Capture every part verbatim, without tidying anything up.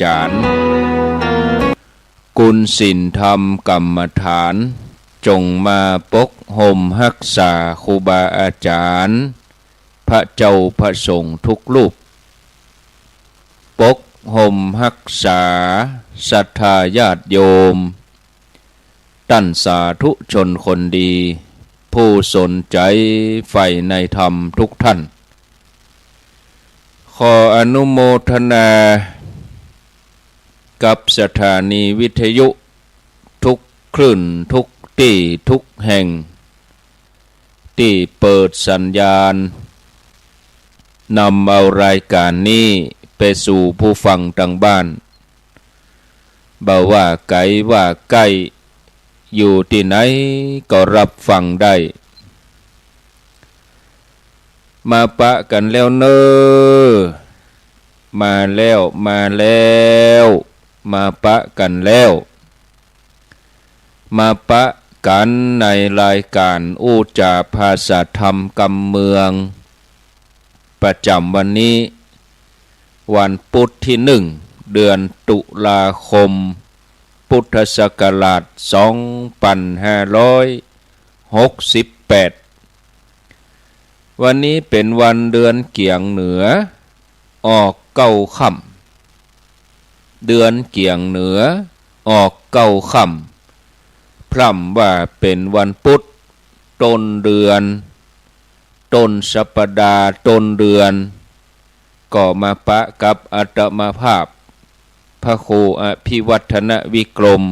จารย์ กุณศีลธรรมกรรมฐาน จงมาปกห่มฮักษาครูบาอาจารย์ พระเจ้าพระสงฆ์ทุกรูป ปกห่มฮักษาศรัทธาญาติโยม ต้านสาธุชนคนดี ผู้สนใจ๋ใฝ่ในธรรมทุกท่าน ขออนุโมทนากับสถานีวิทยุทุกคลื่น ทุกตี้ ทุกแห่ง ตี้เปิดสัญญาณ นำเอารายก๋านนี้ไปสู่ผู้ฟังตางบ้าน บ่ว่าไก๋ว่าใก้ อยู่ตี้ไหนก็ฮับฟังได้ มาปะกั๋นแล้วเน่อ มาแล้ว มาแล้ว มาปะกั๋นแล้ว มาปะกั๋นในรายก๋านอู้จ๋าภาษาธรรมกำเมือง ประจ๋ำวันนี้ วันปุ๊ดตี้หนึ่ง เดือนตุลาคม พุทธศักราชสองปันห้าร้อยหกสิบแปด วันนี้เป๋นวันเดือนเกียงเหนือ ออกเก้าค่ำ เดือนเกียงเหนือ ออกเก้าค่ำ พร่ำว่าเป๋นวันปุ๊ด ต้นเดือน ต้นสัปดาห์ ต้นเดือน ก็มาปะกับอาตมาภาพ พระครูอภิวัฒนวิกรม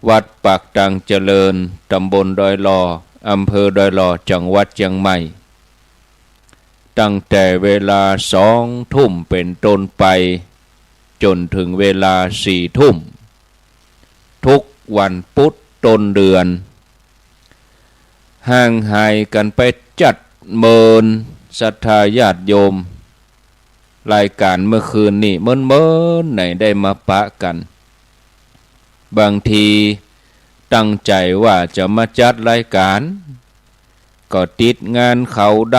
วัดปากตางเจริญ ตำบลดอยหล่อ อำเภอดอยหล่อ จังหวัดเจียงใหม่ ตั้งแต่เวลาสองทุ่มเป๋นต้นไป จ๋นเถิงเวลาสี่ทุ่ม ทุกวันปุ๊ดต้นเดือน ห่างหายกั๋นไปจั๊ดเมิน ศรัทธาญาติโยม รายก๋านเมื่อคืนนี้เมินๆ ไหนได้มาปะกั๋น บางทีตั้งใจ๋ว่าจะมาจัดรายก๋าน ก็ติดงานขาวด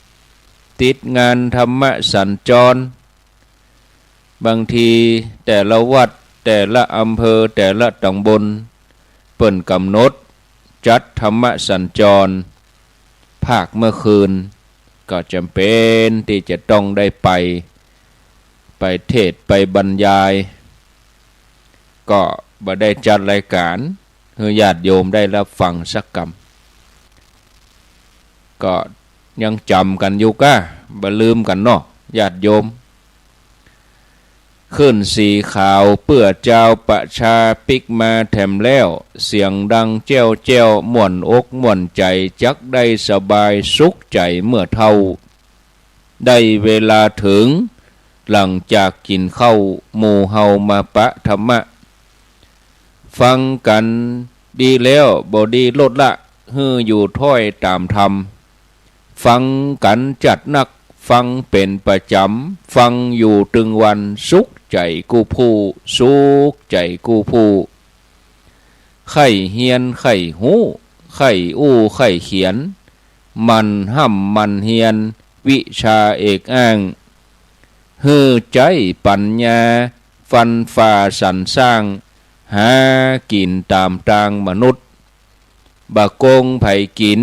ำ ติดงานธรรมสัญจร บางทีแต่ละวัด แต่ละอำเภอ แต่ละตำบล เปิ้นก๋ำหนดจัดธรรมสัญจร ภาคเมื่อคืน ก็จ๋ำเป๋นตี้จะต้องได้ไป ไปเทศน์ ไปบรรยาย ก็บ่ได้จัดรายก๋าน หื้อญาติโยมได้ฮับฟังสักกำ ก็ยังจ๋ำกั๋นอยู่ก้า บ่ลืมกั๋นเนาะ ญาติโยม คลื่นสีขาวเปื้อจาวประชาปิ๊กมาแถมแล้ว เสียงดังแจ้วแจ้ว ม่วนอกม่วนใจ๋ จักได้สบายสุขใจ๋เมื่อเฒ่า ได้เวลาเถิง หลังจากกิ๋นข้าว หมู่เฮามาปะธรรมะ ฟังกั๋นดีแล้วบ่ดีลดละ หื้ออยู่ถ้อยต๋ามธรรม ฟังกั๋นจัดนัก ฟังเป๋นประจ๋ำ ฟังอยู่ตึงวัน สุขใจ๋กู้ผู้ สุขใจ๋กู้ผู้ ใค่เฮียนใค่ฮู้ ใค่อู้ใค่เขียน หมั่นฮ่ำหมั่นเฮียน วิชาเอกอ้าง หื้อใจ๊ปั๋ญญา ฟันฝ่าสรรสร้าง หากิ๋นต๋ามตางมนุษย์ บ่โกงใผกิ๋น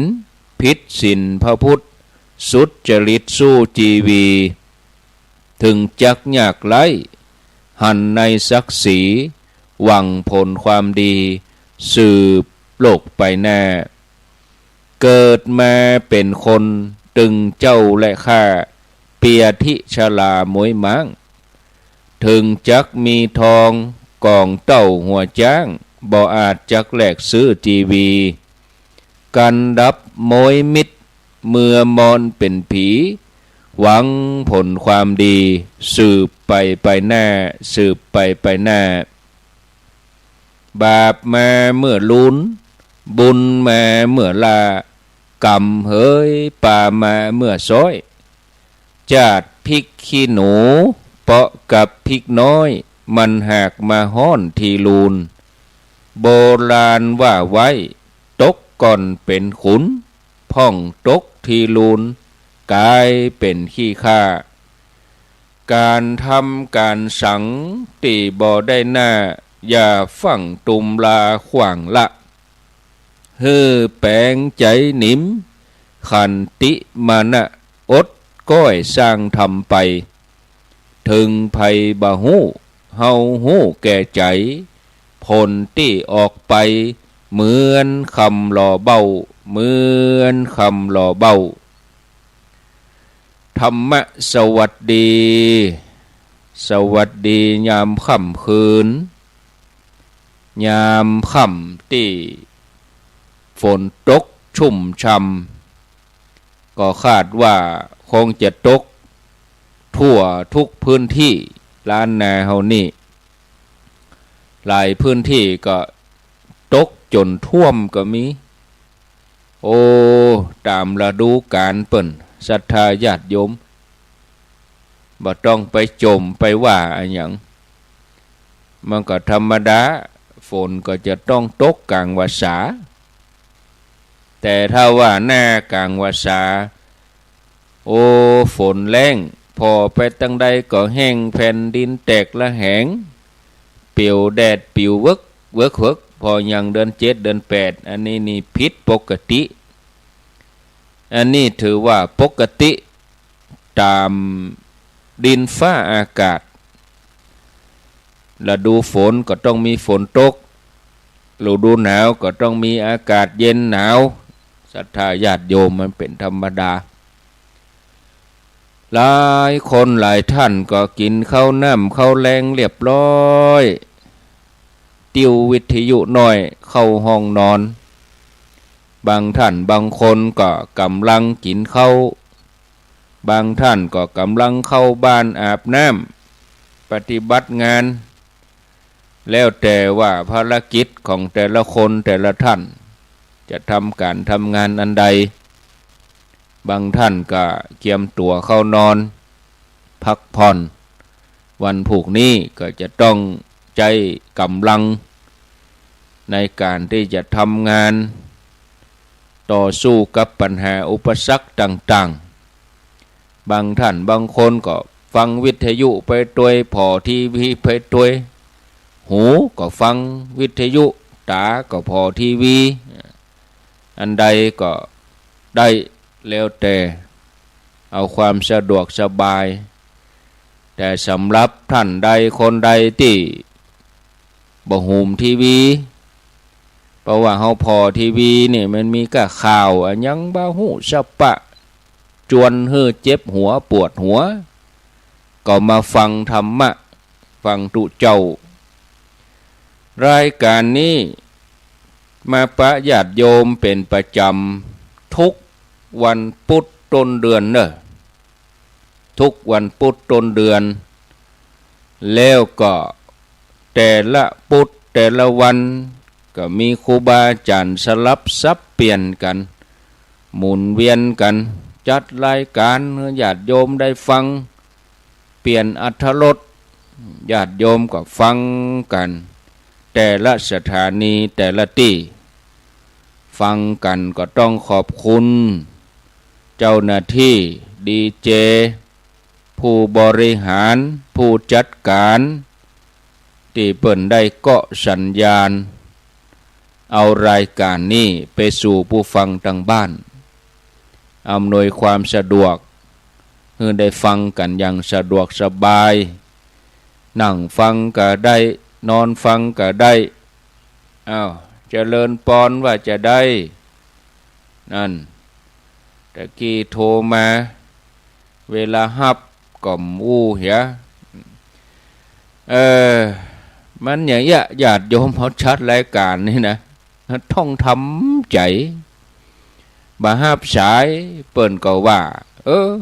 ผิดศีลพระพุทธ สุจริตสู้จีวี เถิงจักยากไร้ หันในศักดิ์ศรี หวังผลความดี สืบโลกไปหน้า เกิดมาเป๋นคน ตึงเจ้าและข้า เปียธิชราม้วยม้าง เถิงจักมีทอง ก๋องเต้าหัวจ๊าง บ่อาจจักแลกซื้อจีวี กันดับม้วยมิตร เมื่อมอนเป๋นผี หวังผลความดี สืบไปไปหน้า สืบไปไปหน้า บาปมาเมื่อลูน บุญมาเมื่อล่า ก๋รรมเหยปามาเมื่อซ้อย จาดพริกขี้หนู เปาะกับพริกน้อย มันหากมาฮ้อนทีลูน โบราณว่าไว้ ตกก่อนเป๋นขุน พ่องตกทีลูน ก๋ายเป๋นขี้ข้า ก๋านทำก๋านสังตี้บ่ได้หน้า อย่าฟั่งตุมลาขว้างละ หื้อแป๋งใจ๋นิม ขันติมานะ อดก้อยสร้างธรรมไป เถิงใผบ่ฮู้ เฮาฮู้แก่ใจ๋ ผลตี้ออกไป เหมือนคำหล่อเบ้า เหมือนคำหล่อเบ้า ธรรมะสวัสดี สวัสดียามค่ำคืน ยามค่ำตี้ฝนตกชุ่มช่ำ ก็คาดว่าคงจะตกทั่วทุกพื้นตี้ ล้านนาเฮานี่ หลายพื้นตี้ก็ตกจ๋นท่วมก็มี โอ้ ต๋ามฤดูก๋าลเปิ้น ศรัทธาญาติโยม บ่ต้องไปจ่มไปว่าอะหยัง มันก็ธรรมดา ฝนก็จะต้องตกก๋างวาษา แต่ถ้าว่าหน้าก๋างวาษา โอ้ ฝนแล้ง ผ่อไปตางใดก็แห้ง แผ่นดินแตกระแหง ปิวแดดปิวเวิกเวิกเวิก ผ่อยังเดือนเจ็ดเดือนแปด อันนี้นี่ผิดปกติ อันนี้ถือว่าปกติต๋ามดินฟ้าอากาศ ฤดูฝนก็ต้องมีฝนตก ฤดูหนาวก็ต้องมีอากาศเย็นหนาว ศรัทธาญาติโยม มันเป๋นธรรมดา หลายคนหลายท่านก็กิ๋นข้าวน้ำข้าวแลงเรียบร้อย ติ้ววิทยุน้อยเข้าห้องนอน บางท่านบางคนก็ก่ำลังกิ๋นข้าว บางท่านก็ก่ำลังเข้าบ้านอาบน้ำ ปฏิบัติงาน แล้วแต่ว่าภารกิจของแต่ละคนแต่ละท่าน จะทำก๋านทำงานอันใด บางท่านก็เกียมตั๋วเข้านอน พักผ่อน วันพูกนี้ก็จะต้องใจ๊ก่ำลัง ในก๋านตี้จะทำงาน ต่อสู้กับปัญหาอุปสรรคต่างๆ บางท่านบางคนก็ฟังวิทยุไปตวย ผ่อทีวีไปตวย หูก็ฟังวิทยุ ต๋าก็ผ่อทีวี อันใดก็ได้ แล้วแต่เอาความสะดวกสบาย แต่สำหรับท่านใดคนใดตี้บ่หุมทีวี เพราะว่าเฮาผ่อทีวีนี่มันมีก้าข่าวอะหยังบ่ฮู้สะปะ จวนหื้อเจ็บหัวปวดหัว ก็มาฟังธรรมะ ฟังตุ๊เจ้า รายก๋านนี้มาปะญาติโยมเป๋นประจ๋ำทุกวันปุธต้นเดือนเน่อ ทุกวันปุธต้นเดือน แล้วก็แต่ละปุธแต่ละวันก็มีครูบาอาจ๋ารย์สลับสับเปลี่ยนกั๋น หมุนเวียนกั๋น จัดรายก๋านหื้อญาติโยมได้ฟัง เปลี่ยนอรรถรส ญาติโยมก็ฟังกั๋น แต่ละสถานีแต่ละตี้ ฟังกั๋นก็ต้องขอบคุณเจ้าหน้าตี้ ดีเจ ผู้บริหาร ผู้จัดก๋าน ตี้เปิ้นได้เกาะสัญญาณ เอารายก๋านนี้ไปสู่ผู้ฟังตางบ้าน อำนวยความสะดวก หื้อได้ฟังกั๋นอย่างสะดวกสบาย นั่งฟังก็ได้ นอนฟังก็ได้ อ้าว เจริญปอนว่าจะใด นั่น ตะกี้โทรมา เวลาฮับก็อู้เหีย เออ มันอย่างเอี้ย ญาติโยมเฮาจัดรายก๋านนี่นะ ต้องทำใจ๋ บ่ฮับสาย เปิ้นก็ว่า เออ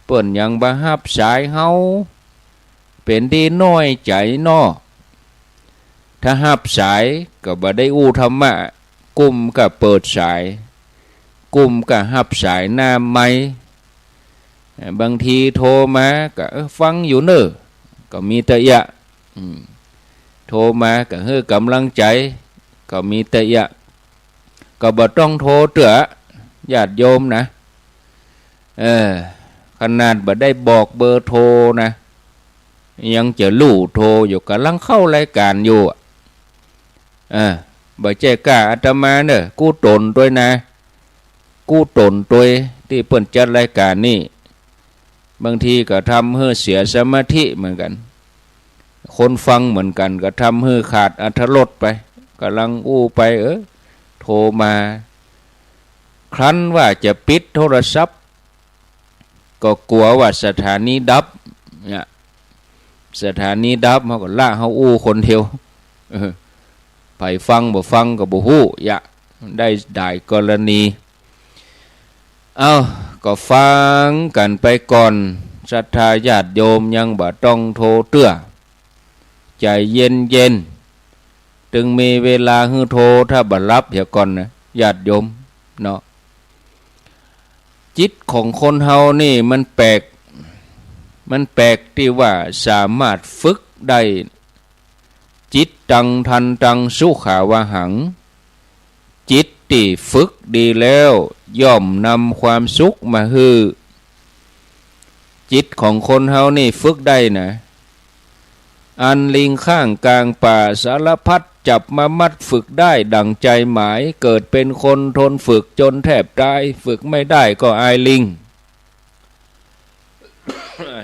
เปิ้นหยังบ่ฮับสายเฮา เป๋นตี้น้อยใจ๋เนาะ ถ้าฮับสายก็บ่ได้อู้ธรรมะ กุ้มก็เปิดสาย กุ้มก็ฮับสายหน้าไมค์ บางทีโทรมาก็ เออ ฟังอยู่เน่อ ก็มีเตื้อเอี้ย อืม โทรมาก็หื้อก๋ำลังใจ๋ ก็มีเตื้อเอี้ย ก็บ่ต้องโทรเตื้อ ญาติโยมนะ เออ ขนาดบ่ได้บอกเบอร์โทรนะ ยังจะลู่โทรอยู่ ก่ำลังเข้ารายก๋านอยู่อะ อ่า บ่ใจ้ก้าอาตมาเน่อ กู้ต๋นตวยนะ กู้ต๋นตวย ตี้เปิ้นจัดรายก๋านนี่ บางทีก็ทำหื้อเสียสมาธิเหมือนกั๋น คนฟังเหมือนกั๋น ก็ทำหื้อขาดอรรถรสไป ก่ำลังอู้ไป เออ โทรมา ครั้นว่าจะปิดโทรศัพท์ ก็กั๋วว่าสถานีดับ เนี่ย สถานีดับ เฮาก็ละ เฮาอู้คนเดียว เออ ใผฟังบ่ฟังก็บ่ฮู้ ยะ ได้หลายกรณี เอ้า ก็ฟังกั๋นไปก่อน ศรัทธาญาติโยมยังบ่ต้องโทรเตื้อ ใจ๋เย็นๆ ตึงมีเวลาหื้อโทร ถ้าบ่หลับเหียก่อนนะ ญาติโยมเนาะ จิตของคนเฮานี่มันแปลก มันแปลกตี้ว่าสามารถฝึกได้ จิตตัง ทันตัง สุขาวหัง จิตตี้ฝึกดีแล้ว ย่อมนำความสุขมาหื้อ จิตของคนเฮานี่ฝึกได้นะ อันลิงข้างกลางป่าสารพัดจับมามัดฝึกได้ดั่งใจหมาย เกิดเป๋นคนทนฝึกจนแทบต๋าย ฝึกไม่ได้ก็อายลิง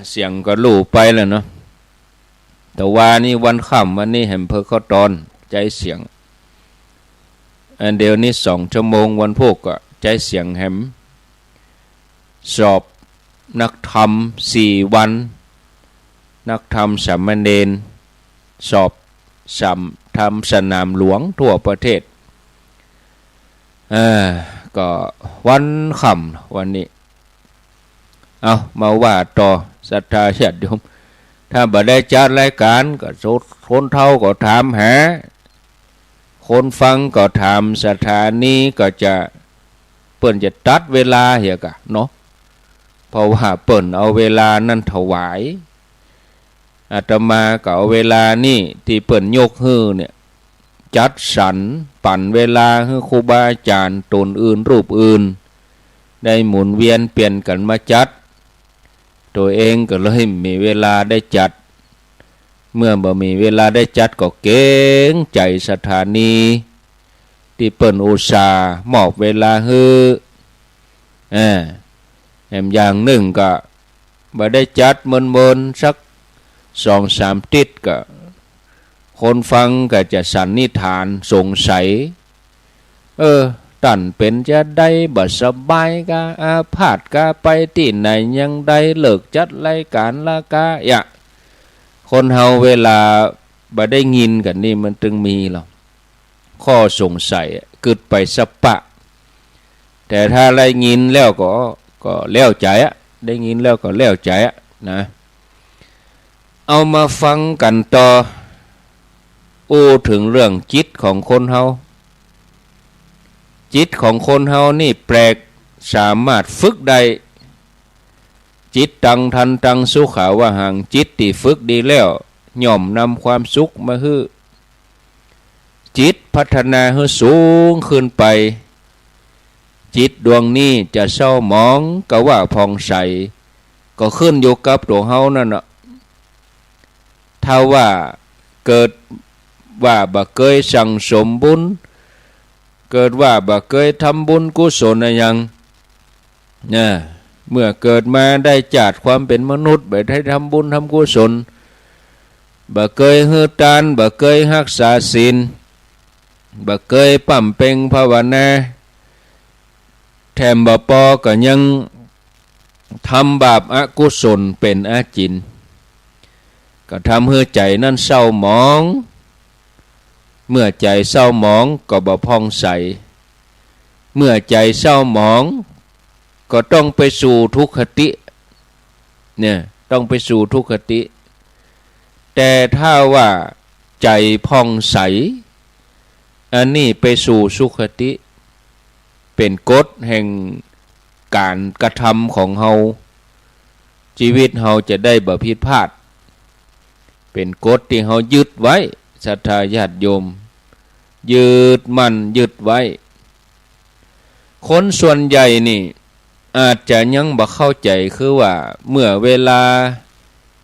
เสียงก็ลู่ไปแล้วเนาะ แต่ว่านี่วันค่ำวันนี้แหมเปิ้นก็ตอนใจ๊เสียง อันเดี๋ยวนี้สองชั่วโมง วันพูกก็ใจ๊เสียงแหม สอบนักธรรมสี่วัน นักธรรมสามเณร สอบสาม ธรรมสนามหลวงทั่วประเทศ เออ ก็วันค่ำวันนี้ เอา มาว่าต่อ ศรัทธาญาติโยม ถ้าบ่ได้จัดรายก๋านก็ คนเฒ่าก็ถามหา คนฟังก็ถาม สถานีก็จะ เปิ้นจะตัดเวลาเหียก่ะเนาะ เพราะว่าเปิ้นเอาเวลานั้นถวาย อาตมาก็เอาเวลานี่ตี้เปิ้นยกหื้อเนี่ย จัดสรรปั๋นเวลาหื้อครูบาอาจ๋ารย์ต๋นอื่นรูปอื่น ได้หมุนเวียนเปลี่ยนกั๋นมาจัด ตั๋วเองก็เลยมีเวลาได้จัด เมื่อบ่มีเวลาได้จัดก็เก๋งใจ๋สถานี ตี้เปิ้นอุตส่าห์มอบเวลาหื้อ เออ แหมอย่างนึ่งก็บ่ได้จัดเมินๆ สักสองสามติ๊ดก็ คนฟังก็จะสันนิษฐานสงสัย เออ ต้านเป๋นจาใด บ่สบายกา อาพาธกา ไปตี้ไหนยังใด เลิกจัดรายก๋านละกา ยะ คนเฮาเวลาบ่ได้ยินกั๋นนี่มันตึงมีหรอก ข้อสงสัยอะ กึ๊ดไปสะปะ แต่ถ้าได้ยินแล้วก็ ก็แล้วใจ๋อะ ได้ยินแล้วก็แล้วใจ๋อะนะ เอามาฟังกั๋นต่อ อู้เถิงเรื่องจิตของคนเฮา จิตของคนเฮานี่แปลก สามารถฝึกได้ จิตตัง ทันตัง สุขาวหัง จิตตี้ฝึกดีแล้ว ย่อมนำความสุขมาหื้อ จิตพัฒนาหื้อสูงขึ้นไป จิตดวงนี้จะเศร้าหมองกาว่าผ่องใส ก็ขึ้นอยู่กับตั๋วเฮานั่นน่ะ ถ้าว่าเกิดว่าบ่เกยสั่งสมบุญ เกิดว่าบ่เกยทำบุญกุศลอะหยัง นะ เมื่อเกิดมาได้จาติความเป๋นมนุษย์ บ่ได้ทำบุญทำกุศล บ่เกยหื้อตาน บ่เกยฮักษาศีล บ่เกยบำเพ็ญภาวนา แถมบ่ปอก็ยังทำบาปอกุศลเป๋นอาจิณ ก็ทำหื้อใจ๋นั้นเศร้าหมอง เมื่อใจ๋เศร้าหมองก็บ่ผ่องใส เมื่อใจ๋เศร้าหมองก็ต้องไปสู่ทุคติ เนี่ย ต้องไปสู่ทุคติ แต่ถ้าว่าใจ๋ผ่องใส อันนี้ไปสู่สุคติ เป๋นกฎแห่งก๋านกระทำของเฮา จีวิตเฮาจะได้บ่ผิดพลาด เป๋นกฎตี้เฮายึดไว้ ศรัทธาญาติโยม ยึดมั่นยึดไว้ คนส่วนใหญ่นี่ อาจจะยังบ่เข้าใจ๋ คือว่าเมื่อเวลา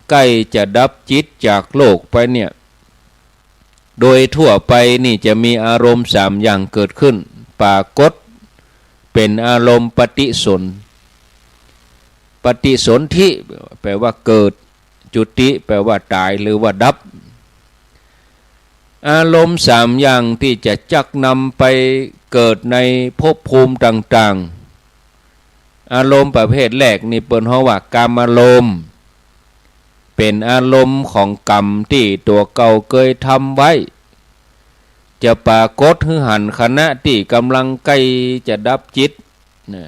ใก้จะดับจิตจากโลกไปเนี่ย โดยทั่วไปนี่จะมีอารมณ์สามอย่างเกิดขึ้น ปรากฏ เป๋นอารมณ์ปฏิสน ปฏิสนธิ แปลว่าเกิด จุติ แปลว่าต๋ายหรือว่าดับ อารมณ์สามอย่างตี้จะจักนำไปเกิดในภพภูมิต่างๆ อารมณ์ประเภทแรกนี่เปิ้นฮ้องว่ากามารมณ์ เป๋นอารมณ์ของกรรมตี้ตั๋วเก่าเกยทำไว้ จะปรากฏหื้อหันขณะตี้ก่ำลังใก้จะดับจิตนะ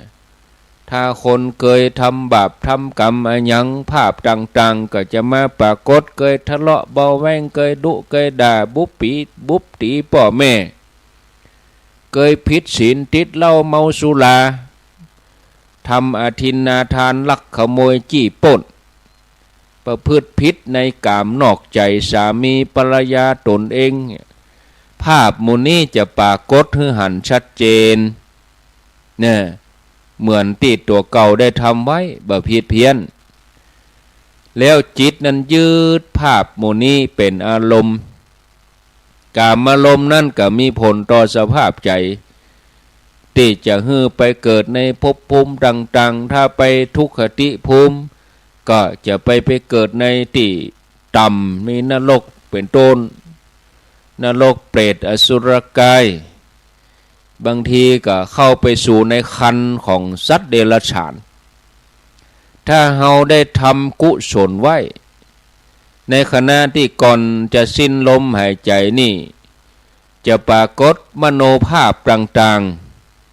ถ้าคนเกยทำบาปทำกรรมอะหยัง ภาพต่างๆ ก็จะมาปรากฏ เกยทะเลาะเบาะแว้ง เกยดุเกยด่า บุบปี๋บุบตี๋ป้อแม่ เกยผิดศีลติดเหล้าเมาสุรา ทำอทินนาทาน ลักขโมยจี้ปล้น ประพฤติผิดในกามนอกใจ๋สามีภรรยาต๋นเอง ภาพหมู่นี้จะปรากฏหื้อหันชัดเจน เนี่ย เหมือนตี้ตั๋วเก่าได้ทำไว้ บ่ผิดเพี้ยน แล้วจิตนั้นยึดภาพหมู่นี้เป๋นอารมณ์ กามารมณ์นั้นก็มีผลต่อสภาพใจ๋ ตี้จะหื้อไปเกิดในภพภูมิต่างๆ ถ้าไปทุกขติภูมิ ก็จะไป ไปเกิดในตี้ต่ำ มีนรกเป๋นต้น นรกเปรตอสุรกาย บางทีก็เข้าไปสู่ในครรภ์ของสัตว์เดรัจฉาน ถ้าเฮาได้ทำกุศลไว้ ในขณะตี้ก่อนจะสิ้นลมหายใจ๋นี่ จะปรากฏมโนภาพต่าง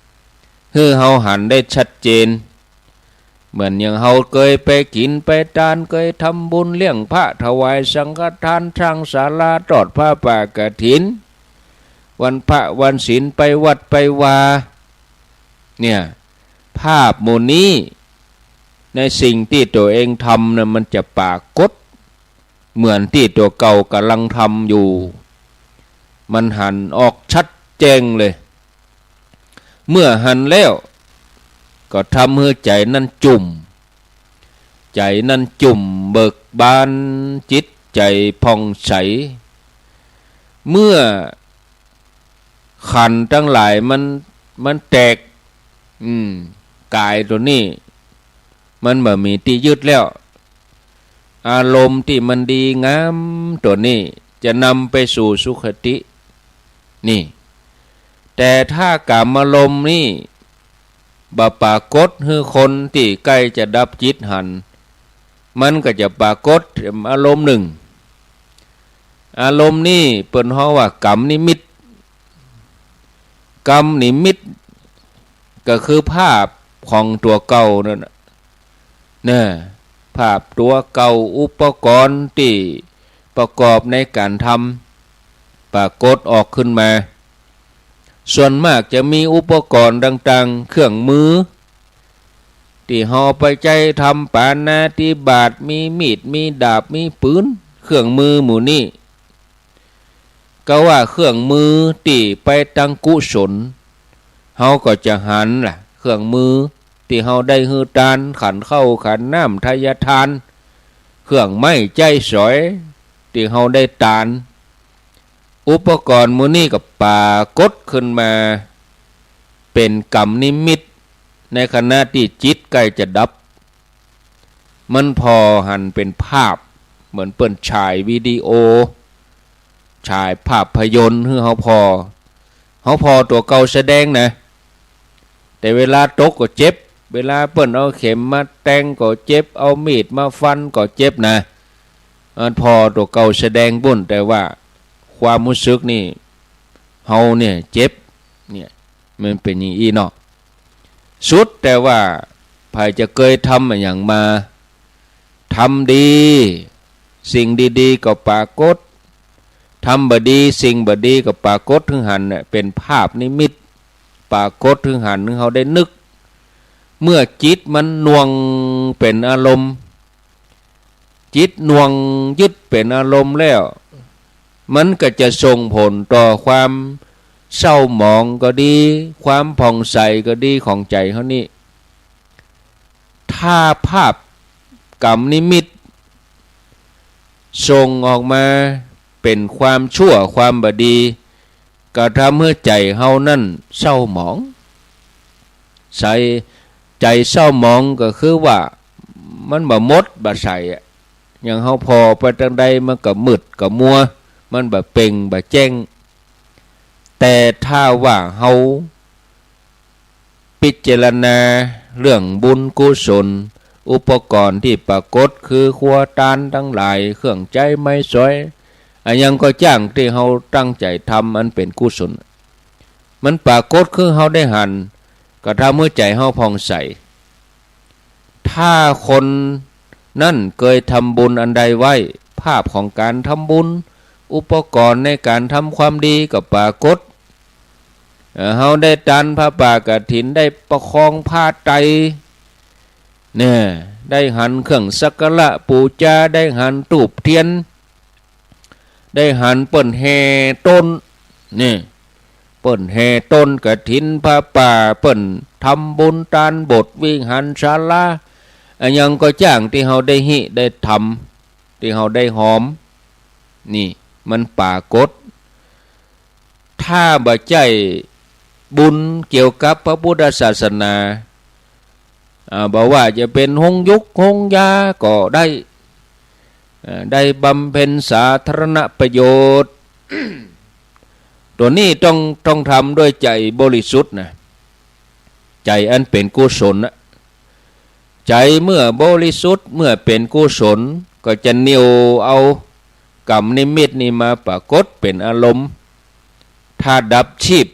ๆ หื้อเฮาหันได้ชัดเจน เหมือนอย่างเฮาเกยไปกิ๋นไปตาน เกยทำบุญเลี้ยงพระ ถวายสังฆทาน สร้างศาลา ทอดผ้าป่ากฐิน วันพระวันศีล ไปวัดไปวา เนี่ย ภาพหมู่นี้ ในสิ่งตี้ตั๋วเองทำน่ะ มันจะปรากฏ เหมือนตี้ตั๋วเก่าก่ำลังทำอยู่ มันหันออกชัดแจ้งเลย เมื่อหันแล้ว ก็ทำหื้อใจ๋นั้นจุ่ม ใจ๋นั้นจุ่มเบิกบาน จิตใจ๋ผ่องใส เมื่อขันธ์ตังหลายมัน มันแตก อืม ก๋ายตั๋วนี้ มันบ่มีตี้ยึดแล้ว อารมณ์ตี้มันดีงามตั๋วนี้จะนำไปสู่สุคติ นี่ แต่ถ้ากามารมณ์นี่บ่ปรากฏหื้อคนตี้ใก้จะดับจิตหัน มันก็จะปรากฏอารมณ์นึ่ง อารมณ์นี้เปิ้นฮ้องว่ากรรมนิมิต กรรมนิมิตก็คือภาพของตั๋วเก่านั่นน่ะ เนี่ย ภาพตั๋วเก่า อุปกรณ์ตี้ประกอบในก๋านทำ ปรากฏออกขึ้นมา ส่วนมากจะมีอุปกรณ์ต่างๆ เครื่องมือ ตี้เฮาไปใจ๊ทำปาณาติบาต มีมีด มีดาบ มีปืน เครื่องมือหมู่นี้ ก็ว่าเครื่องมือตี้ไปตังกุศล เฮาก็จะหันล่ะ เครื่องมือตี้เฮาได้หื้อตาน ขันข้าว ขันน้ำ ไทยทาน เครื่องไม้ใจ๊สอย ตี้เฮาได้ตาน อุปกรณ์หมู่นี้ก็ปรากฏขึ้นมา เป๋นกรรมนิมิต ในขณะตี้จิตใก้จะดับ มันผ่อหันเป๋นภาพ เหมือนเปิ้นฉายวิดีโอ ฉายภาพยนตร์หื้อเฮาผ่อ เฮาผ่อตั๋วเก่าแสดงนะ แต่เวลาตกก็เจ็บ เวลาเปิ้นเอาเข็มมาแตงก็เจ็บ เอามีดมาฟันก็เจ็บนะ อันผ่อตั๋วเก่าแสดงปู้น แต่ว่าความฮู้สึกนี่ เฮาเนี่ยเจ็บ เนี่ย มันเป๋นอย่างอี้เนาะ สุดแต่ว่าใผจะเกยทำอะหยังมา ทำดี สิ่งดีๆ ก็ปรากฏ ทำบ่ดี สิ่งบ่ดีก็ปรากฏหื้อหันน่ะ เป๋นภาพนิมิต ปรากฏหื้อหันหื้อเฮาได้นึก เมื่อจิตมันหน่วงเป๋นอารมณ์ จิตหน่วงยึดเป๋นอารมณ์แล้ว มันก็จะส่งผลต่อความเศร้าหมองก็ดี ความผ่องใสก็ดีของใจ๋เฮานี่ ถ้าภาพก๋ำนิมิตส่งออกมาเป๋นความชั่วความบ่ดี ก็ทำหื้อใจ๋เฮานั้นเศร้าหมอง ใจ๋ ใจ๋เศร้าหมองก็คือว่ามันบ่หมดบ่ใสอะ อย่างเฮาผ่อไปตางใดมันก็มืดก็มัว มันบ่เป่งบ่แจ้ง แต่ถ้าว่าเฮา พิจารณาเรื่องบุญกุศล อุปกรณ์ตี้ปรากฏคือครัวตานตังหลาย เครื่องใจ๊ไม้สอย อะหยังก็จ้างตี้เฮาตั้งใจ๋ทำอันเป๋นกุศล มันปรากฏคือเฮาได้หัน ก็ทำหื้อใจ๋เฮาผ่องใส ถ้าคนนั้นเกยทำบุญอันใดไว้ ภาพของก๋านทำบุญ อุปกรณ์ในก๋านทำความดีก็ปรากฏ เอ่อ เฮาได้ตานผ้าป่ากฐิน ได้ประคองผ้าไตรเนี่ย ได้หันเครื่องสักการะปู๋จา ได้หันธูปเตียน ได้หันเปิ้นแห่ต้น นี่ เปิ้นแห่ต้นกฐินผ้าป่า เปิ้นทำบุญตานโบสถ์วิหารศาลา อะหยังก็จ้างตี้เฮาได้หิ้วได้ทำ ตี้เฮาได้หอม นี่มันปรากฏ ถ้าบ่ใจ้บุญเกี่ยวกับพระพุทธศาสนา อ่า บ่ว่าจะเป๋นโฮงยุกโฮงยาก็ได้ อ่า ได้บำเพ็ญสาธารณประโยชน์ ตั๋วนี้ต้อง ต้องทำด้วยใจ๋บริสุทธิ์นะ ใจ๋อันเป๋นกุศลนะ ใจ๋เมื่อบริสุทธิ์ เมื่อเป๋นกุศล ก็จะเหนี่ยวเอาก๋ำนิมิตนี้มาปรากฏเป๋นอารมณ์ ถ้าดับชีพ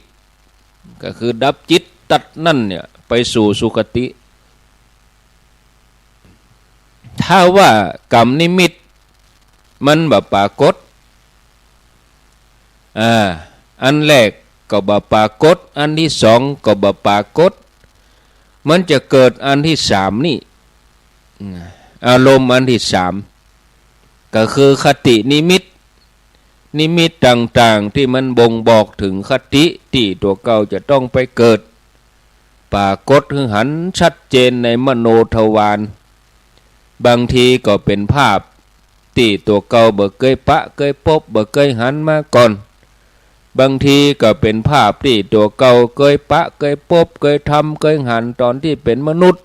ก็คือดับจิตตั๊ดนั้นเนี่ย ไปสู่สุคติ ถ้าว่าก๋ำนิมิตมันบ่ปรากฏ อ่า อันแรกก็บ่ปรากฏ อันตี้สองก็บ่ปรากฏ มันจะเกิดอันตี้สามนี่ อืม อารมณ์อันตี้สาม ก็คือคตินิมิต นิมิตต่างๆ ตี้มันบ่งบอกเถิงคติตี้ตั๋วเก่าจะต้องไปเกิด ปรากฏหื้อหันชัดเจนในมโนทวาร บางทีก็เป๋นภาพตี้ตั๋วเก่าบ่เกยปะเกยปบ บ่เกยหันมาก่อน บางทีก็เป๋นภาพตี้ตั๋วเก่าเกยปะเกยปบ เกยทำเกยหันต๋อนตี้เป๋นมนุษย์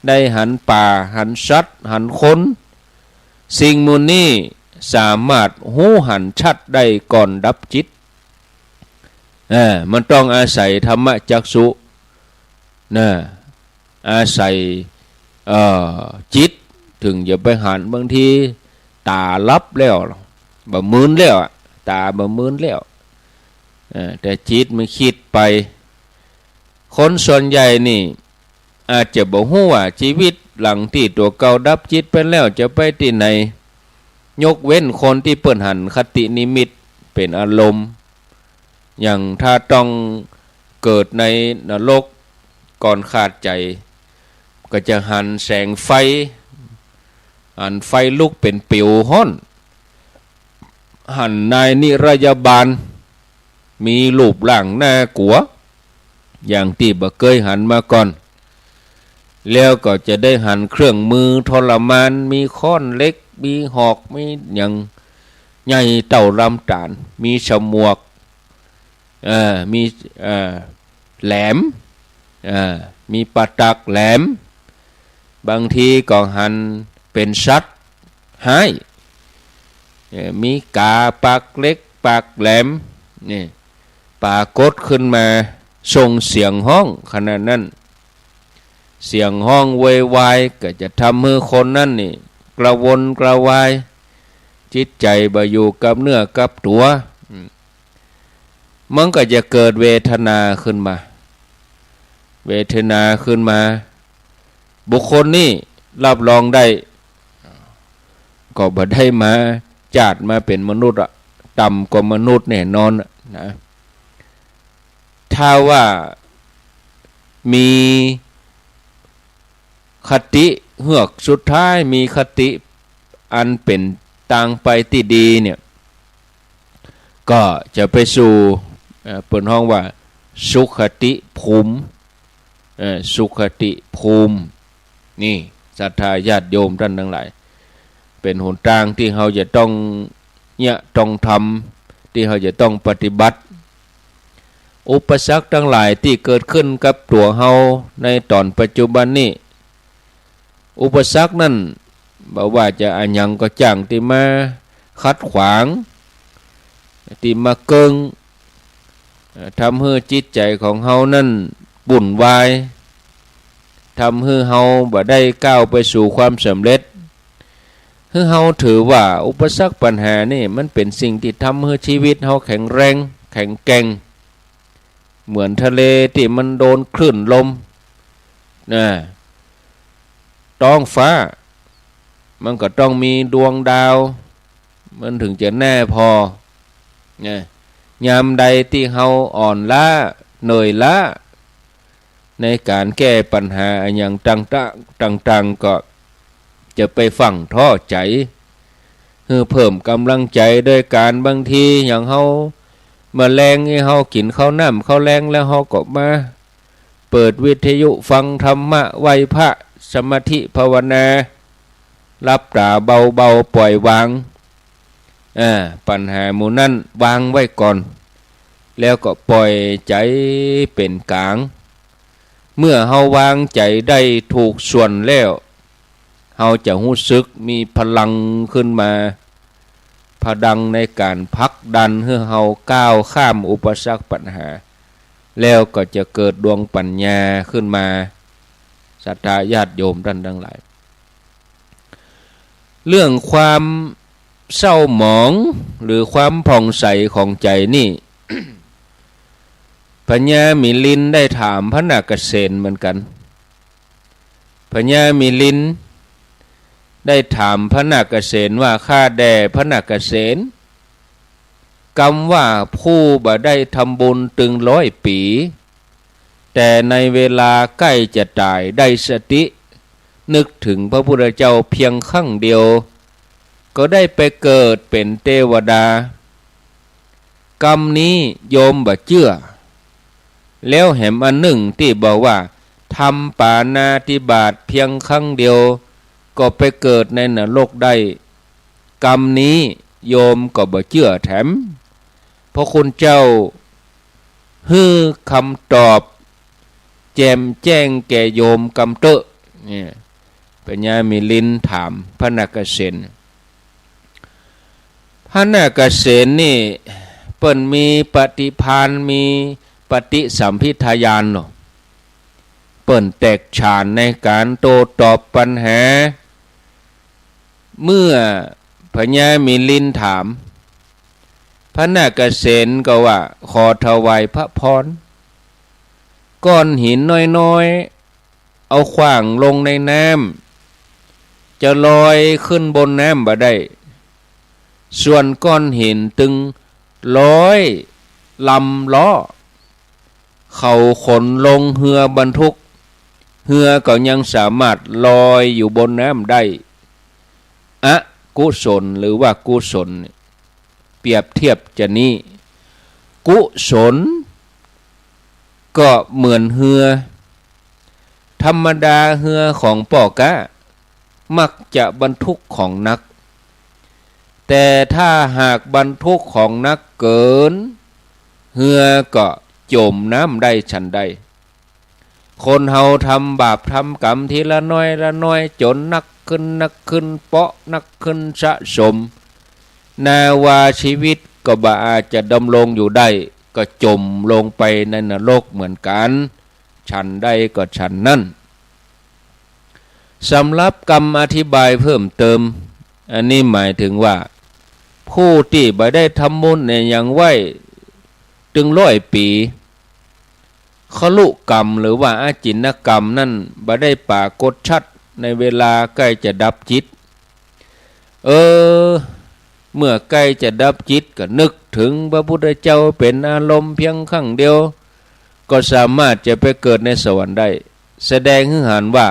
ได้หันป่า หันสัตว์ หันคน สิ่งหมู่นี้สามารถฮู้หันชัดได้ก่อนดับจิต เออ มันต้องอาศัยธรรมจักษุ นะ อาศัย เอ่อ จิต เถิงจะไปหัน บางทีต๋าหลับแล้ว บ่มึนแล้วอะ ต๋าบ่มึนแล้ว เออ แต่จิตมันคิดไป คนส่วนใหญ่นี่ อาจจะบ่ฮู้ว่าจีวิตหลังตี้ตั๋วเก่าดับจิตไปแล้วจะไปตี้ไหน ยกเว้นคนตี้เปิ้นหันคตินิมิตเป๋นอารมณ์ อย่างถ้าต้องเกิดในนรกก่อนขาดใจ๋ ก็จะหันแสงไฟ หันไฟลุกเป๋นปิ๋วฮ้อน หันนายนิรยาบาล มีรูปร่างน่ากลัว อย่างตี้บ่เกยหันมาก่อน แล้วก็จะได้หันเครื่องมือทรมาน มีค้อนเหล็ก มีหอก มีหยังใหญ่เต้าลำต๋าล มีฉมวก เอ่อ มี เอ่อ แหลม เอ่อ มีประตักแหลม บางทีก็หันเป๋นสัตว์ฮ้าย เอ่อ มีก๋าปากเหล็กปากแหลม นี่ ปรากฏขึ้นมา ส่งเสียงฮ้องขนาดนั้น เสียงฮ้องโวยวายก็จะทำหื้อคนนั้นนี่กระวนกระวาย จิตใจ๋บ่อยู่กับเนื้อกับตั๋ว อืม มันก็จะเกิดเวทนาขึ้นมา เวทนาขึ้นมา บุคคลนี้รับรองได้ ก็บ่ได้มา จาติมาเป๋นมนุษย์อะ ต่ำกว่ามนุษย์แน่นอนอะนะ ถ้าว่ามีคติเฮือกสุดท้าย มีคติอันเป๋นตางไปตี้ดีเนี่ย ก็จะไปสู่ เอ่อ เปิ้นฮ้องว่าสุคติภูมิ เอ่อ สุคติภูมิ นี่ ศรัทธาญาติโยมต้านตังหลาย เป๋นหนตางตี้เฮาจะต้อง เนี่ย ต้องทำ ตี้เฮาจะต้องปฏิบัติ อุปสรรคตังหลายตี้เกิดขึ้นกับตั๋วเฮาในต๋อนปัจจุบันนี้ อุปสรรคนั้น บ่ว่าจะอะหยังก็จ้างตี้มาขัดขวาง ตี้มาเกิ่ง เอ่อ ทำหื้อจิตใจ๋ของเฮานั้นวุ่นวาย ทำหื้อเฮาบ่ได้ก้าวไปสู่ความสำเร็จ หื้อเฮาถือว่าอุปสรรคปัญหานี่มันเป๋นสิ่งตี้ทำหื้อชีวิตเฮาแข็งแรง แข็งแกร่ง เหมือนทะเลตี้มันโดนคลื่นลม นะ ต๊องฟ้า มันก็ต้องมีดวงดาว มันเถิงจะแน่พอ นะ ยามใดตี้เฮาอ่อนล้า เหนื่อยล้า ในก๋านแก้ปัญหาอะหยังต่างๆ ต่างๆ ก็จะไปฟั่งท้อใจ๋ หื้อเพิ่มก๋ำลังใจ๋โดยก๋านบางทีอย่างเฮา แมลงตี้เฮากิ๋นข้าวน้ำข้าวแลงแล้วเฮาก็มาเปิดวิทยุฟังธรรมะ ไหว้พระ สมาธิภาวนา หลับต๋าเบาๆ ปล่อยวาง อ่า ปัญหาหมู่นั้นวางไว้ก่อน แล้วก็ปล่อยใจ๋เป๋นก๋าง เมื่อเฮาวางใจ๋ได้ถูกส่วนแล้ว เฮาจะฮู้สึกมีพลังขึ้นมา พลังในก๋านผลักดันหื้อเฮาก้าวข้ามอุปสรรคปัญหา แล้วก็จะเกิดดวงปัญญาขึ้นมา ศรัทธาญาติโยมต้านตังหลาย เรื่องความเศร้าหมองหรือความผ่องใสของใจ๋นี่ พญามิลินได้ถามพระนาคเสนเหมือนกั๋น พญามิลินได้ถามพระนาคเสนว่า ข้าแด่พระนาคเสน กำว่าผู้บ่ได้ทำบุญตึงร้อยปี๋ แต่ในเวลาใก้จะต๋ายได้สติ นึกเถิงพระพุทธเจ้าเพียงครั้งเดียว ก็ได้ไปเกิดเป๋นเตวดา กำนี้โยมบ่เจื้อ แล้วแหมอันนึ่งตี้บอกว่า ทำปาณาติบาตเพียงครั้งเดียว ก็ไปเกิดในนรกได้ กำนี้โยมก็บ่เจื้อแถม พระคุณเจ้าหื้อคำตอบแจ่มแจ้งแก่โยมกำเต๊อะ เนี่ย พญามิลินถามพระนาคเสน พระนาคเสนนี่เปิ้นมีปฏิภาณ มีปฏิสัมภิทาญาณเนาะ เปิ้นแตกฉานในก๋านโต้ตอบปัญหา เมื่อพญามิลินถาม พระนาคเสนก็ว่า ขอถวายพระพร ก้อนหินน้อยๆ เอาขว้างลงในน้ำ จะลอยขึ้นบนน้ำบ่ได้ ส่วนก้อนหินตึงร้อยลำล้อ เขาขนลงเฮือบรรทุก เฮือก็ยังสามารถลอยอยู่บนน้ำได้ อกุศลหรือว่ากุศลเนี่ย เปรียบเทียบจะนี้ กุศลก็เหมือนเฮือ ธรรมดาเฮือของป้อก๊ามักจะบรรทุกของหนัก แต่ถ้าหากบรรทุกของหนักเกิน เฮือก็จ๋มน้ำได้ฉันใด คนเฮาทำบาปทำกรรมทีละน้อยละน้อย จ๋นหนักขึ้นหนักขึ้น เปาะหนักขึ้นสะสม นาว่าชีวิตก็บ่อาจจะดำรงอยู่ได้ ก็จ๋มลงไปในนรกเหมือนกั๋น ฉันใดก็ฉันนั้น สำหรับกำอธิบายเพิ่มเติม อันนี้หมายถึงว่า ผู้ตี้บ่ได้ทำบุญอะหยังไว้ตึงร้อยปี๋ คลุกรรมหรือว่าอาจินกรรมนั้นบ่ได้ปรากฏชัดในเวลาใก้จะดับจิต เออ เมื่อใก้จะดับจิตก็นึกเถิงพระพุทธเจ้าเป๋นอารมณ์เพียงครั้งเดียว ก็สามารถจะไปเกิดในสวรรค์ได้ แสดงหื้อหันว่า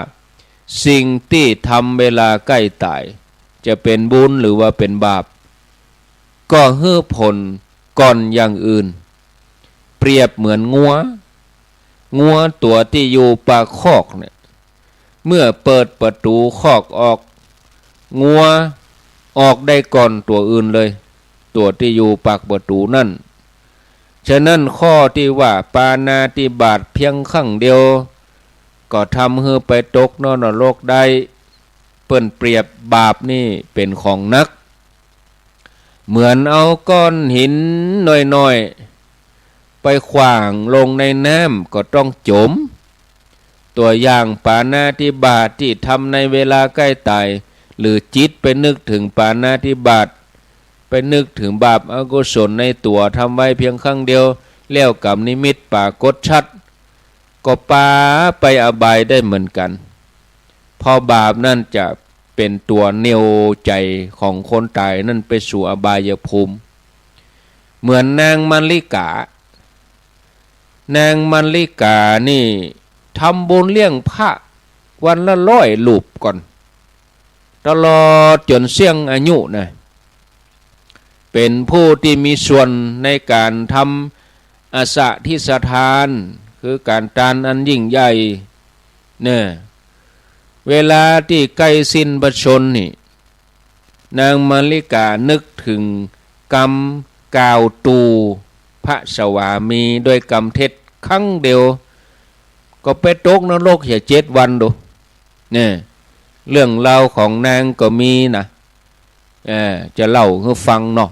สิ่งตี้ทำเวลาใก้ต๋าย จะเป๋นบุญหรือว่าเป๋นบาป ก็หื้อผลก่อนอย่างอื่น เปรียบเหมือนงัว งัวตั๋วตี้อยู่ปากคอกเนี่ย เมื่อเปิดประตู๋คอกออก งัวออกได้ก่อนตั๋วอื่นเลย ตั๋วตี้อยู่ปากประตู๋นั้น ฉะนั้นข้อตี้ว่าปาณาติบาตเพียงครั้งเดียว ก็ทำหื้อไปตกนรกได้ เปิ้นเปรียบบาปนี่เป๋นของหนัก เหมือนเอาก้อนหินน้อยๆ ไปขว้างลงในน้ำก็ต้องจ๋ม ตั๋วอย่างปาณาติบาตตี้ทำในเวลาใก้ต๋าย หรือจิตไปนึกเถิงปาณาติบาต ไปนึกเถิงบาปอกุศลในตั๋วทำไว้เพียงครั้งเดียว แล้วก๋ำนิมิตปรากฏชัด ก็ปาไปอบายได้เหมือนกั๋น เพราะบาปนั้นจะเป๋นตั๋วเหนี่ยวใจ๋ของคนต๋ายนั้นไปสู่อบายภูมิ เหมือนนางมัลลิกา นางมัลลิกานี่ทำบุญเลี้ยงพระวันละร้อยรูปก่อน ตลอดจ๋นเสี้ยงอายุนะ เป๋นผู้ตี้มีส่วนในก๋านทำอสะธิสทาน คือก๋านตานอันยิ่งใหญ่ เนี่ย เวลาตี้ใก้สิ้นพระชนม์นี่ นางมัลลิกานึกเถิงกำกล่าวตู่พระสวามีด้วยกำเท็จครั้งเดียว ก็ไปตกนรกเสียเจ็ดวันดู เนี่ย เรื่องราวของนางก็มีนะ เอ่อ จะเล่าหื้อฟังเนาะ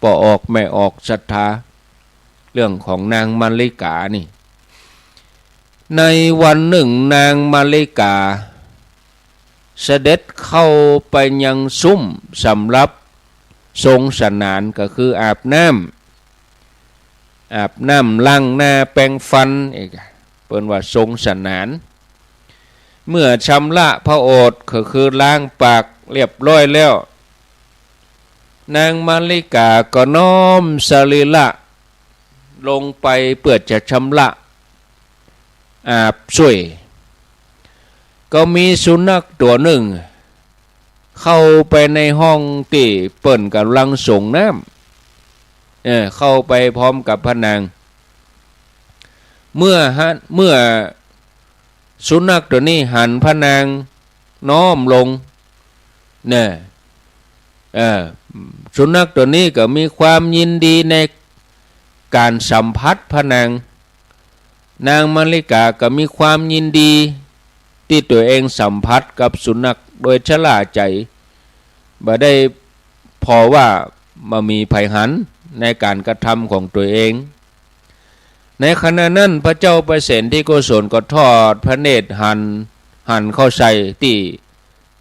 ป้อออกแม่ออกศรัทธา เรื่องของนางมัลลิกานี่ ในวันนึ่งนางมัลลิกาเสด็จเข้าไปยังซุมสำหรับทรงสนาน ก็คืออาบน้ำ อาบน้ำล้างหน้าแปรงฟัน เอก เปิ้นว่าทรงสนาน เมื่อชำระพระโอษฐ์ ก็คือล้างปากเรียบร้อยแล้ว นางมัลลิกาก็น้อมสรีระลงไปเปื้อจะชำระอาบช่วย ก็มีสุนัขตั๋วนึ่งเข้าไปในห้องตี้เปิ้นก่ำลังสรงน้ำ เออ เข้าไปพร้อมกับพระนาง เมื่อหัน เมื่อสุนัขตั๋วนี้หันพระนางน้อมลง เนี่ย เออ สุนัขตั๋วนี้ก็มีความยินดีในก๋านสัมผัสพระนาง นางมัลลิกาก็มีความยินดีตี้ตั๋วเองสัมผัสกับสุนัขโดยชะล่าใจ๋ บ่ได้ผ่อว่าบ่มีใผหันในก๋านกระทำของตั๋วเอง ในขณะนั้นพระเจ้าประเสนทิโกศลก็ทอดพระเนตรหัน หันเข้าใส่ตี้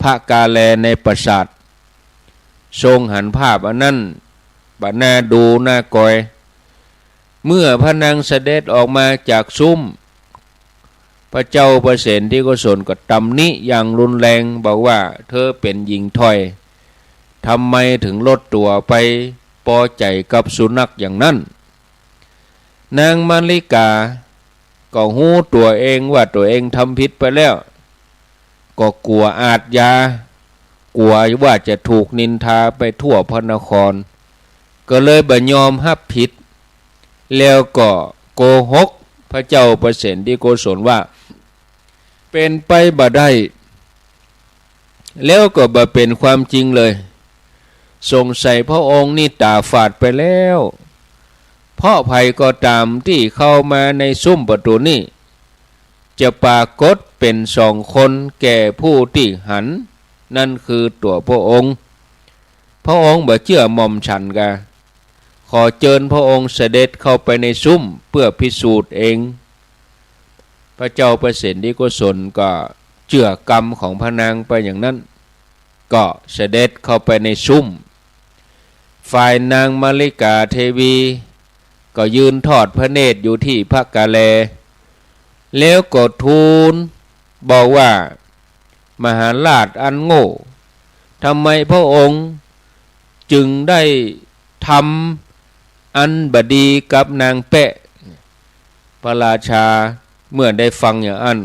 พระกาแลในปราสาท ทรงหันภาพอันนั้น บ่น่าดูน่ากอย เมื่อพระนางเสด็จออกมาจากซุม พระเจ้าประเสนทิโกศลก็ตำหนิอย่างรุนแรง บอกว่า เธอเป๋นหญิงถ่อย ทำไมถึงลดตั๋วไปปอใจ๋กับสุนัขอย่างนั้น นางมัลลิกาก็ฮู้ตั๋วเองว่าตั๋วเองทำผิดไปแล้ว ก็กั๋วอาชญา กั๋วว่าจะถูกนินทาไปทั่วพระนคร ก็เลยบ่ยอมฮับผิด แล้วก็โกหกพระเจ้าประเสนทิโกศลว่า เป๋นไปบ่ได้ แล้วก็บ่เป๋นความจริงเลย สงสัยพระองค์นี่ต๋าฝาดไปแล้ว เพราะใผก็ต๋ามตี้เข้ามาในซุมประตู๋นี้ จะปรากฏเป๋นสองคนแก่ผู้ตี้หัน นั่นคือตั๋วพระองค์ พระองค์บ่เจื้อหม่อมฉันกา ขอเจิญพระองค์เสด็จเข้าไปในซุมเปื้อพิสูจน์เอง พระเจ้าประเสนทิโกศลก็เจื้อกำของพระนางไปอย่างนั้น ก็เสด็จเข้าไปในซุม ฝ่ายนางมัลลิกาเทวีก็ยืนทอดพระเนตรอยู่ตี้พระกาแล แล้วก็ทูลบอกว่า มหาราชอันโง่ ทำไมพระองค์จึงได้ทำอันบ่ดีกับนางแป๊ะ พระราชาเมื่อได้ฟังอย่างอั้น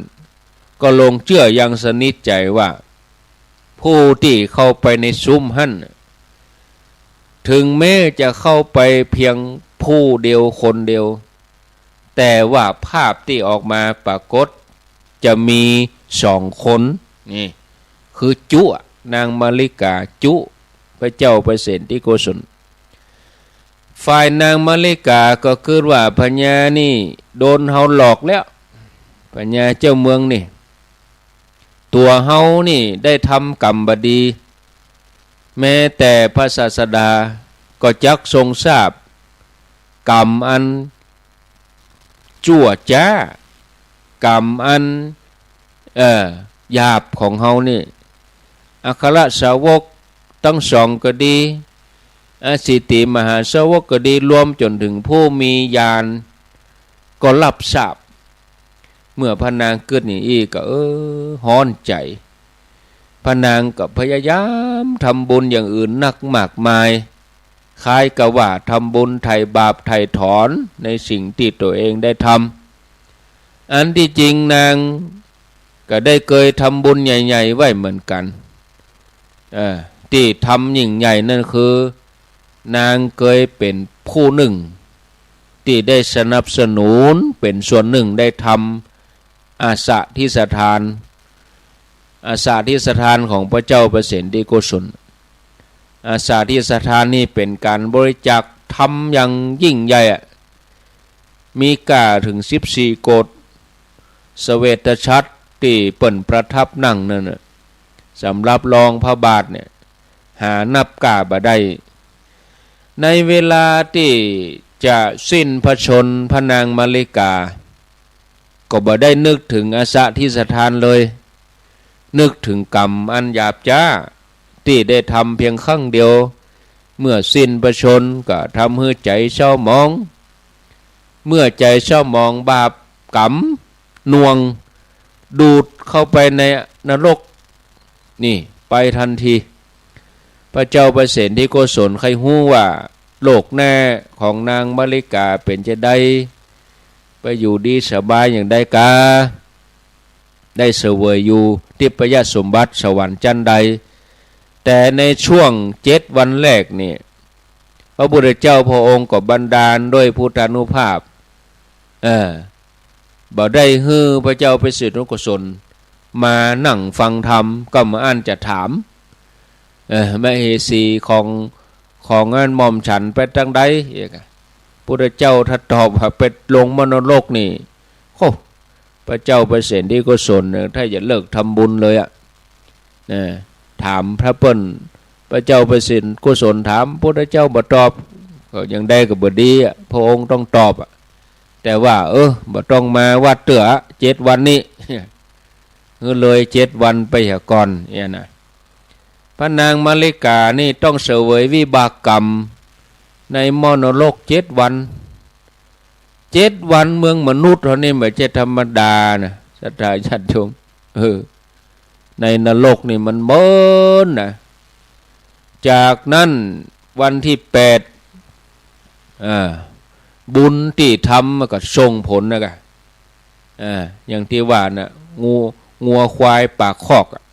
ก็หลงเจื้ออย่างสนิทใจ๋ว่า ผู้ตี้เข้าไปในซุมหั้น ถึงแม้จะเข้าไปเพียงผู้เดียวคนเดียว แต่ว่าภาพตี้ออกมาปรากฏ จะมี สองคน นี่ คือจุ นางมาริกาจุ พระเจ้าประเสนทิโกศล ฝ่ายนางมาริกาก็กึ๊ดว่า พญานี่โดนเฮาหลอกแล้ว พญาเจ้าเมืองนี่ ตั๋วเฮานี่ได้ทำกรรมบ่ดี แม้แต่พระศาสดาก็จักทรงทราบกรรมอัน จั่วจ๊า กรรมอัน เอ่อ หยาบของเฮานี่ อัครสาวกตังสองก็ดี อสิติมหาสาวกก็ดี รวมจ๋นเถิงผู้มีญาณก็ฮับทราบ เมื่อพระนางกึ๊ดอย่างอี้ก็ เออ ฮ้อนใจ๋ พระนางก็พยายามทำบุญอย่างอื่นนักมากมาย คล้ายกับว่าทำบุญไถ่บาปไถ่ถอนในสิ่งตี้ตั๋วเองได้ทำ อันตี้จริงนางก็ได้เกยทำบุญใหญ่ๆ ไว้เหมือนกั๋น เอ่อ ตี้ทำยิ่งใหญ่นั้นคือ นางเกยเป๋นผู้นึ่ง ตี้ได้สนับสนุนเป๋นส่วนนึ่งได้ทำอาสาธิสถาน อาสาธิสถานของพระเจ้าประเสนทิโกศล อาสาธิสถานนี่เป๋นก๋านบริจาคธรรมอย่างยิ่งใหญ่อะ มีก้าเถิงสิบสี่โกฏ เสวตฉัตรตี้เปิ้นประทับนั่งนั้นน่ะ สำหรับรองพระบาทเนี่ย หานับก้าบ่ได้ ในเวลาตี้จะสิ้นพระชนม์พระนางมาริกา ก็บ่ได้นึกเถิงอาสาธิสถานเลย นึกเถิงกรรมอันหยาบจ๊าตี้ได้ทำเพียงครั้งเดียว เมื่อสิ้นพระชนม์ก็ทำหื้อใจ๋เศร้าหมอง เมื่อใจ๋เศร้าหมองบาปกรรมหน่วง ดูดเข้าไปในนรก นี่ ไปตันที พระเจ้าประเสนทิโกศลใค่ฮู้ว่าโลกหน้าของนางมาริกาเป๋นจาใด ไปอยู่ดีสบายอย่างใดกา ได้เสวยอยู่ทิพยสมบัติสวรรค์จั้นใด แต่ในช่วงเจ็ดวันแรกนี่ พระพุทธเจ้าพระองค์ก็บันดาลด้วยพุทธานุภาพ เออ บ่ได้หื้อพระเจ้าประเสนทิโกศลมานั่งฟังธรรม ก็บ่อั้นจะถาม เออ มเหสีของ ของอันหม่อมฉันไปตางใด พุทธเจ้าถ้าตอบว่าไปลงมรณรกนี่ โอ้ พระเจ้าประเสนทิโกศลเนี่ย ถ้าจะเลิกทำบุญเลยอะ นะ ถามพระเปิ้น พระเจ้าประเสนทิโกศลถาม พุทธเจ้าบ่ตอบ ก็อย่างใดก็บ่ดีอะ พระองค์ต้องตอบอะ แต่ว่า เออ บ่ต้องมาวัดเตื้อ เจ็ดวันนี้ หื้อเลยเจ็ดวันไปเหียก่อน เนี่ยนะ พระนางมาริกานี่ต้องเสวยวิบากกรรมในหม้อนรกเจ็ดวัน เจ็ดวันเมืองมนุษย์เฮานี่บ่ใจ้ธรรมดานะ ศรัทธาญาติโยม เออ ในนรกนี่มันเมินนะ จากนั้นวันตี้แปด อ่า บุญตี้ทำมันก็ส่งผลนะกะ อ่า อย่างตี้ว่าน่ะ งัว งัวควายปากคอกอะ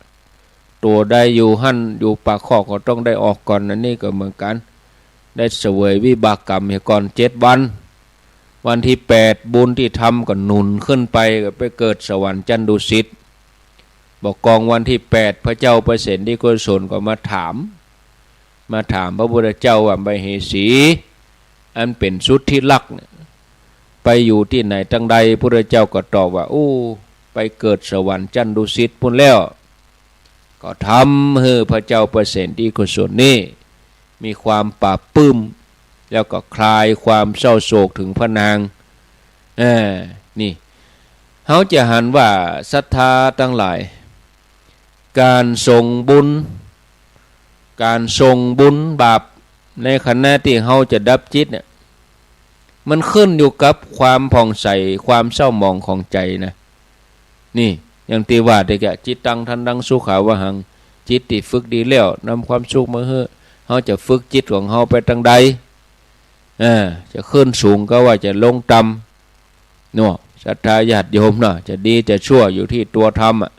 ตั๋วใดอยู่หั้น อยู่ปากคอกก็ต้องได้ออกก่อน อันนี้ก็เหมือนกั๋น ได้เสวยวิบากกรรมเหียก่อนเจ็ดวัน วันตี้แปดบุญตี้ทำก็หนุนขึ้นไป ก็ไปเกิดสวรรค์จั้นดุสิต บ่ากองวันตี้แปด พระเจ้าประเสนทิโกศลก็มาถาม มาถามพระพุทธเจ้าว่า มเหสี อันเป๋นสุดที่รักเนี่ย ไปอยู่ตี้ไหนตางใด พุทธเจ้าก็ตอบว่า อู้ ไปเกิดสวรรค์จั้นดุสิตปู้นแล้ว ก็ทำหื้อพระเจ้าประเสนทิโกศลนี่มีความปลาบปลื้ม แล้วก็คลายความเศร้าโศกเถิงพระนาง เออ นี่ เฮาจะหันว่าศรัทธาตังหลาย ก๋านส่งบุญ ก๋านส่งบุญบาปในขณะตี้เฮาจะดับจิตเนี่ย มันขึ้นอยู่กับความผ่องใส ความเศร้าหมองของใจ๋นะ นี่ อย่างตี้ว่าตะกี้ จิตตังทันตังสุขาวหัง จิตตี้ฝึกดีแล้วนำความสุขมาหื้อ เฮาจะฝึกจิตของเฮาไปตางใด เออ จะขึ้นสูงก็ว่าจะลงต่ำ เนาะ ศรัทธาญาติโยมเนาะ จะดีจะชั่วอยู่ตี้ตั๋วทำอะ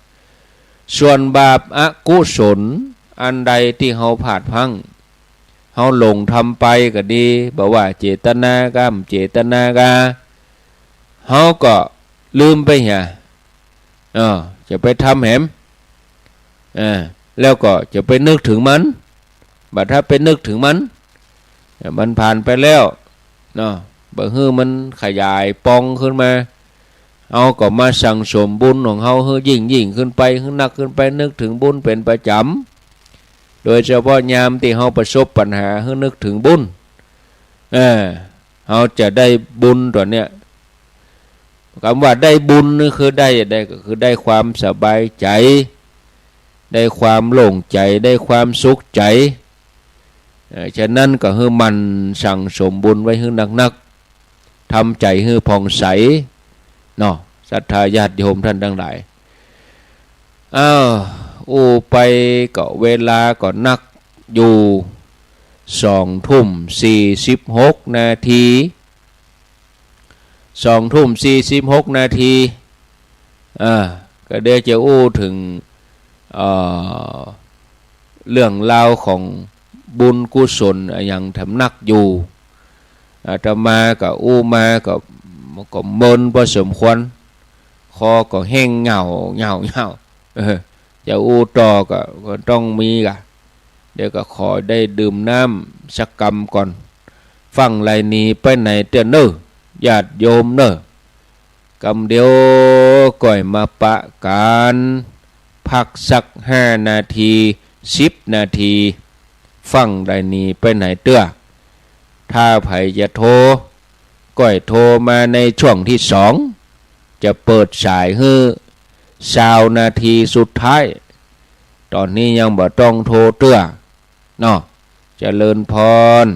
ส่วนบาปอกุศลอันใดตี้เฮาพลาดพลั้ง เฮาหลงทำไปก็ดี บ่ว่าเจตนากา บ่เจตนากา เฮาก็ลืมไปเหีย เออ ศ จะไปทำแหม อ่า แล้วก็จะไปนึกเถิงมัน บ่าถ้าไปนึกเถิงมัน มันผ่านไปแล้วเนาะ บ่หื้อมันขยายป่องขึ้นมา เฮาก็มาสั่งสมบุญของเฮาหื้อยิ่งๆ ขึ้นไป หื้อนักขึ้นไป นึกเถิงบุญเป๋นประจ๋ำ โดยเฉพาะยามตี้เฮาประสบปัญหา หื้อนึกเถิงบุญ เออ เฮาจะได้บุญตั๋วเนี้ย กำว่าได้บุญนี่คือได้ ได้ ก็คือได้ความสบายใจ๋ ได้ความโล่งใจ๋ ได้ความสุขใจ๋ เอ่อ ฉะนั้นก็หื้อหมั่นสั่งสมบุญไว้หื้อนักๆ ทำใจ๋หื้อผ่องใสเนาะ ศรัทธาญาติโยมต้านตังหลาย อ้าว อู้ไปก็เวลาก็นักอยู่ สองทุ่มสี่สิบหกนาที สองทุ่มสี่สิบหกนาที อ่า ก็เดี๋ยวจะอู้เถิง เอ่อ เรื่องราวของบุญกุศลอะหยังตำนักอยู่ อาตมาก็อู้มาก็ ก็เมินพอสมควร คอก็แห้งเหงา เหงา เหงา เออ จะอู้ต่อก็ ก็ต้องมีก่ะ เดี๋ยวก็ขอได้ดื่มน้ำสักกำก่อน ฟั่งไรหนีไปไหนเตื้อเน่อ ญาติโยมเน่อ กำเดียวก่อยมาปะกั๋น พักสักห้านาที สิบนาที ฟั่งไรหนีไปไหนเตื้อ ถ้าใผจะโทร ก่อยโทรมาในช่วงตี้สอง จะเปิดสายหื้อ ซาวนาทีสุดท้าย ต๋อนนี้ยังบ่ต้องโทรเตื้อเนาะ เจริญพร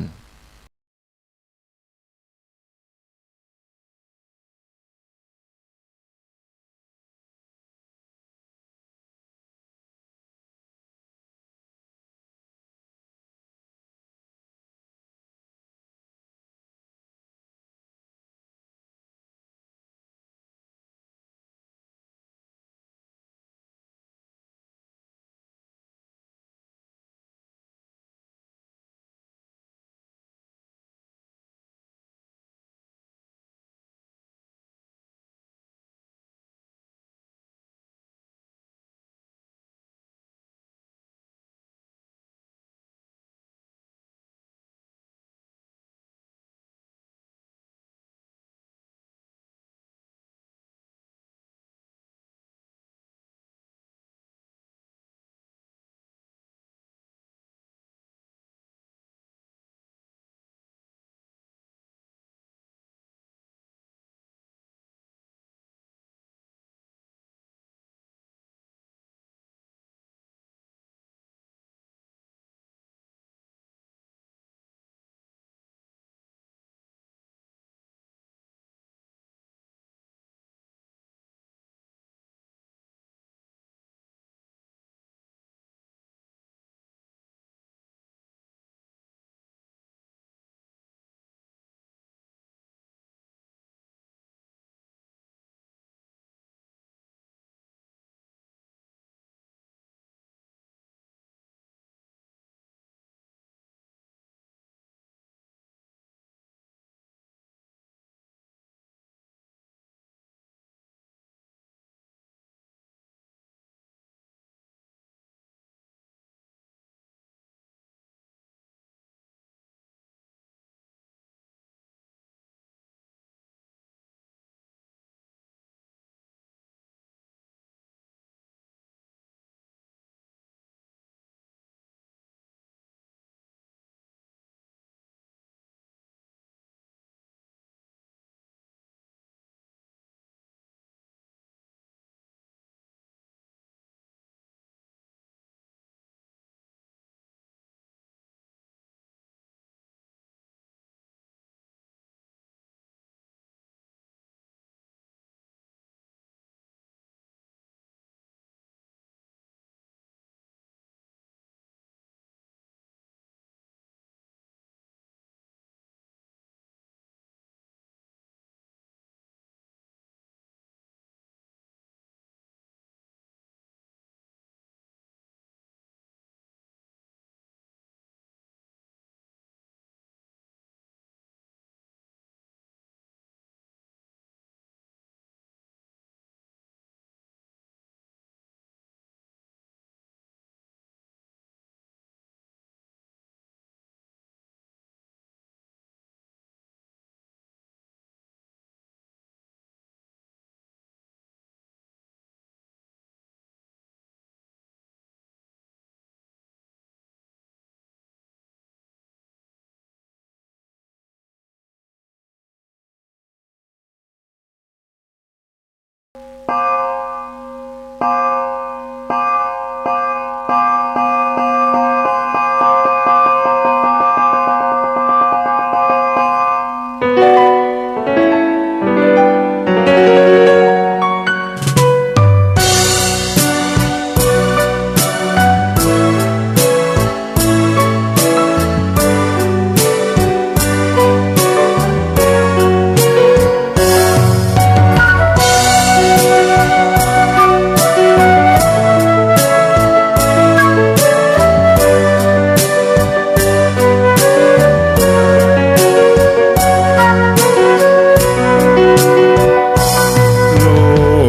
โล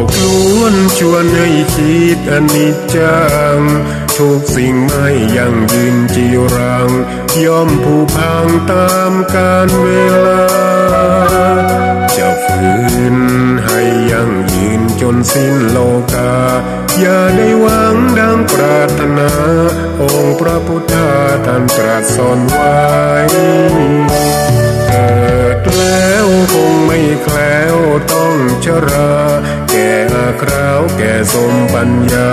กล้วนชวนให้คิดอนิจจัง ทุกสิ่งไม่ยั่งยืนจีรัง ย่อมผุพังตามกาลเวลา จะฝืนให้ยั่งยืนจนสิ้นโลกา อย่าได้หวังดังปรารถนา องค์พระพุทธาท่านตรัสสอนไว้ เกิดแล้วคงไม่แคล้วต้องชรา แก่อาคราวแก่สมปัญญา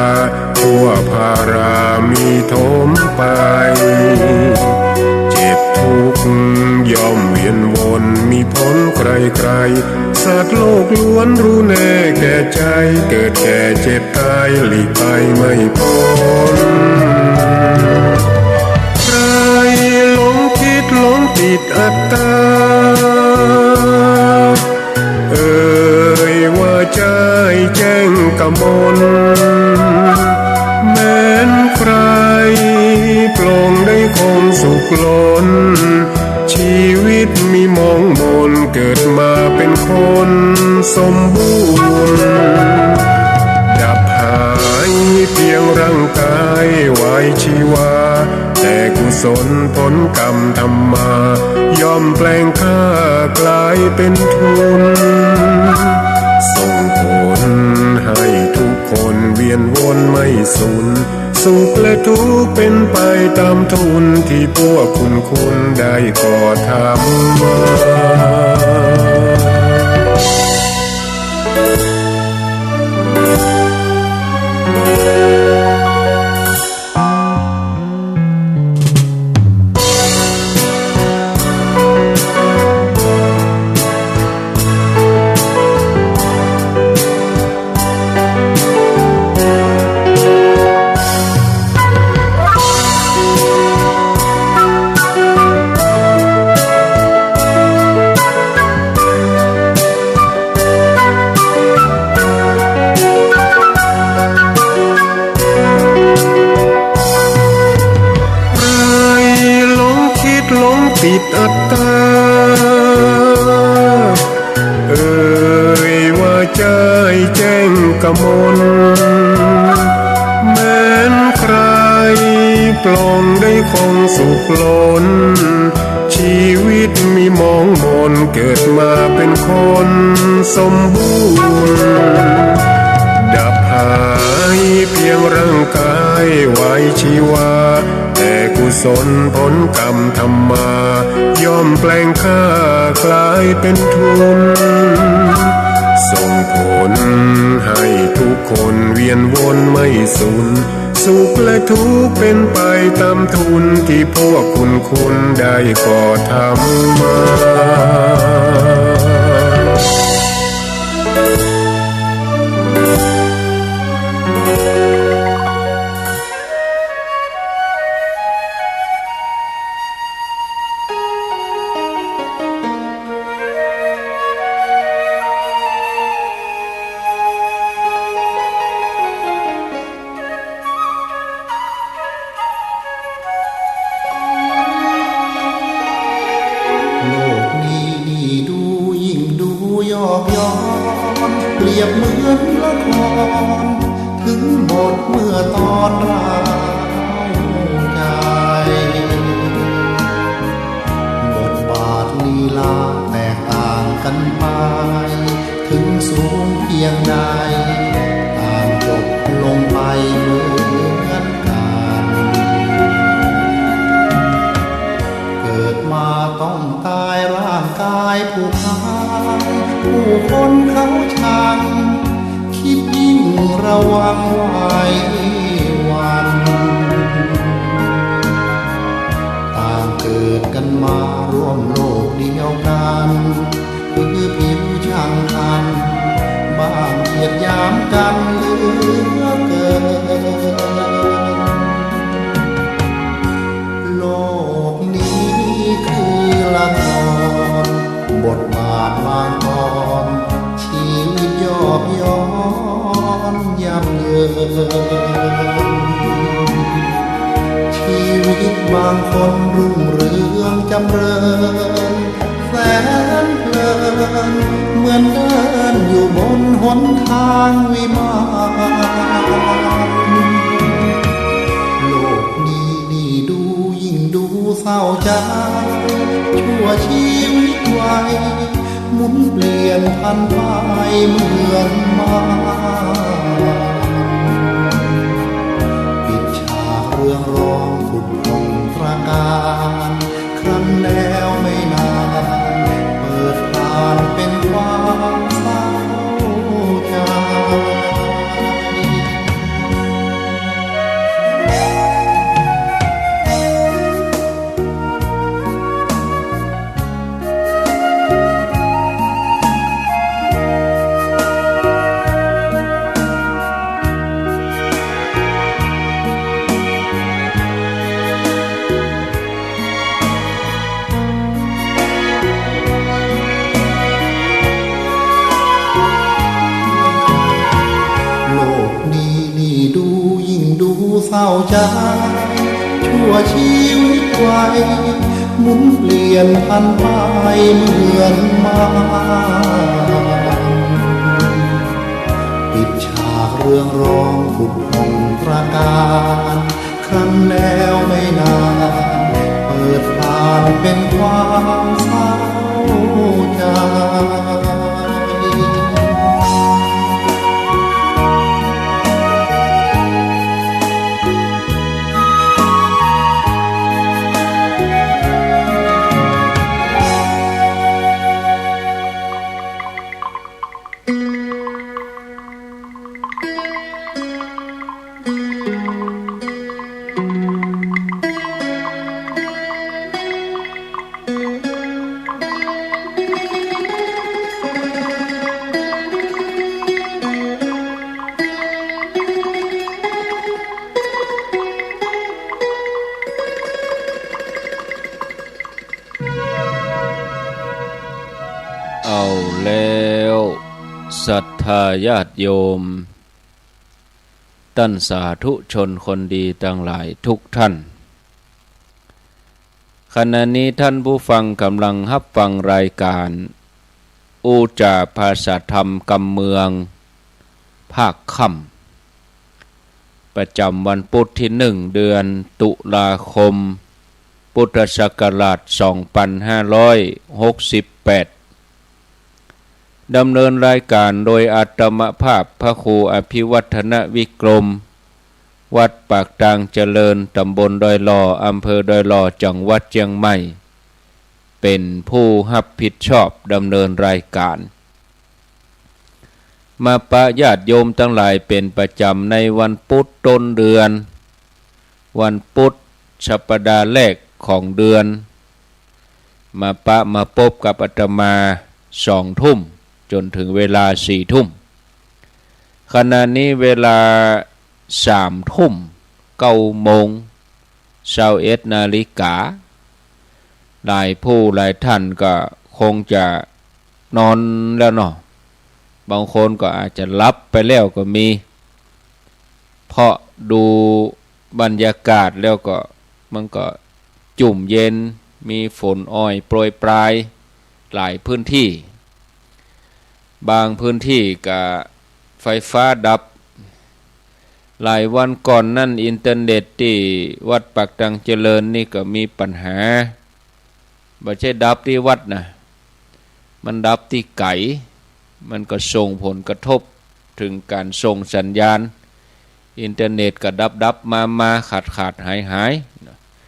ทั่วพารามีถมไป เจ็บทุกข์ย่อมเวียนวน มีพ้นใครๆ สัตว์โลกล้วนรู้แน่แก่ใจ เกิดแก่เจ็บตายหลีกไปไม่พ้น ใครหลงคิดหลงติดอัตตา เอ่ยว่าใจ้แจ้งกมล แม้นใครปลงได้คงสุขล้น ชีวิตมีหมองหมน เกิดมาเป็นคนสมบูรณ์ ดับหายเพียงร่างกายวายชีวา แต่กุศลผลกรรมทำมา ย่อมแปลงค่ากลายเป็นทุน ส่งผลให้ทุกคนเวียนวนไม่สูญ สุขและทุกข์เป็นไปตามทุน ที่พวกคุณคุณได้กระทำมา ใครหลงคิดหลงติดอัตตา เอ่ยว่าใจ้แจ้งกมล แม้นใครปลงได้คงสุขล้น ชีวิตมีหมองหมน เกิดมาเป็นคนสมบูรณ์ ดับหายเพียงร่างกายวายชีวา แต่กุศลผลกรรมทำมา ย่อมแปลงค่ากลายเป็นทุน ส่งผลให้ทุกคนเวียนวนไม่สูญ สุขและทุกข์เป็นไปตามทุน ที่พวกคุณคุณได้กระทำมา โลกนี้นี่ดูยิ่งดูยอกย้อน เปรียบเหมือนละคร ถึงบทเมื่อตอนร้ายใจ บทบาทลีลาแตกต่างกันไป ถึงสูงเพียงใด ต่างจบลงไปเหมือนกัน เกิดมาต้องตายร่างกายผู้พาน ผู้คนเขาชัง หวังไหวหวั่น ต่างเกิดกันมาร่วมโลกเดียวกัน คือผิวช่างอัน บ้างเยียดหยามกันเหลือเกิน โลกนี้คือละคร บทบาทบางตอน ชีวิตยอกย้อนยับเยิน ชีวิตบางคนรุ่งเรืองจำเริญ แสนเพลิน เหมือนเดินอยู่บนหนทางวิมาน โลกนี้นี่ดูยิ่งดูเศร้าใจ ชั่วชีวิตวัย หมุนเปลี่ยนผันไปเหมือนมาร ปิดฉากเรืองรองผุดผ่องตระการ ครั้นแล้วไม่นาน เปิดผ่านเป็นความเศร้าใจ โลกนี้นี่ดูยิ่งดูเศร้าใจ ชั่วชีวิตวัย หมุนเปลี่ยนผันไปเหมือนมาร ปิดฉากเรืองรองผุดผ่องตระการ ครั้นแล้วไม่นาน เปิดผ่านเป็นความเศร้าใจ เอาแล้ว ศรัทธาญาติโยม ต้านสาธุชนคนดีตังหลายทุกท่าน ขณะนี้ท่านผู้ฟังก๋ำลังฮับฟังรายก๋าน อู้จ๋าภาษาธรรมกำเมือง ภาคค่ำ ประจ๋ำวันปุ๊ดตี้หนึ่ง เดือนตุลาคม พุทธศักราช สองปันห้าร้อยหกสิบแปด ดำเนินรายก๋านโดยอาตมาภาพพระครูอภิวัฒนวิกรม วัดปากตางเจริญ ต๋ำบลดอยหล่อ อำเภอดอยหล่อ จังหวัดเจียงใหม่ เป๋นผู้ฮับผิดชอบดำเนินรายก๋าน มาปะญาติโยมตังหลายเป๋นประจ๋ำในวันปุ๊ดต้นเดือน วันปุ๊ดสัปดาห์แรกของเดือน มาปะมาปบกับอาตมาสองทุ่มจ๋นเถิงเวลาสี่ทุ่ม ขณะนี้เวลาสามทุ่มเก้าโมง ซาวเอ็ดนาฬิกา หลายผู้หลายท่านก็คงจะนอนแล้วเนาะ บางคนก็อาจจะหลับไปแล้วก็มี เพราะดูบรรยากาศแล้วก็ มันก็จุ่มเย็น มีฝนอ่อยโปรยปราย หลายพื้นที่ บางพื้นที่ก็ไฟฟ้าดับ หลายวันก่อนนั้นอินเทอร์เน็ตตี้วัดปากตางเจริญนี่ก็มีปัญหา บ่ใจ้ดับตี้วัดนะ มันดับตี้ไก๋ มันก็ส่งผลกระทบเถิงก๋านส่งสัญญาณ อินเทอร์เน็ตก็ดับๆ มาๆ ขาดๆ หาย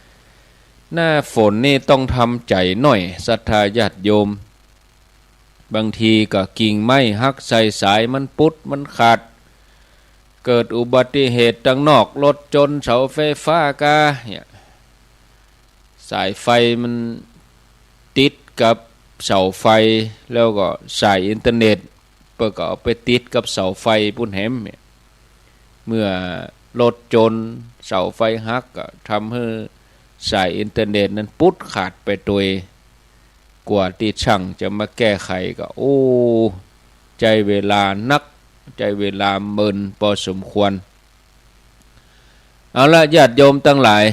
ๆ หน้าฝนนี่ต้องทำใจ๋หน้อย ศรัทธาญาติโยม บางทีก็กิ่งไม้หักใส่สายมันปุดมันขาด เกิดอุบัติเหตุตังนอก รถจนเสาไฟฟ้ากา เนี่ย สายไฟมันติดกับเสาไฟ แล้วก็สายอินเทอร์เน็ต เปิ้นก็เอาไปติดกับเสาไฟปู้นแหม เนี่ย เมื่อรถจน เสาไฟหัก ก็ทำหื้อสายอินเทอร์เน็ตนั้นปุดขาดไปตวย กว่าตี้ช่างจะมาแก้ไขก็ โอ้ ใจ๊เวลานัก ใจ๊เวลาเมินปอสมควร เอาละ ญาติโยมตังหลาย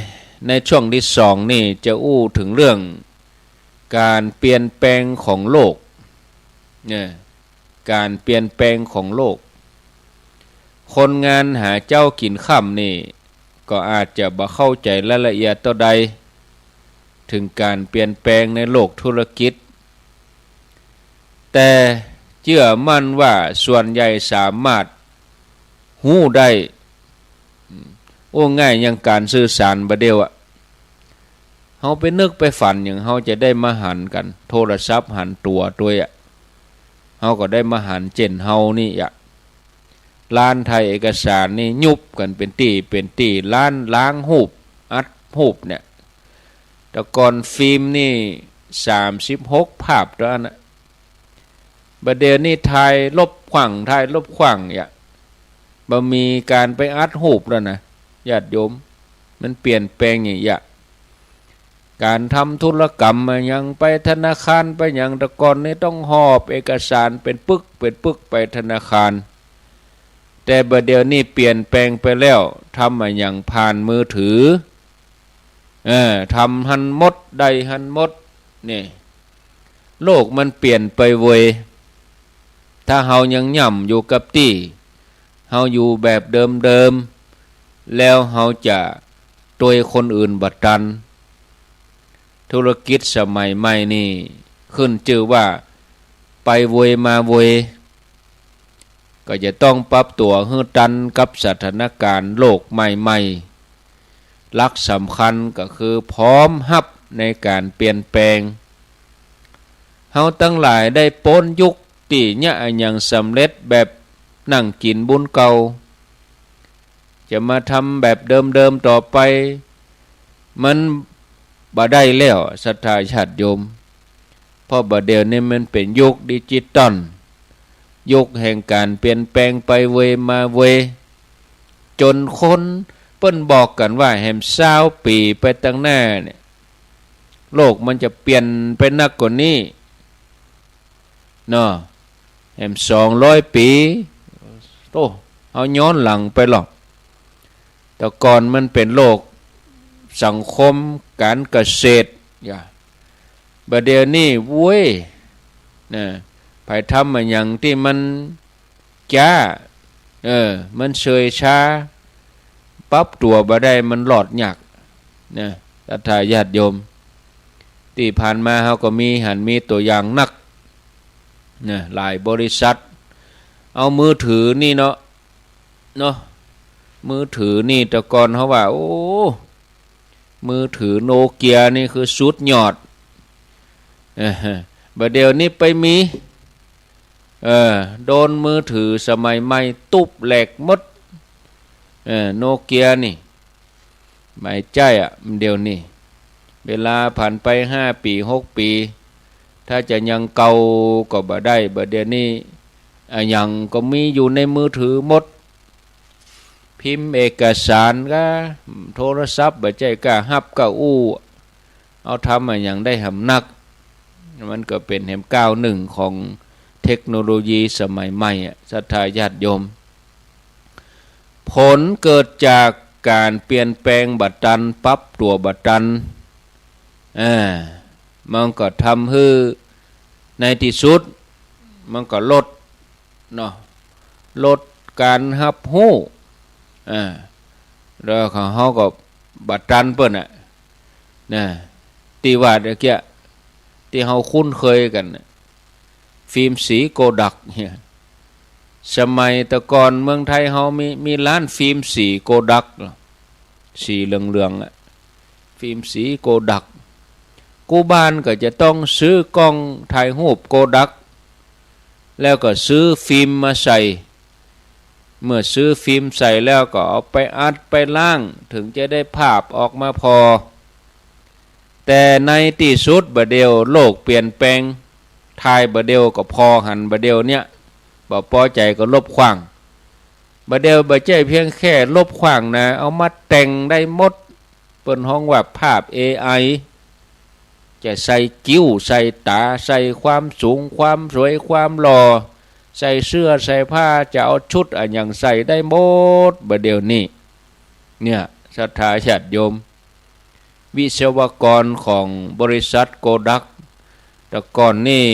ในช่วงตี้สองนี่จะอู้เถิงเรื่องก๋านเปลี่ยนแปลงของโลก เนี่ย ก๋านเปลี่ยนแปลงของโลก คนงานหาเจ๊ากิ๋นค่ำนี่ ก็อาจจะบ่เข้าใจ๋รายละเอียดเต้าใด เถิงก๋านเปลี่ยนแปลงในโลกธุรกิจ แต่เจื้อมั่นว่าส่วนใหญ่สามารถฮู้ได้ อืม โอ้ ง่ายอย่างก๋านสื่อสารบ่าเดี่ยวอะ เฮาไปนึกไปฝันหยัง เฮาจะได้มาหันกั๋น โทรศัพท์หันตั๋วตวยอะ เฮาก็ได้มาหันเจ้นเฮานี่อะ ร้านถ่ายเอกสารนี่ยุบกั๋นเป๋นตี้เป๋นตี้ ร้านล้างฮูป อัดฮูปเนี่ย แต่ก่อนฟิล์มนี่สามสิบหกภาพเต้าอั้นนะ บ่าเดี่ยวนี้ถ่ายลบขว้าง ถ่ายลบขว้าง เนี่ย บ่มีก๋านไปอัดฮูปแล้วนะ ญาติโยม มันเปลี่ยนแปลงอย่างเยียะ ก๋านทำธุรกรรมอะหยัง ไปธนาคารไปหยัง แต่ก่อนนี่ต้องหอบเอกสารเป๋นปึกเป๋นปึกไปธนาคาร แต่บ่าเดี่ยวนี้เปลี่ยนแปลงไปแล้ว ทำอะหยังผ่านมือถือ เออ ทำหั้นหมด ได้หั้นหมด นี่ โลกมันเปลี่ยนไปเว้ย ถ้าเฮายังย่ำอยู่กับตี้ เฮาอยู่แบบเดิมๆ แล้วเฮาจะตวยคนอื่นบ่ตัน ธุรกิจสมัยใหม่นี่ขึ้นจื้อว่าไปเว้ยมาเว้ย ก็จะต้องปรับตั๋วหื้อตันกับสถานก๋ารณ์โลกใหม่ๆ หลักสำคัญก็คือพร้อมฮับในก๋านเปลี่ยนแปลง เฮาตังหลายได้ป๊นยุคตี้เยียะอะหยังสำเร็จแบบนั่งกิ๋นบุญเก่า จะมาทำแบบเดิมๆ ต่อไป มันบ่ได้แล้ว ศรัทธาญาติโยม เพราะบ่าเดี่ยวนี้มันเป๋นยุคดิจิตอล ยุคแห่งก๋านเปลี่ยนแปลงไปเว้ยมาเว้ย จ๋นคนเปิ้นบอกกั๋นว่าแหมซาวปี๋ไปตังหน้าเนี่ย โลกมันจะเปลี่ยนไปนักกว่านี้ เนาะ แหมสองร้อยปี๋ โอ้ เฮาย้อนหลังไปหรอก แต่ก่อนมันเป๋นโลกสังคมก๋านเกษตร อย่า บ่าเดี่ยวนี้ โว้ย นะ ใผทำอะหยังตี้มันจ๊า เออ มันเชยช้า ปรับตั๋วบ่ได้ มันรอดยาก นะ ศรัทธาญาติโยม ตี้ผ่านมาเฮาก็มีหันมีตั๋วอย่างนัก นะ หลายบริษัท เอามือถือนี่เนาะ เนาะ มือถือนี่แต่ก่อนเฮาว่า โอ้ มือถือโนเกียนี่คือสุดยอด เออ บ่าเดี่ยวนี้ไปมี เออ โดนมือถือสมัยใหม่ตุ๊บแหลกหมด เออ โนเกียนี่ บ่ใจ้อะ เดี๋ยวนี้ เวลาผ่านไปห้าปี๋ หกปี๋ ถ้าจะยังเก่าก็บ่ได้ บ่าเดี่ยวนี้ อะหยังก็มีอยู่ในมือถือหมด พิมพ์เอกสารกา โทรศัพท์ บ่ใจ้กาฮับกาอู้ เอาทำอะหยังได้หำนัก มันก็เป๋นแหมก้าวนึ่งของเทคโนโลยีสมัยใหม่อะ ศรัทธาญาติโยม ผลเกิดจากก๋านเปลี่ยนแปลงบ่ตัน ปรับตั๋วบ่ตัน อ่า มันก็ทำหื้อในตี้สุด มันก็ลด เนาะ ลดก๋านฮับฮู้ อ่า แล้วของเฮาก็บ่ตันเปิ้นน่ะ นะ ตี้ว่าเมื่อกี้ ตี้เฮาคุ้นเคยกั๋นน่ะ ฟิล์มสีโกดักเนี่ย สมัยแต่ก่อนเมืองไทยเฮามี มีร้านฟิล์มสีโกดักเหรอ สีเหลืองๆ อะ ฟิล์มสีโกดัก กู้บ้านก็จะต้องซื้อกล้องถ่ายฮูปโกดัก แล้วก็ซื้อฟิล์มมาใส่ เมื่อซื้อฟิล์มใส่แล้วก็เอาไปอัดไปล้าง เถิงจะได้ภาพออกมาผ่อ แต่ในตี้สุดบ่าเดี่ยวโลกเปลี่ยนแปลง ถ่ายบ่าเดี่ยวก็ผ่อหันบ่าเดี่ยวเนี่ย บ่ปอใจ๋ก็ลบขว้าง บ่าเดี่ยวบ่ใจ้เพียงแค่ลบขว้างนะ เอามาแต่งได้หมด เปิ้นฮ้องว่าภาพ เอ ไอ จะใส่คิ้ว ใส่ต๋า ใส่ความสูง ความสวย ความหล่อ ใส่เสื้อ ใส่ผ้า จะเอาชุดอะหยังใส่ได้หมด บ่าเดี่ยวนี้ เนี่ย ศรัทธาญาติโยม วิศวกรของบริษัทโกดัก แต่ก่อนนี่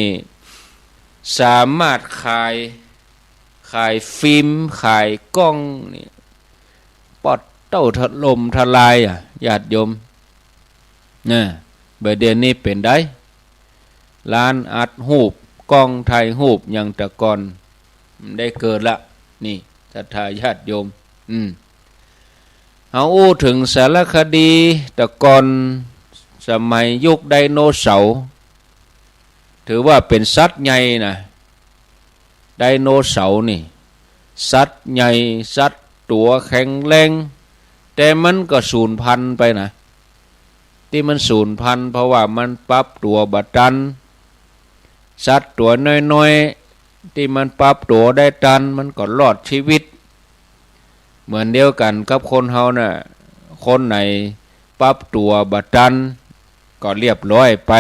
สามารถขาย ขายฟิล์ม ขายกล้องนี่ ปอดเต้าถล่มทลายอะ ญาติโยม นะ บ่าเดี่ยวนี้เป๋นใด ร้านอัดฮูป กล้องถ่ายฮูป อย่างแต่ก่อน บ่ได้เกิดละ นี่ ศรัทธาญาติโยม อืม เฮาอู้เถิงสารคดี แต่ก่อนสมัยยุคไดโนเสาร์ ถือว่าเป๋นสัตว์ใหญ่นะ ไดโนเสาร์นี่ สัตว์ใหญ่ สัตว์ตั๋วแข็งแรง แต่มันก็สูญพันธุ์ไปนะ ตี้มันสูญพันธุ์เพราะว่ามันปรับตั๋วบ่ตัน สัตว์ตั๋วน้อยๆ ตี้มันปรับตั๋วได้ตัน มันก็รอดชีวิต เหมือนเดียวกั๋นกับคนเฮาน่ะ คนไหนปรับตั๋วบ่ตัน ก็เรียบร้อยไป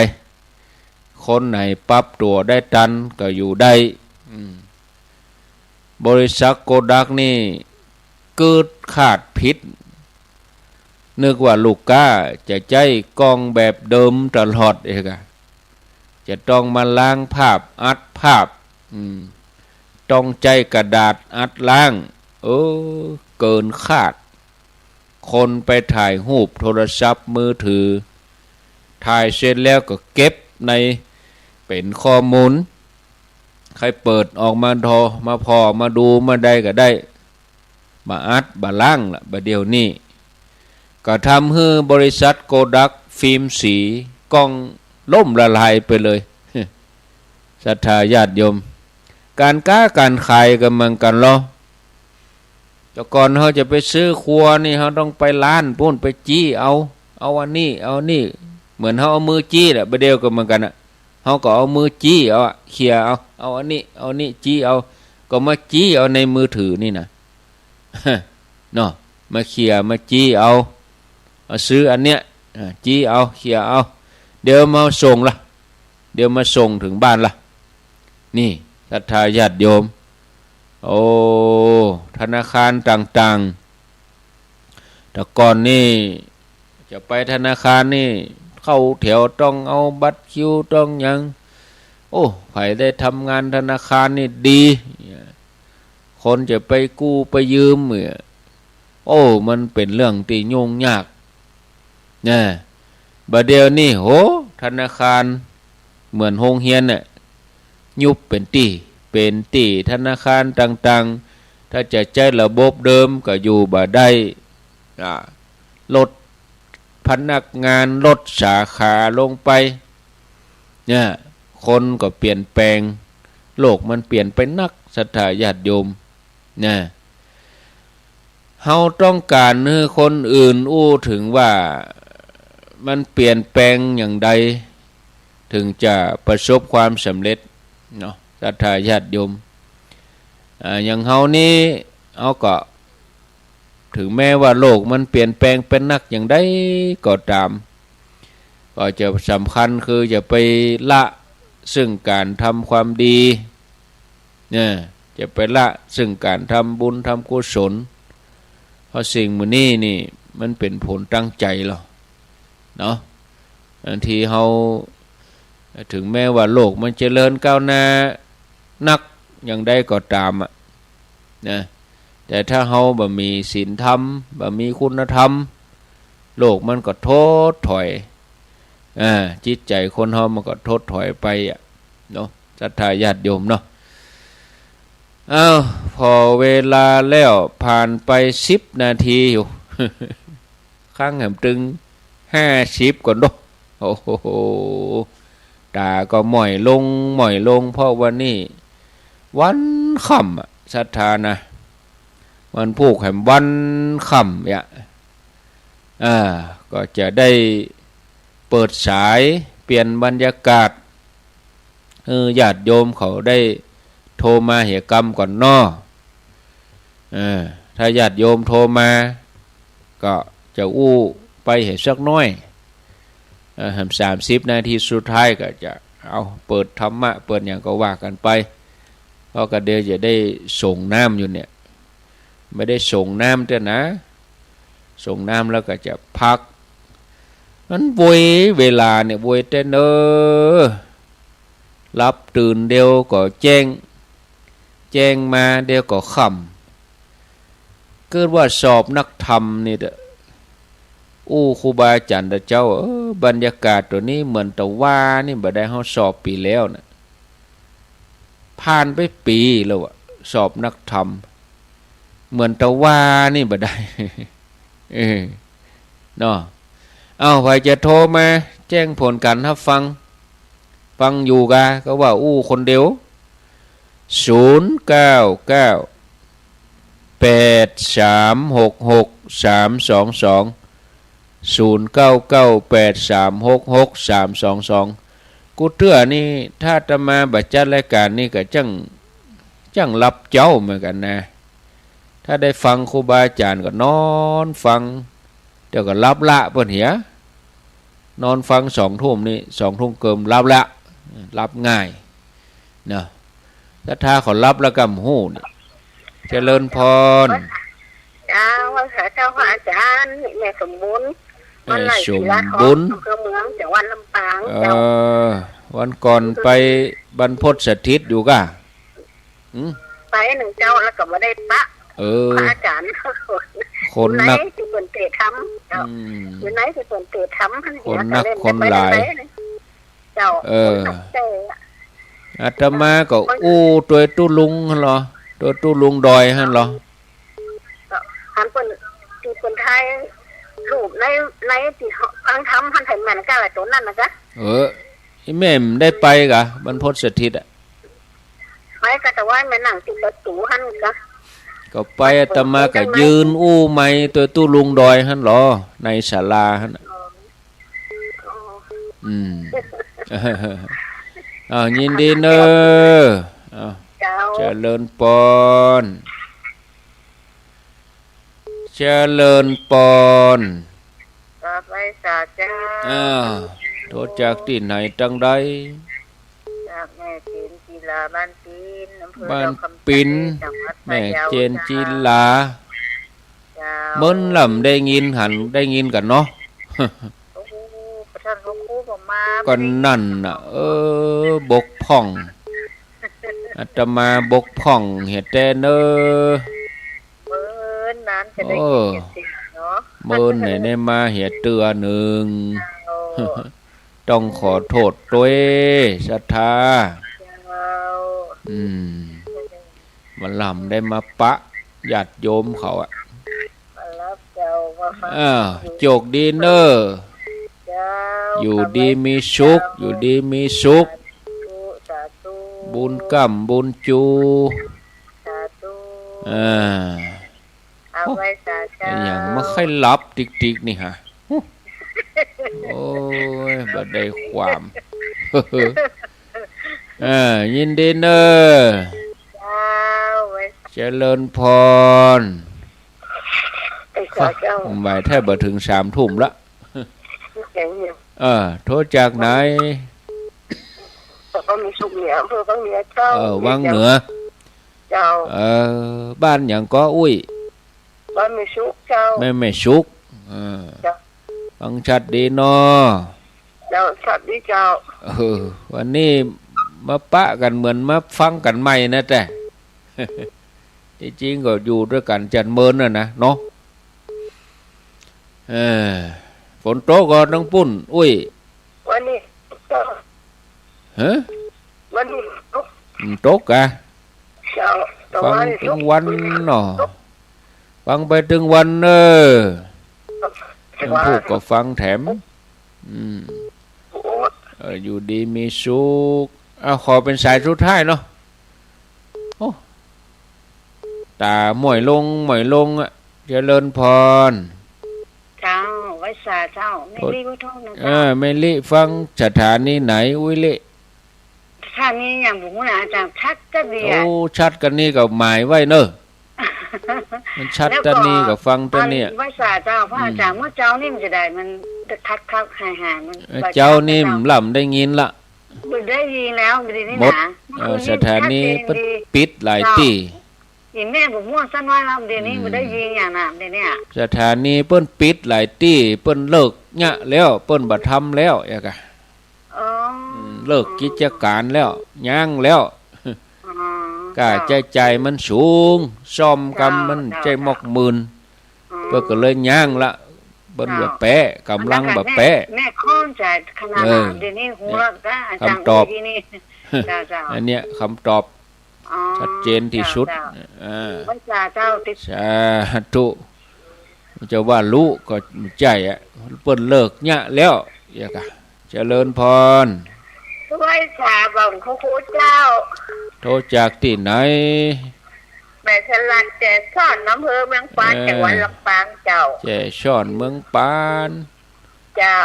คนไหนปรับตั๋วได้ตันก็อยู่ได้ อืม บริษัทโกดักนี่กึ๊ดคาดผิด นึกว่าลูกก๊าจะใจ๊กล้องแบบเดิมตลอดเอกอะ จะต้องมาล้างภาพ อัดภาพ อืม ต้องใจ๊กระดาษอัดล้าง เออ เกินคาด คนไปถ่ายฮูปโทรศัพท์มือถือ ถ่ายเสร็จแล้วก็เก็บในเป๋นข้อมูล ใค่เปิดออกมาทอ มาผ่อ มาดู มาใดก็ได้ บ่อัด บ่ล้างละ บ่าเดี่ยวนี้ ก็ทำหื้อบริษัทโกดักฟิล์มสีกล้องล่มละลายไปเลย ศรัทธาญาติโยม ก๋านก๊าก๋านขายก็เหมือนกั๋นลอ แต่ก่อนเฮาจะไปซื้อครัวนี่ เฮาต้องไปร้านปู๊น ไปจี๊เอา เอาอันนี้ เอานี่ เหมือนเฮาเอามือจี๊แหละ บ่าเดี่ยวก็เหมือนกั๋นน่ะ เฮาก็เอามือจี๊เอาอะ เขี่ยเอา เอาอันนี้ เอานี้ จี๊เอา ก็มาจี๊เอาในมือถือนี่นะ เนาะ มาเขี่ย มาจี๊เอา เอาซื้ออันเนี้ย อ่า จี๊เอา เขี่ยเอา เดี๋ยวมาส่งละ เดี๋ยวมาส่งเถิงบ้านละ นี่ ศรัทธาญาติโยม โอ้ ธนาคารต่างๆ แต่ก่อนนี่ จะไปธนาคารนี่ เข้าแถวต้องเอาบัตรคิวต้องหยัง โอ้ ใผได้ทำงานธนาคารนี่ดี คนจะไปกู้ไปยืมเนี่ย โอ้ มันเป๋นเรื่องตี้ยุ่งยาก นะ บ่าเดี่ยวนี้ โห ธนาคารเหมือนโฮงเฮียนน่ะ ยุบเป๋นตี้ เป๋นตี้ธนาคารต่างๆ ถ้าจะใจ๊ระบบเดิมก็อยู่บ่ได้ อ่า ลดพนักงาน ลดสาขาลงไป เนี่ย คนก็เปลี่ยนแปลง โลกมันเปลี่ยนไปนัก ศรัทธาญาติโยม นะ เฮาต้องก๋านหื้อคนอื่นอู้เถิงว่ามันเปลี่ยนแปลงอย่างใด เถิงจะประสบความสำเร็จเนาะ ศรัทธาญาติโยม อ่า อย่างเฮานี้ เฮาก็ เถิงแม้ว่าโลกมันเปลี่ยนแปลงไปนักอย่างใดก็ต๋าม ก็จะสำคัญคือจะไปละเซิ่งก๋านทำความดี เนี่ย จะไปละเซิ่งก๋านทำบุญทำกุศล เพราะสิ่งหมู่นี้นี่มันเป๋นผลตั้งใจ๋ลอ เนาะ บางทีเฮา เถิงแม้ว่าโลกมันเจริญก้าวหน้านักอย่างใดก็ต๋ามอะ นะ แต่ถ้าเฮาบ่มีศีลธรรม บ่มีคุณธรรม โลกมันก็ถดถอย อ่า จิตใจ๋คนเฮามันก็ถดถอยไปอะ เนาะ ศรัทธาญาติโยมเนาะ อ้าว ผ่อเวลาแล้ว ผ่านไปสิบนาทีอยู่ ครั้งแหมตึงห้าสิบก่อนเนาะ โอ้โห ต๋าก็หม้อยลง หม้อยลง เพราะวันนี้วันค่ำอะ ศรัทธานะ วันพูกแหมวันค่ำเนี่ย อ่า ก็จะได้เปิดสายเปลี่ยนบรรยากาศ เออ ญาติโยมเขาได้โทรมาเหียกำก่อนเนาะ เออ ถ้าญาติโยมโทรมา ก็จะอู้ไปเหียสักหน้อย เออ แหมสามสิบนาทีสุดท้ายก็จะเอาเปิดธรรมะ เปิดหยังก็ว่ากั๋นไป เพราะก็เดี๋ยวจะได้ส่งน้ำอยู่เนี่ย บ่ได้ส่งน้ำเตื้อนะ ส่งน้ำแล้วก็จะพัก มันโวยเวลาเนี่ย โวยแต๊เน่อ หลับตื่นเดี๋ยวก็แจ้ง แจ้งมาเดี๋ยวก็ค่ำ เกิดว่าสอบนักธรรมนี่เต๊อะ อู้ครูบาอาจ๋ารย์ตะเจ้า เออ บรรยากาศตั๋วนี้เหมือนตะวานี่บ่ได้ เฮาสอบปี๋แล้วน่ะ ผ่านไปปี๋แล้วอะ สอบนักธรรม เหมือนตะวานี่บ่ได้ เออ เนาะ เอ้า ใผจะโทรมาแจ้งผลก๋านฮับฟัง ฟังอยู่กา ก็ว่าอู้คนเดียว ศูนย์เก้าเก้า แปดสามหกหก สามสองสอง ศูนย์เก้าเก้า แปดสามหกหก สามสองสอง กู้เตื้อนี่ ถ้าอาตมาบ่จัดรายก๋านนี่ก็จั้ง จั้งหลับเจ้าเหมือนกั๋นนะ ถ้าได้ฟังครูบาอาจ๋ารย์ก็นอนฟัง เดี๋ยวก็หลับละเปิ้นเหีย นอนฟังสองทุ่มนี่ สองทุ่มเกิ่มหลับละ หลับง่ายเนาะ ศรัทธาเขาหลับแล้วก็บ่ฮู้นี่ เจริญพร เจ้า ไหว้สาเจ้าพระอาจ๋ารย์ แม่สมบูรณ์ แม่สมบูรณ์ บ้านไร่ศิลาทอง อำเภอเมือง จังหวัดลำปาง เออ เจ้า วันก่อนไปบรรพตสถิตอยู่กา อืม ไปนึ่งเจ้า แล้วก็บ่ได้ปะ เออ พระอาจ๋ารย์ คนนัก อยู่ในตี้เปิ้นเตะธรรม เจ้า อืม อยู่ในตี้เปิ้นเตะธรรม คนนัก คนหลาย เจ้า เออ คนนักเจ้า อาตมาก็อู้ตวยตุ๊ลุงหั้นลอ ตวยตุ๊ลุงดอยหั้นลอ ก็หันเปิ้น ตี้เปิ้นถ่ายรูปใน ในตี้ฟังธรรมหั้น ไผแม่นกาละ ตั๋วนั้นนะกา เออ อี่แม่บ่ได้ไปกา บรรพตสถิตอะ ไปกา แต่ว่าแม่นั่งตี้ประตู๋หั้นกา ก็ไป อาตมาก็ยืนอู้ไมค์ตวยตุ๊ลุงดอยหั้นลอ ในศาลาหั้นน่ะ อ๋อ อืม อ้าว ยินดีเน่อ อ้าว เจ้า เจริญปอน เจริญปอน กราบไหว้สาเจ้า อ้าว โทรจากตี้ไหนตังใด จากแม่เจนจิลา บ้านปิน อำเภอ บ้านปิน ดอกคำใต้ จังหวัดพะเยา แม่เจนจิลา เจ้า เจ้า เมินลำได้ยินหัน ได้ยินกั๋นเนาะ โอ้โห ประธานพระครูก็มา ก็นั่นน่ะ เออ บกพร่อง อาตมาบกพร่องเหียแต๊เน่อ เมินนานจะได้ยินเสียงเนาะ เมินไหนได้มาเหียเตื้อนึ่ง เจ้า ต้องขอโทษตวย ศรัทธา เจ้า อืม บ่ลำได้มาปะญาติโยมเขาอะ มารับเจ้า มาฟัง อ้าว อยู่ โจคดีเน่อ เจ้า อยู่ดีมีสุข อยู่ดีมีสุข สาธุ สาธุ บุญก้ำบุญจู สาธุ อ่า เอาไหว้สาเจ้า อะหยังมาใค่หลับติ๊กๆ นี่ฮะ โอ้ย บ่ได้ความ เออ ยินดีเน่อ เจ้า ไหว้ เจริญพร ไปสาเจ้า ไหวแต๊บ่เถิงสามทุ่มละ เออ โทรจากไหน บ้านมีสุขเหนือ อำเภอวังเหนือเจ้า เออ วังเหนือ เจ้า เออ บ้านหยังก็ อุ๊ย บ้านแม่สุขเจ้า แม่ แม่สุข เออ เจ้า ฟังชัดดีเนาะ เจ้า ชัดดีเจ้า เออ วันนี้มาปะกั๋นเหมือนมาฟังกั๋นใหม่นะแต๊ ตี้จริงก็อยู่ตวยกั๋นจัดเมินน่ะนะเนาะ เออ ฝนตกก่อตังปุ้น อุ๊ย วันนี้ ฮะ วันนี้ตก อืม ตกกา เจ้า แต่ ฟัง ว่า ตึงวันเนาะ ตก ฟังไปตึงวันเน่อ เจ้า ตึงวัน พูดก็ฟังแถม อืม โอ้ เออ อยู่ดีมีสุข เอา ขอเป๋นสายสุดท้ายเนาะ โอ้ ต๋าม่อยลง ม่อยลงอะ เจริญพร เจ้า ไหว้สาเจ้า แม่ลิขอโทษนะ เออ เจ้า แม่ลิฟังสถานีไหนอุ๊ยลิ สถานีอย่างบ่ฮู้นะอาจ๋ารย์ ชัดจะดีอะ โอ้ ชัดกั๋นนี่ก็หมายไว้เน่อ มันชัดตะนี้ก็ฟังตะนี้ ไหว้สาเจ้า พระอาจ๋ารย์ อืม เมื่อเจ๊านี่มันจะได้ มันคักๆ หายๆ มัน เออ บ่ชัด เจ๊านี่ เจ้า บ่ล้ำได้ยินละ บ่ได้ยินแล้ว บ่ดีนี่ หมด นะ เออ คืนนี้ สถานี ชัดเจนดี เปิ้นปิดหลายตี้ เจ้า อีแม่บ่ม่วนสักหน้อยแล้ว เดี๋ยวนี้ อืม บ่ได้ยินอย่างน่ะ เดี๋ยวนี้ สถานีเปิ้นปิดหลายตี้ เปิ้นเลิกเยียะแล้ว เปิ้นบ่ทำแล้ว อย่างกะ อ๋อ อืม เลิกกิจก๋านแล้ว ยั้งแล้ว อ๋อ ก้าใจ๊จ่ายมันสูง ซ่อมกำมัน เจ้า ใจ๊หมอกหมื่น อ๋อ เปิ้นก็เลยยั้งละ เปิ้นบ่แป๊ะ ก๋ำลังบ่แป๊ะ แม่ แม่ข้องใจ๋ขนาดนั้น เออ เดี๋ยวนี้ฮู้แล้ว เนี่ย อาจ๋ารย์ คำตอบ อู้อี้นี่ เจ้า เจ้า อันเนี้ยคำตอบ อ๋อ ชัดเจนตี้สุด เจ้า เจ้า อ่า ไหว้สาเจ้า ติด สาธุ จะว่าฮู้ก็ใจ้อะ เปิ้นเลิกเยียะแล้ว อย่างกะ เจริญพร ไหว้สาบ่าวครูเจ้า โทรจากตี้ไหน แม่สลัด แจซ้อน อำเภอเมืองปาน เออ จังหวัดลำปางเจ้า แจซ้อน เมืองปาน เจ้า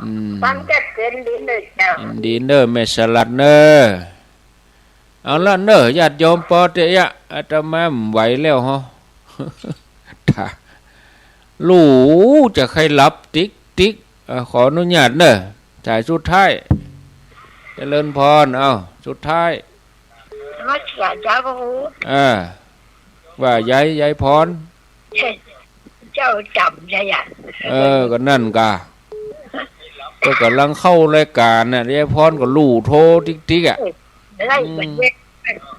อืม ฟังชัดเจนดีเลยเจ้า ยินดีเน่อ แม่สลัดเน่อ เอาละเน่อ ญาติโยม ปอเต๊อะ อาตมาบ่ไหวแล้วฮะ ถ้า ลูกจะใค่หลับติ๊กๆ เอ่อ ขออนุญาตเน่อ สายสุดท้าย เจริญพร เอ้า สุดท้าย นมัสการเจ้าพระครู อ่า ว่าไง ยายพร เจ้าจ๋ำใจ้อะ เออ ก็นั่นกะ ก็ก่ำลังเข้ารายก๋านน่ะ ยายพรก็ลู่โทรติ๊กๆ อะ เออ ได้ อืม มันเรียก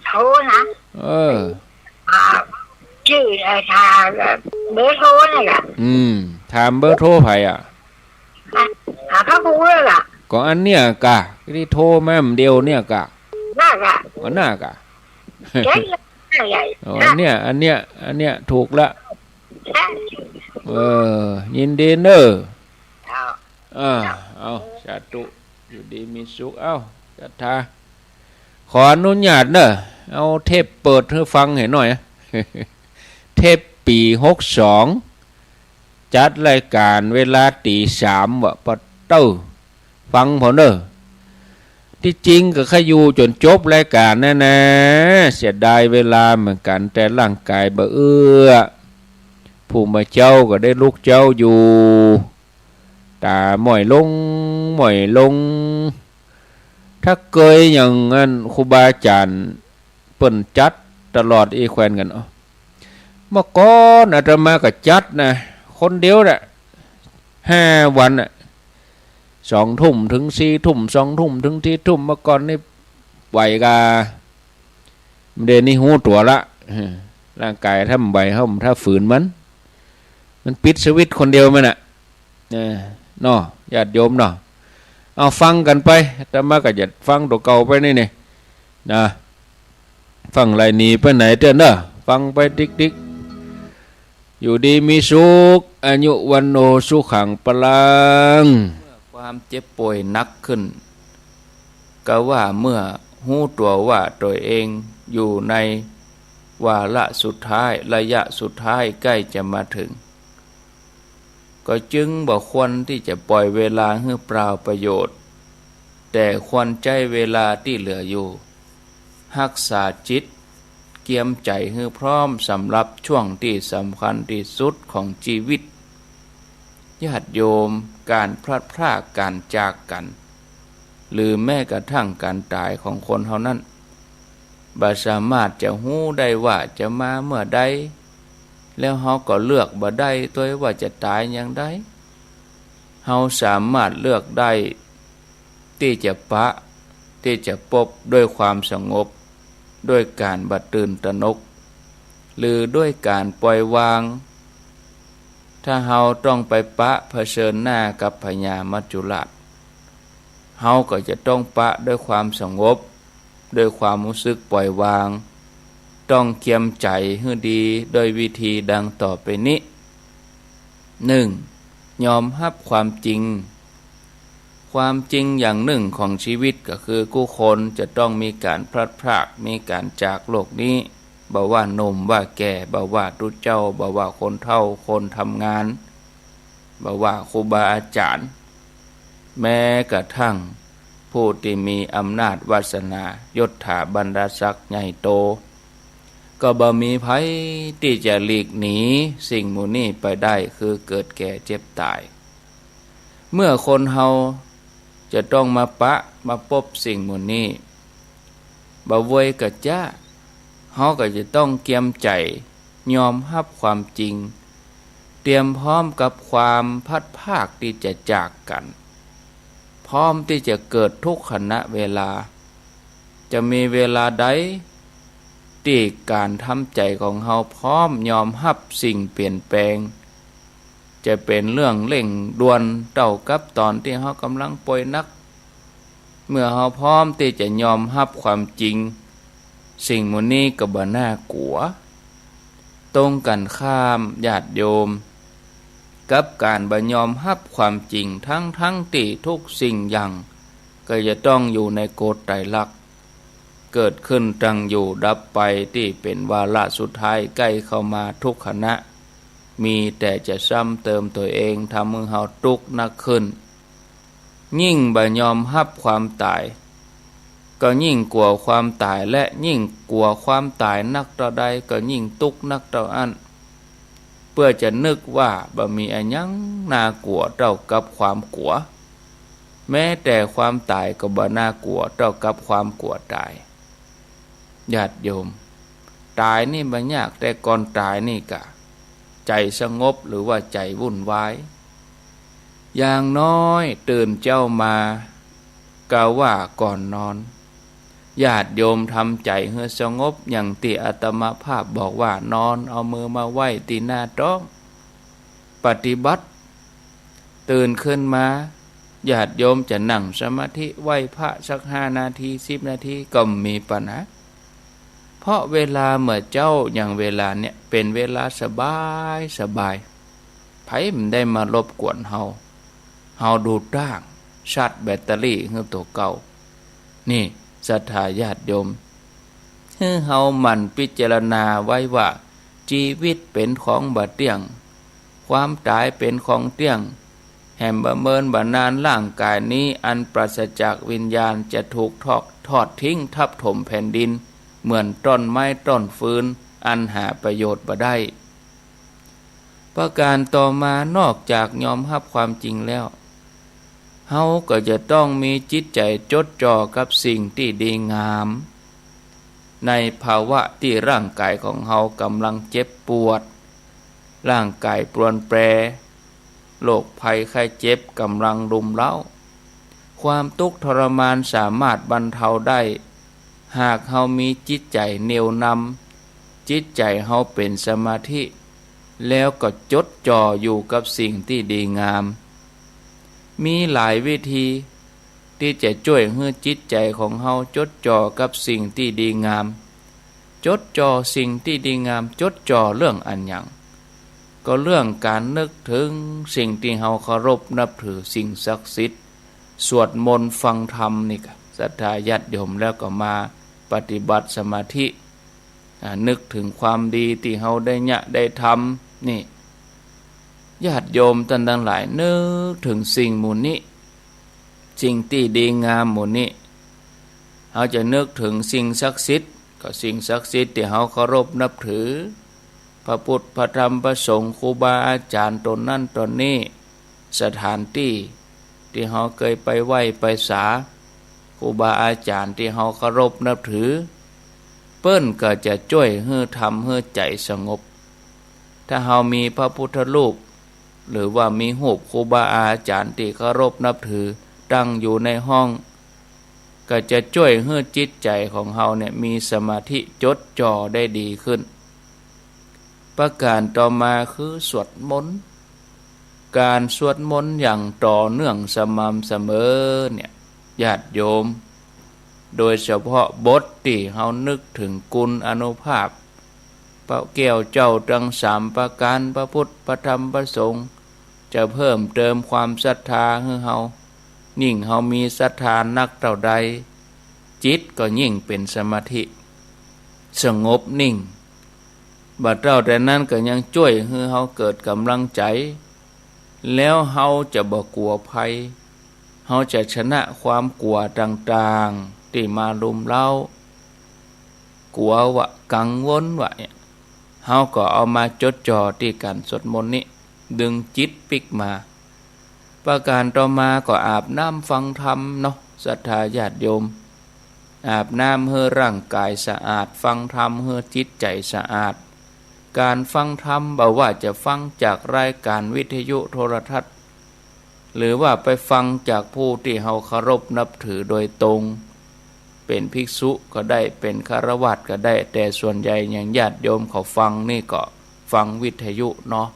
โทรนะ เออ อ่า จื้อ เอ่อ ถามเบอร์โทรนั่นแหละ อืม ถามเบอร์โทรใผอะ อ่ะ หาพระครูนั่นแหละ ก็อันเนี้ยกะ ตี้โทรมาเดี๋ยวเนี้ยกะ นั่นกะ อันน่ะกะ แกะใหญ่ อ๋อ อันเนี้ย อันเนี้ย อันเนี้ยถูกละ เออ ยินดีเน่อ เจ้า อ่า เจ้า เอา สาธุ อยู่ดีมีสุข เอ้า ศรัทธา ขออนุญาตเน่อ เอาเทปเปิดหื้อฟังหื้อหน่อย เทปปี๋หกสอง จัดรายก๋านเวลาตี๋สาม วะ ปะเต๊า ฟังเผาเน่อ ตี้จริงก็ใค่อยู่จ๋นจบรายก๋านนั่นนะ เสียดายเวลาเหมือนกั๋น แต่ร่างก๋ายบ่เอื้อ ผู้บ่าเจ๊าก็ได้ลุกเจ๊าอยู่ ต๋าหม้อยลง หม้อยลง ถ้าเกยอย่างนั้น ครูบาอาจ๋ารย์เปิ้นจัดตลอดอี้แควนกั๋น เอ้า เมื่อก่อนอาตมาก็จัดนะ คนเดียวแหละ ห้าวันน่ะ สองทุ่มเถิงสี่ทุ่ม สองทุ่มเถิงสี่ทุ่ม เมื่อก่อนนี่ไหวก่า เดี๋ยวนี้ฮู้ตั๋วละ เออ ร่างก๋ายถ้าบ่ไหว เฮาถ้าฝืนมัน มันปิดสวิตช์คนเดียวมันน่ะ เออ เนาะ ญาติโยมเนาะ เอาฟังกั๋นไป อาตมาก็จะฟังตั๋วเก่าไปนี่นี่ นะ ฟังไหลหนีไปไหนเตื้อเน่อ ฟังไปติ๊กๆ อยู่ดีมีสุข อายุวัณโณ สุขัง พลัง เมื่อความเจ็บป่วยหนักขึ้น ก็ว่าเมื่อฮู้ตั๋วว่าตั๋วเองอยู่ในวาระสุดท้าย ระยะสุดท้ายใกล้จะมาถึง ก็จึงบ่ควรตี้จะป่อยเวลาหื้อเปล่าประโยชน์ แต่ควรใจ๊เวลาตี้เหลืออยู่ ฮักษาจิต เกียมใจ๋หื้อพร้อมสำหรับช่วงตี้สำคัญตี้สุดของจีวิต ญาติโยม ก๋านพลัดพราก ก๋านจากกั๋น หรือแม้กระทั่งก๋านต๋ายของคนเฮานั้น บ่สามารถจะฮู้ได้ว่าจะมาเมื่อใด แล้วเฮาก็เลือกบ่ได้ตวยว่าจะต๋ายยามใด เฮาสามารถเลือกได้ ตี้จะปะ ตี้จะปบด้วยความสงบ ด้วยก๋านบ่ตื่นตระหนก หรือด้วยก๋านป่อยวาง ถ้าเฮาต้องไปปะเผชิญหน้ากับพญามัจจุราช เฮาก็จะต้องปะด้วยความสงบ ด้วยความฮู้สึกป่อยวาง ต้องเกียมใจ๋หื้อดีด้วยวิธีดังต่อไปนี้ หนึ่ง ยอมฮับความจริง ความจริงอย่างนึ่งของจีวิตก็คือกู้คนจะต้องมีก๋านพลัดพราก มีก๋านจากโลกนี้ บ่ว่าหนุ่มว่าแก่ บ่ว่าตุ๊เจ้า บ่ว่าคนเฒ่าคนทำงาน บ่ว่าครูบาอาจ๋ารย์ แม้กระทั่งผู้ตี้มีอำนาจวาสนายศถาบรรดาศักดิ์ใหญ่โต ก็บ่มีใผตี้จะหลีกหนีสิ่งหมู่นี้ไปได้ คือเกิดแก่เจ็บต๋าย เมื่อคนเฮาจะต้องมาปะมาปบสิ่งหมู่นี้ บ่เวยก็จ๊า เฮาก็จะต้องเกียมใจ๋ยอมฮับความจริง เตรียมพร้อมกับความพลัดพรากตี้จะจากกั๋น พร้อมตี้จะเกิดทุกขณะเวลา จะมีเวลาใดตี้ก๋านทำใจ๋ของเฮาพร้อมยอมฮับสิ่งเปลี่ยนแปลง จะเป๋นเรื่องเร่งด่วนเต้ากับต๋อนตี้เฮาก่ำลังป่วยหนัก เมื่อเฮาพร้อมตี้จะยอมฮับความจริง สิ่งหมู่นี้ก็บ่น่ากั๋ว ตรงกั๋นข้ามญาติโยม กับก๋านบ่ยอมฮับความจริง ทั้งๆ ตี้ทุกสิ่งอย่างก็จะต้องอยู่ในกฎไตรลักษณ์ เกิดขึ้นตั้งอยู่ดับไป ตี้เป๋นวาระสุดท้ายใก้เข้ามาทุกขณะ มีแต่จะซ้ำเติมตั๋วเอง ทำหื้อเฮาตุ๊กข์นักขึ้น ยิ่งบ่ยอมฮับความต๋าย ก็ยิ่งกั๋วความต๋าย และยิ่งกั๋วความต๋ายนักเต้าใด ก็ยิ่งตุ๊กข์นักเต้าอั้น เปื้อจะนึกว่าบ่มีอะหยังน่ากั๋วเต้ากับความกั๋ว แม้แต่ความต๋ายก็บ่น่ากั๋วเต้ากับความกั๋วต๋าย ญาติโยม ต๋ายนี่บ่ยาก แต่ก่อนต๋ายนี่กะ ใจ๋สงบหรือว่าใจ๋วุ่นวาย อย่างน้อยตื่นเจ๊ามา กาว่าก่อนนอน ญาติโยมทำใจ๋หื้อสงบ อย่างตี้อาตมาภาพบอกว่า นอนเอามือมาไว้ตี้หน้าต๊อง ปฏิบัติ ตื่นขึ้นมา ญาติโยมจะนั่งสมาธิไหว้พระสักห้านาที สิบนาที ก็บ่มีปัญหา เพราะเวลาเมื่อเจ๊าอย่างเวลาเนี่ยเป๋นเวลาสบายสบาย ใผบ่ได้มารบกวนเฮา เฮาดูต้าง ชาร์จแบตเตอรี่หื้อตั๋วเก่า นี่ ศรัทธาญาติโยม หื้อเฮาหมั่นพิจารณาไว้ว่า จีวิตเป๋นของบ่เตี้ยง ความต๋ายเป๋นของเตี้ยง แหมบ่เมินบ่นานร่างก๋ายนี้อันปราศจากวิญญาณจะถูกทอด ทอดทิ้งทับถมแผ่นดิน เหมือนต้นไม้ต้นฟืนอันหาประโยชน์บ่ได้ ประการต่อมานอกจากยอมฮับความจริงแล้ว เฮาก็จะต้องมีจิตใจ๋จดจ่อกับสิ่งตี้ดีงาม ในภาวะตี้ร่างก๋ายของเฮาก่ำลังเจ็บปวด ร่างก๋ายปรวนแปร โรคภัยไข้เจ็บก่ำลังรุมเร้า ความตุ๊กข์ทรมานสามารถบรรเทาได้ หากเฮามีจิตใจ๋เหนี่ยวนำ จิตใจ๋เฮาเป๋นสมาธิ แล้วก็จดจ่ออยู่กับสิ่งตี้ดีงาม มีหลายวิธีตี้จะจ้วยหื้อจิตใจ๋ของเฮาจดจ่อกับสิ่งตี้ดีงาม จดจ่อสิ่งตี้ดีงาม จดจ่อเรื่องอะหยัง ก็เรื่องก๋านนึกเถิงสิ่งตี้เฮาเคารพนับถือ สิ่งศักดิ์สิทธิ์ สวดมนต์ฟังธรรมนี่กะ ศรัทธาญาติโยม แล้วก็มาปฏิบัติสมาธิ อ่า นึกเถิงความดีตี้เฮาได้เยียะได้ทำ นี่ ญาติโยมต้านตังหลายนึกเถิงสิ่งหมู่นี้ สิ่งตี้ดีงามหมู่นี้ เฮาจะนึกเถิงสิ่งศักดิ์สิทธิ์ ก็สิ่งศักดิ์สิทธิ์ตี้เฮาเคารพนับถือ พระพุทธ พระธรรม พระสงฆ์ ครูบาอาจ๋ารย์ตนนั้นตนนี้ สถานตี้ตี้เฮาเกยไปไหว้ไปสา ครูบาอาจ๋ารย์ตี้เฮาเคารพนับถือ เปิ้นก็จะจ้วยหื้อทำหื้อใจ๋สงบ ถ้าเฮามีพระพุทธรูป หรือว่ามีรูปครูบาอาจ๋ารย์ตี้เคารพนับถือตั้งอยู่ในห้อง ก็จะจ้วยหื้อจิตใจ๋ของเฮาเนี่ยมีสมาธิจดจ่อได้ดีขึ้น ประการต่อมาคือสวดมนต์ ก๋านสวดมนต์อย่างต่อเนื่องสม่ำเสมอเนี่ย ญาติโยม โดยเฉพาะบทตี้เฮานึกเถิงคุณอานุภาพ พระแก้วเจ้าตังสามประก๋าน พระพุทธ พระธรรม พระสงฆ์ จะเพิ่มเติมความศรัทธาหื้อเฮา ยิ่งเฮามีศรัทธานักเต้าใด จิตก็ยิ่งเป๋นสมาธิ สงบนิ่ง บ่าเต้าแต่นั้นก็ยังจ้วยหื้อเฮาเกิดก๋ำลังใจ๋ แล้วเฮาจะบ่กั๋วภัย เฮาจะชนะความกั๋วต่างๆ ตี้มารุมเร้า กั๋ววะ กังวลวะเนี่ย เฮาก็เอามาจดจ่อตี้ก๋านสวดมนต์นี้ ดึงจิตปิ๊กมา ประก๋านต่อมาก็อาบน้ำฟังธรรมเนาะ ศรัทธาญาติโยม อาบน้ำหื้อร่างก๋ายสะอาด ฟังธรรมหื้อจิตใจ๋สะอาด ก๋านฟังธรรมบ่ว่าจะฟังจากรายก๋านวิทยุโทรทัศน์ หรือว่าไปฟังจากผู้ตี้เฮาเคารพนับถือโดยตรง เป๋นภิกษุก็ได้ เป๋นฆราวาสก็ได้ แต่ส่วนใหญ่อย่างญาติโยมเขาฟังนี่ก็ฟังวิทยุเนาะ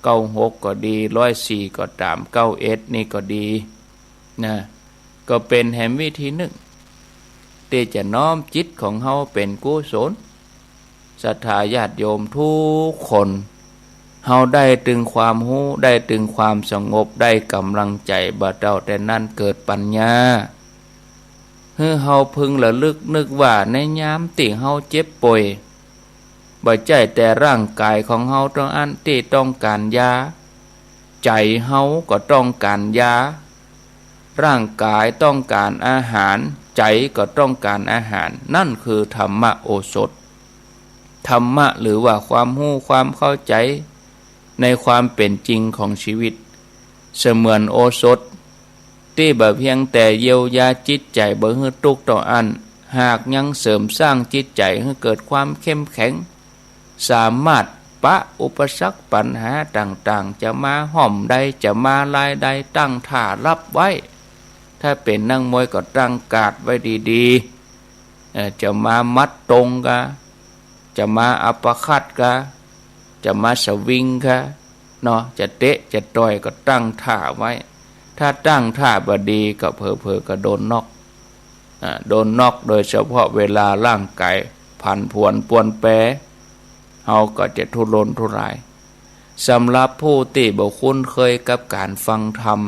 เก้าหกก็ดี ร้อยสี่ก็ต๋าม เก้าเอ็ดนี่ก็ดีนะ ก็เป๋นแหมวิธีนึ่ง ตี้จะน้อมจิตของเฮาเป๋นกุศล ศรัทธาญาติโยมทุกคน เฮาได้ตึงความฮู้ ได้ตึงความสงบ ได้ก๋ำลังใจ๋ บ่าเต้าแต่นั้นเกิดปัญญา หื้อเฮาพึงระลึกนึกว่าในยามตี้เฮาเจ็บป่วย บ่ใจ้แต่ร่างก๋ายของเฮาเต้าอั้นตี้ต้องก๋านยา ใจ๋เฮาก็ต้องก๋านยา ร่างก๋ายต้องก๋านอาหาร ใจ๋ก็ต้องก๋านอาหาร นั่นคือธรรมโอสถ ธรรมะหรือว่าความฮู้ความเข้าใจ๋ในความเป๋นจริงของชีวิต เสมือนโอสถ ตี้บ่เพียงแต่เยียวยาจิตใจ๋บ่หื้อตุ๊กข์เต้าอั้น หากยังเสริมสร้างจิตใจ๋หื้อเกิดความเข้มแข็ง สามารถปะอุปสรรคปัญหาต่างๆ จะมาฮ่อมใด จะมาลายใด ตั้งท่าฮับไว้ ถ้าเป๋นนักมวยก็ตั้งการ์ดไว้ดีๆ เอ่อ จะมาหมัดตรงกา จะมาอัปเปอร์คัตกา จะมาสวิงกา เนาะ จะเตะจะต่อยก็ตั้งท่าไว้ ถ้าตั้งท่าบ่ดีก็เผลอๆ ก็โดนน็อก อ่า โดนน็อก โดยเฉพาะเวลาร่างก๋ายผันผวนปรวนแปร เฮาก็จะทุรนทุราย สำหรับผู้ตี้บ่คุ้นเคยกับก๋านฟังธรรม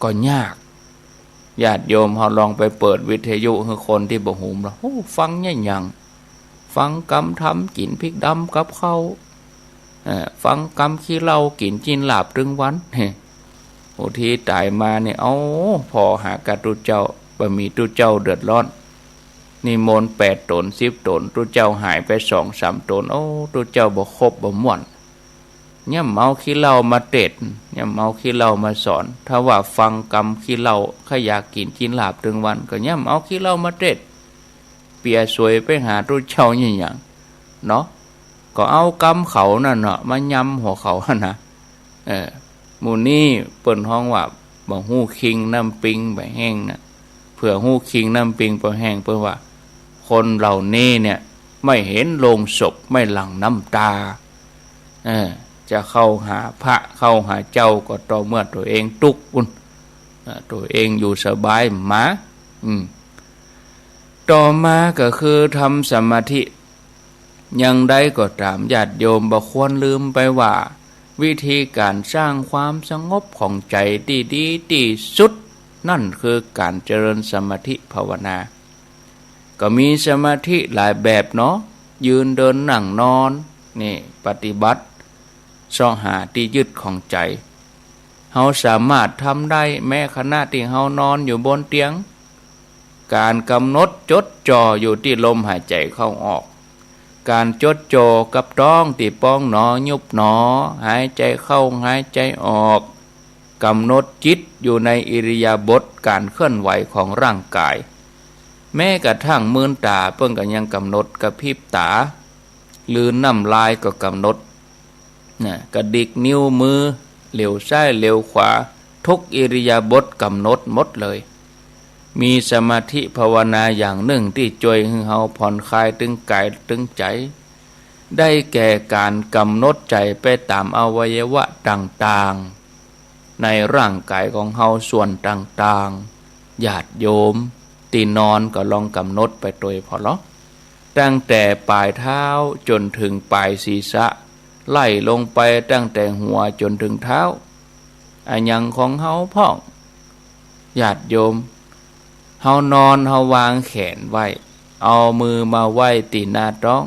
ก็ยาก ญาติโยมเฮาลองไปเปิดวิทยุหื้อคนตี้บ่ฮู้ละ โอ้ ฟังเนี่ยหยัง ฟังกำธรรม กิ๋นพริกดำกับข้าว เอ่อ ฟังกำขี้เหล้า กิ๋นจีนลาบตึงวัน เฮ้ ผู้ตี้ต๋ายมานี่ เอ้า ผ่อหากับตุ๊เจ้า บ่มีตุ๊เจ้าเดือดร้อน นิมนต์แปดต๋น สิบต๋น ตุ๊เจ้าหายไปสองสามต๋น โอ้ ตุ๊เจ้าบ่คบบ่ม่วน ย่ำเอาขี้เหล้ามาเตศน์ ย่ำเอาขี้เหล้ามาสอน ถ้าว่าฟังกำขี้เหล้า ใค่อยากกิ๋นจีนลาบตึงวัน ก็ย่ำเอาขี้เหล้ามาเตศน์ เปียสวยไปหาตุ๊เจ้าเนี่ยหยัง เนาะ ก็เอากำเขานั่นเนาะ มายำหัวเขาหั้นนะ เออ หมู่นี้เปิ้นฮ้องว่า บ่ฮู้คิงน้ำปิงบ่แห้งนะ เผื่อฮู้คิงน้ำปิงบ่แห้ง เปิ้นว่า คนเหล่านี้เนี่ย ไม่เห็นโลงศพ ไม่หลั่งน้ำตา เออ จะเข้าหาพระ เข้าหาเจ้าก็ต่อเมื่อตั๋วเองตุ๊กข์ปุ้น เออ ตั๋วเองอยู่สบายมา อืม ต่อมาก็คือทำสมาธิ อย่างใดก็ต๋าม ญาติโยมบ่ควรลืมไปว่า วิธีก๋านสร้างความสงบของใจ๋ตี้ดีตี้สุด นั่นคือก๋านเจริญสมาธิภาวนา ก็มีสมาธิหลายแบบเนาะ ยืนเดินนั่งนอน นี่ปฏิบัติ เซาะหาตี้ยึดของใจ๋ เฮาสามารถทำได้แม้ขณะตี้เฮานอนอยู่บนเตียง ก๋านก๋ำหนดจดจ่ออยู่ตี้ลมหายใจ๋เข้าออก ก๋านจดจ่อกับต๊องตี้ป๊องหนอยุบหนอ หายใจ๋เข้าหายใจ๋ออก ก๋ำหนดจิตอยู่ในอิริยาบถก๋านเคลื่อนไหวของร่างก๋าย แม้กระทั่งมืนต๋าเปิ้นก็ยังก๋ำหนด กระพริบต๋า กลืนน้ำลายก็ก๋ำหนด นะ กระดิกนิ้วมือ เหลียวซ้ายเหลียวขวา ทุกอิริยาบถก๋ำหนดหมดเลย มีสมาธิภาวนาอย่างนึ่งตี้จ้วยหื้อเฮาผ่อนคลายตึงก๋ายตึงใจ๋ ได้แก่ก๋านก๋ำหนดใจ๋ไปต๋ามอวัยวะต่างๆ ในร่างก๋ายของเฮาส่วนต่างๆ ญาติโยมตี้นอนก็ลองก๋ำหนดไปตวยผ่อลอ ตั้งแต่ป๋ายเท้าจ๋นเถิงป๋ายศีรษะ ไล่ลงไปตั้งแต่หัวจ๋นเถิงเท้า อะหยังของเฮาพ่อง ญาติโยม เฮานอนเฮาวางแขนไว้ เอามือมาไว้ตี้หน้าต๊อง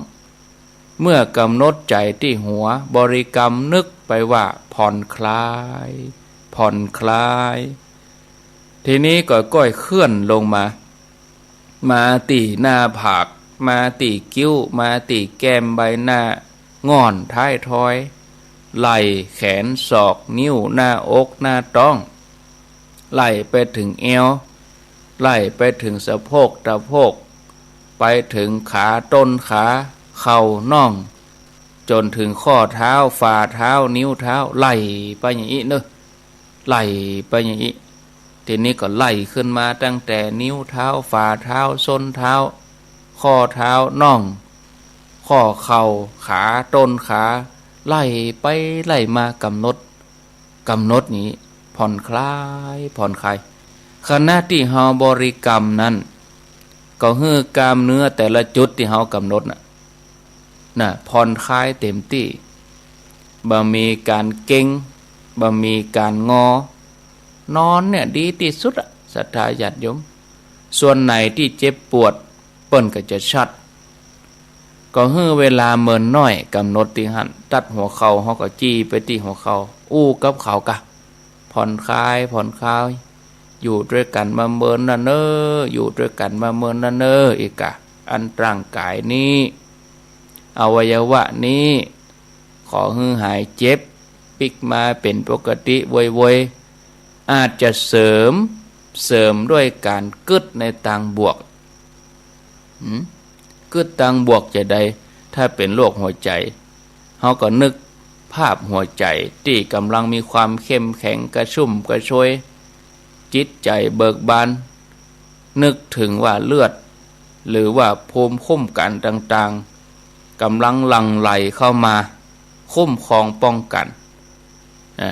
เมื่อกำหนดใจ๋ตี้หัว บริกรรมนึกไปว่าผ่อนคลาย ผ่อนคลาย ทีนี้ก็ก้อยเคลื่อนลงมา มาตี้หน้าผาก มาตี้คิ้ว มาตี้แก้มใบหน้า ง่อนท้ายทอย ไหล่ แขน ศอก นิ้ว หน้าอก หน้าต๊อง ไล่ไปเถิงเอว ไล่ไปเถิงสะโพก ตะโพก ไปเถิงขา ต้นขา เข่า น่อง จ๋นเถิงข้อเท้า ฝ่าเท้า นิ้วเท้า ไล่ไปอย่างอี้เนาะ ไล่ไปอย่างอี้ ทีนี้ก็ไล่ขึ้นมาตั้งแต่นิ้วเท้า ฝ่าเท้า ส้นเท้า ข้อเท้า น่อง ข้อเข่า ขา ต้นขา ไล่ไปไล่มา กำหนด กำหนดนี้ ผ่อนคลาย ผ่อนคลาย ขณะตี้เฮาบริกรรมนั้น ก็หื้อกล้ามเนื้อแต่ละจุดตี้เฮากำหนดน่ะ น่ะ ผ่อนคลายเต็มตี้ บ่มีก๋านเกร็ง บ่มีก๋านงอ นอนเนี่ยดีตี้สุดอะ ศรัทธาญาติโยม ส่วนไหนตี้เจ็บปวด เปิ้นก็จะชัด ก็หื้อเวลาเมินน้อย กำหนดตี้หั้น ตั๊ดหัวเข่า เฮาก็จี้ไปตี้หัวเข่า อู้กับเขากะ ผ่อนคลาย ผ่อนคลาย อยู่ตวยกั๋นมาเมินนะเน่อ อยู่ตวยกั๋นมาเมินนะเน่อ อีกกะ อันร่างก๋ายนี้ อวัยวะนี้ ขอหื้อหายเจ็บปิ๊กมาเป๋นปกติโวยๆ อาจจะเสริม เสริมด้วยก๋านกึ๊ดในตางบวก หืม กึ๊ดตางบวกจะใด ถ้าเป๋นโรคหัวใจ๋ เฮาก็นึกภาพหัวใจ๋ตี้ก่ำลังมีความเข้มแข็ง กระชุ่มกระชวย จิตใจ๋เบิกบาน นึกเถิงว่าเลือด หรือว่าภูมิคุ้มกั๋นต่างๆ ก่ำลังหลั่งไหลเข้ามา คุ้มครองป้องกั๋น อ่า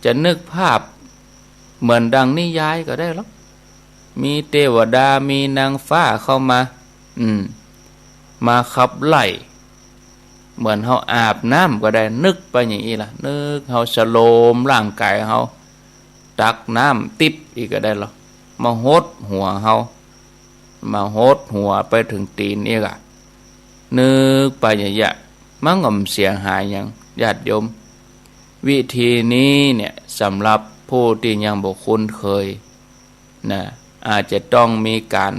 จะนึกภาพเหมือนดังนิยายก็ได้หรอก มีเตวดา มีนางฟ้าเข้ามา อืม มาขับไล่ เหมือนเฮาอาบน้ำก็ได้ นึกไปอย่างอี้ล่ะ นึกเฮาสโลมร่างก๋ายเฮา ตักน้ำติ๊บอีกก็ได้หรอก มาหดหัวเฮา มาหดหัวไปเถิงตี๋นอีกอะ นึกไปอย่างเยียะ มันก็บ่เสียหายหยัง ญาติโยม วิธีนี้เนี่ย สำหรับผู้ตี้ยังบ่คุ้นเคยนะ อาจจะต้องมีก๋าน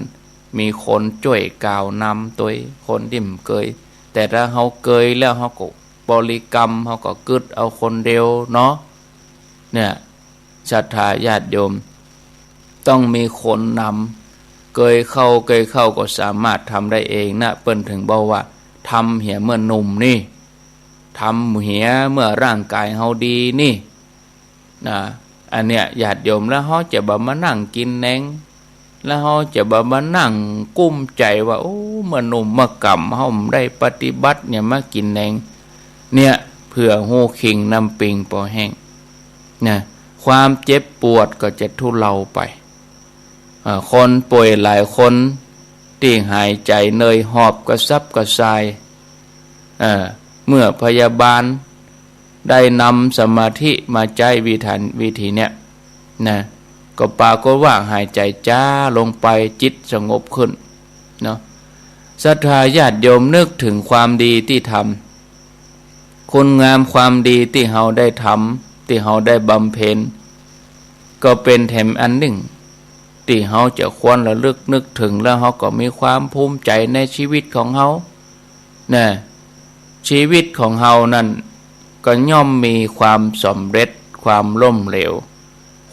มีคนจ้วยกล่าวนำตวย คนตี้บ่เกย แต่ถ้าเฮาเกยแล้ว เฮาก็บริกรรม เฮาก็กึ๊ดเอาคนเดียวเนาะ เนี่ย ศรัทธาญาติโยม ต้องมีคนนำ เกยเข้า เกยเข้าก็สามารถทำได้เองนะ เปิ้นเถิงบอกว่า ทำเหียเมื่อหนุ่มนี่ ทำเหียเมื่อร่างก๋ายเฮาดีนี่ นะ อันเนี้ย ญาติโยม แล้วเฮาจะบ่มานั่งกิ๋นแหนง แล้วเฮาจะบ่มานั่งกุ้มใจ๋ว่า โอ้ เมื่อหนุ่มเมื่อก่ำเฮาบ่ได้ปฏิบัติเนี่ย มากิ๋นแหนง เนี่ย เผื่อฮู้คิงน้ำปิงปอแห้ง นะ ความเจ็บปวดก็จะทุเลาไป เอ่อ คนป่วยหลายคนตี้หายใจ๋เหนื่อยหอบกระสับกระส่าย เอ่อ เมื่อพยาบาลได้นำสมาธิมาใจ๊วิธัน วิธีเนี้ยนะ ก็ปรากฏว่าหายใจ๋จ๊าลงไป จิตสงบขึ้นเนาะ ศรัทธาญาติโยม นึกเถิงความดีตี้ทำ คุณงามความดีตี้เฮาได้ทำ ตี้เฮาได้บำเพ็ญ ก็เป๋นแถมอันนึ่ง ตี้เฮาจะควรระลึกนึกเถิง แล้วเฮาก็มีความภูมิใจ๋ในชีวิตของเฮา นะ ชีวิตของเฮานั้นก็ย่อมมีความสำเร็จ ความล้มเหลว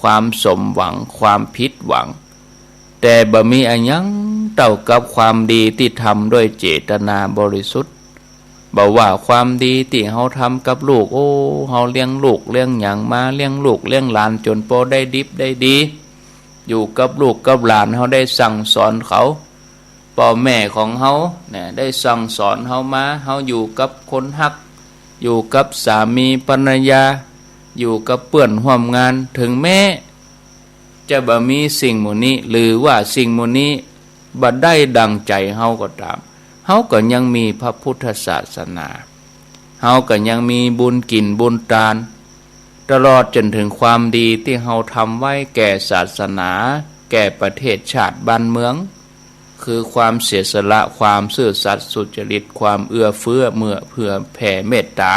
ความสมหวัง ความผิดหวัง แต่บ่มีอะหยังเต้ากับความดีตี้ทำด้วยเจตนาบริสุทธิ์ บ่ว่าความดีตี้เฮาทำกับลูก โอ้ เฮาเลี้ยงลูกเลี้ยงหยังมา เลี้ยงลูกเลี้ยงหลานจ๋นปอได้ดิบได้ดี อยู่กับลูกกับหลาน เฮาได้สั่งสอนเขา ป้อแม่ของเฮาเนี่ย ได้สั่งสอนเฮามา เฮาอยู่กับคนฮัก อยู่กับสามีภรรยา อยู่กับเปื้อนฮ่วมงาน เถิงแม้จะบ่มีสิ่งหมู่นี้ หรือว่าสิ่งหมู่นี้บ่ได้ดังใจ๋เฮาก็ต๋าม เฮาก็ยังมีพระพุทธศาสนา เฮาก็ยังมีบุญกิ๋นบุญตาน ตลอดจ๋นเถิงความดีตี้เฮาทำไว้แก่ศาสนา แก่ประเทศชาติบ้านเมือง คือความเสียสละ ความซื่อสัตย์สุจริต ความเอื้อเฟื้อเมื่อเผื่อแผ่เมตตา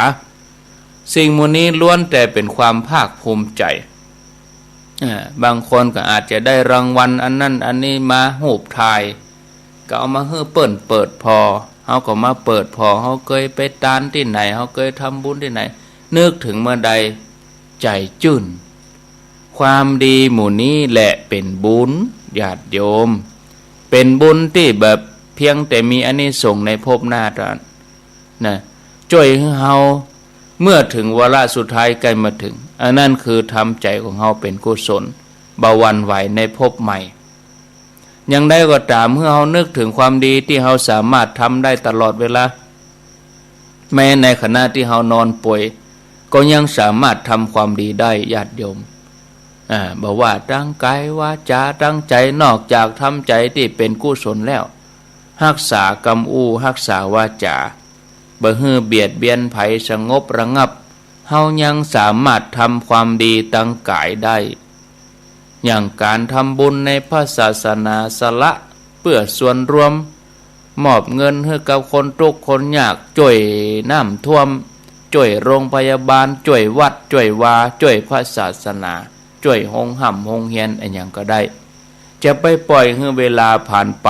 สิ่งหมู่นี้ล้วนแต่เป๋นความภาคภูมิใจ๋ อ่า บางคนก็อาจจะได้รางวัลอันนั้นอันนี้มา ฮูปถ่าย ก็เอามาหื้อเปิ้นเปิดผ่อ เฮาก็มาเปิดผ่อ เฮาเกยไปตานตี้ไหน เฮาเกยทำบุญตี้ไหน นึกเถิงเมื่อใด ใจ๋จื้น ความดีหมู่นี้แหละเป๋นบุญ ญาติโยม เป๋นบุญตี้แบบเพียงแต่มีอานิสงส์ในภพหน้าเต้านั้นนะ จ้วยหื้อเฮา เมื่อเถิงวาระสุดท้ายใก้มาเถิง อันนั้นคือทำใจ๋ของเฮาเป๋นกุศล บ่หวั่นไหวในภพใหม่ อย่างใดก็ต๋าม หื้อเฮานึกเถิงความดีตี้เฮาสามารถทำได้ตลอดเวลา แม้ในขณะตี้เฮานอนป่วย ก็ยังสามารถทำความดีได้ ญาติโยม อ่า บ่ว่าตางก๋ายวาจ๋าตางใจ๋ นอกจากทำใจ๋ตี้เป๋นกุศลแล้ว ฮักษากำอู้ ฮักษาวาจ๋า บ่หื้อเบียดเบียนใผ สงบระงับ เฮายังสามารถทำความดีตางก๋ายได้ อย่างก๋านทำบุญในพระศาสนา สละเพื่อส่วนรวม มอบเงินหื้อกับคนตุ๊กข์คนยาก จ้วยน้ำท่วม จ้วยโรงพยาบาล จ้วยวัด จ้วยวา จ้วยพระศาสนา จ้วยโฮงฮ่ำโฮงเฮียนอะหยังก็ได้ จะไปป่อยหื้อเวลาผ่านไป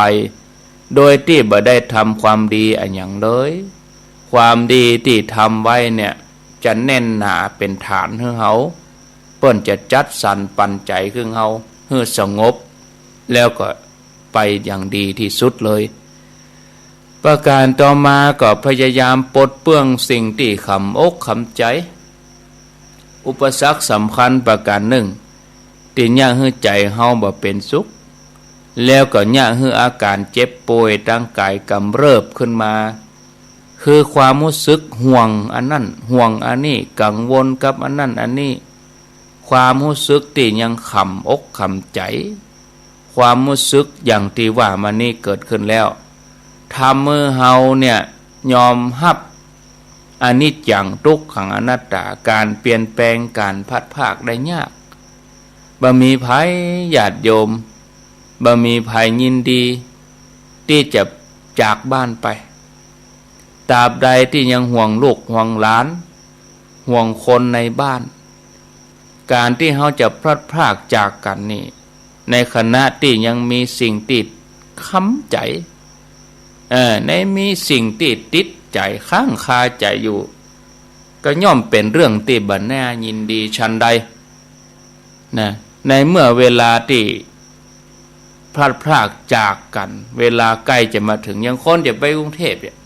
โดยตี้บ่ได้ทำความดีอะหยังเลย ความดีตี้ทำไว้เนี่ย จะแน่นหนาเป๋นฐานหื้อเฮา เปิ้นจะจัดสรรปันใจ๋หื้อเฮา หื้อสงบ แล้วก็ไปอย่างดีตี้สุดเลย ประก๋านต่อมาก็พยายามปลดเปื้องสิ่งตี้ขำอกขำใจ๋ อุปสรรคสำคัญประก๋านนึ่ง ตี้เยียะหื้อใจ๋เฮาบ่เป๋นสุข แล้วก็เยียะหื้ออาก๋านเจ็บป่วยตางก๋ายก๋ำเริบขึ้นมา คือความฮู้สึกห่วงอันนั้น ห่วงอันนี้ กังวลกับอันนั้นอันนี้ ความฮู้สึกตี้ยังขำอกขำใจ๋ ความฮู้สึกอย่างตี้ว่ามานี้เกิดขึ้นแล้ว ทำหื้อเฮาเนี่ยยอมฮับอนิจจัง ตุ๊กขัง อนัตตา ก๋านเปลี่ยนแปลง ก๋านพลัดพรากได้ยาก บ่มีใผ ญาติโยม บ่มีใผยินดีตี้จะจากบ้านไป ตราบใดตี้ยังห่วงลูกห่วงหลาน ห่วงคนในบ้าน ก๋านตี้เฮาจะพลัดพรากจากกั๋นนี่ ในขณะตี้ยังมีสิ่งตี้ขำใจ๋ เออ ในมีสิ่งตี้ติดใจ๋ ค้างคาใจ๋อยู่ ก็ย่อมเป๋นเรื่องตี้บ่น่ายินดีฉันใด นะ ในเมื่อเวลาตี้พลัดพรากจากกั๋น เวลาใก้จะมาเถิง อย่างคนจะไปกรุงเทพฯเนี่ย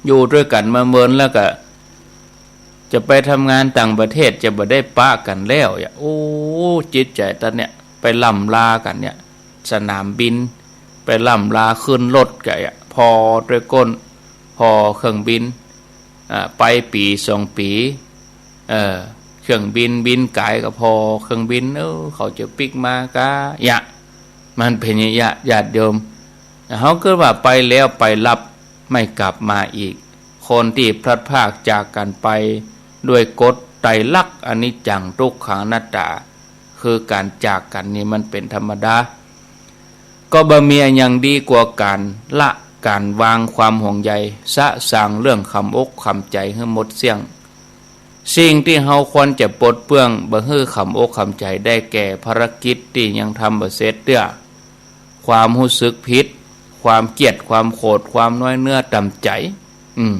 อยู่ตวยกั๋นมาเมินแล้วก็ จะไปทำงานต่างประเทศ จะบ่ได้ปะกั๋นแล้วเนี่ย โอ้ จิตใจ๋ตอนเนี่ย ไปล่ำลากั๋นเนี่ย สนามบิน ไปล่ำลา ขึ้นรถกั๋นเนี่ย ผ่อตวยก้น ผ่อเครื่องบิน อ่า ไปปี๋สองปี๋ เออ เครื่องบินบินก๋ายก็ผ่อเครื่องบิน เออ เขาจะปิ๊กมาก๊ะ เยียะ มันเป๋นอย่างเยียะ ญาติโยม เฮาก็ว่าไปแล้วไปลับ ไม่กลับมาอีก คนตี้พลัดพรากจากกั๋นไป ด้วยกฎไตรลักษณ์ อนิจจัง ตุ๊กขัง อนัตตา คือก๋านจากกั๋นนี่มันเป๋นธรรมดา ก็บ่มีอะหยังดีกว่าก๋านละ ก๋านวางความห่วงใย สะสางเรื่องขำอกขำใจ๋หื้อหมดเสี้ยง สิ่งตี้เฮาควรจะปลดเปื้อง บ่หื้อขำอกขำใจ๋ได้แก่ภารกิจตี้ยังทำบ่เสร็จเตื้อ ความฮู้สึกผิด ความเกลียด ความโขด ความน้อยเนื้อต่ำใจ๋ อืม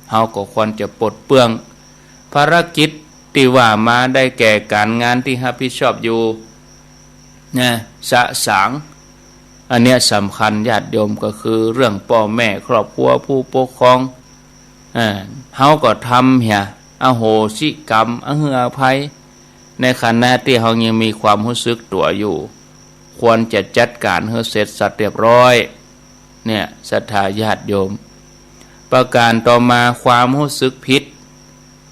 เฮาก็ควรจะปลดเปื้อง ภารกิจตี้ว่ามาได้แก่ก๋านงานตี้ฮับผิดชอบอยู่ นะ สะสาง อันเนี้ยสำคัญ ญาติโยม ก็คือเรื่องป้อแม่ ครอบครัว ผู้ปกครอง อ่า เฮาก็ทำเหีย อโหสิกรรม อหื้ออภัย ในขณะตี้เฮายังมีความฮู้สึกตั๋วอยู่ ควรจะจัดก๋านหื้อเสร็จสัดเรียบร้อย เนี่ย ศรัทธาญาติโยม ประก๋านต่อมา ความฮู้สึกผิด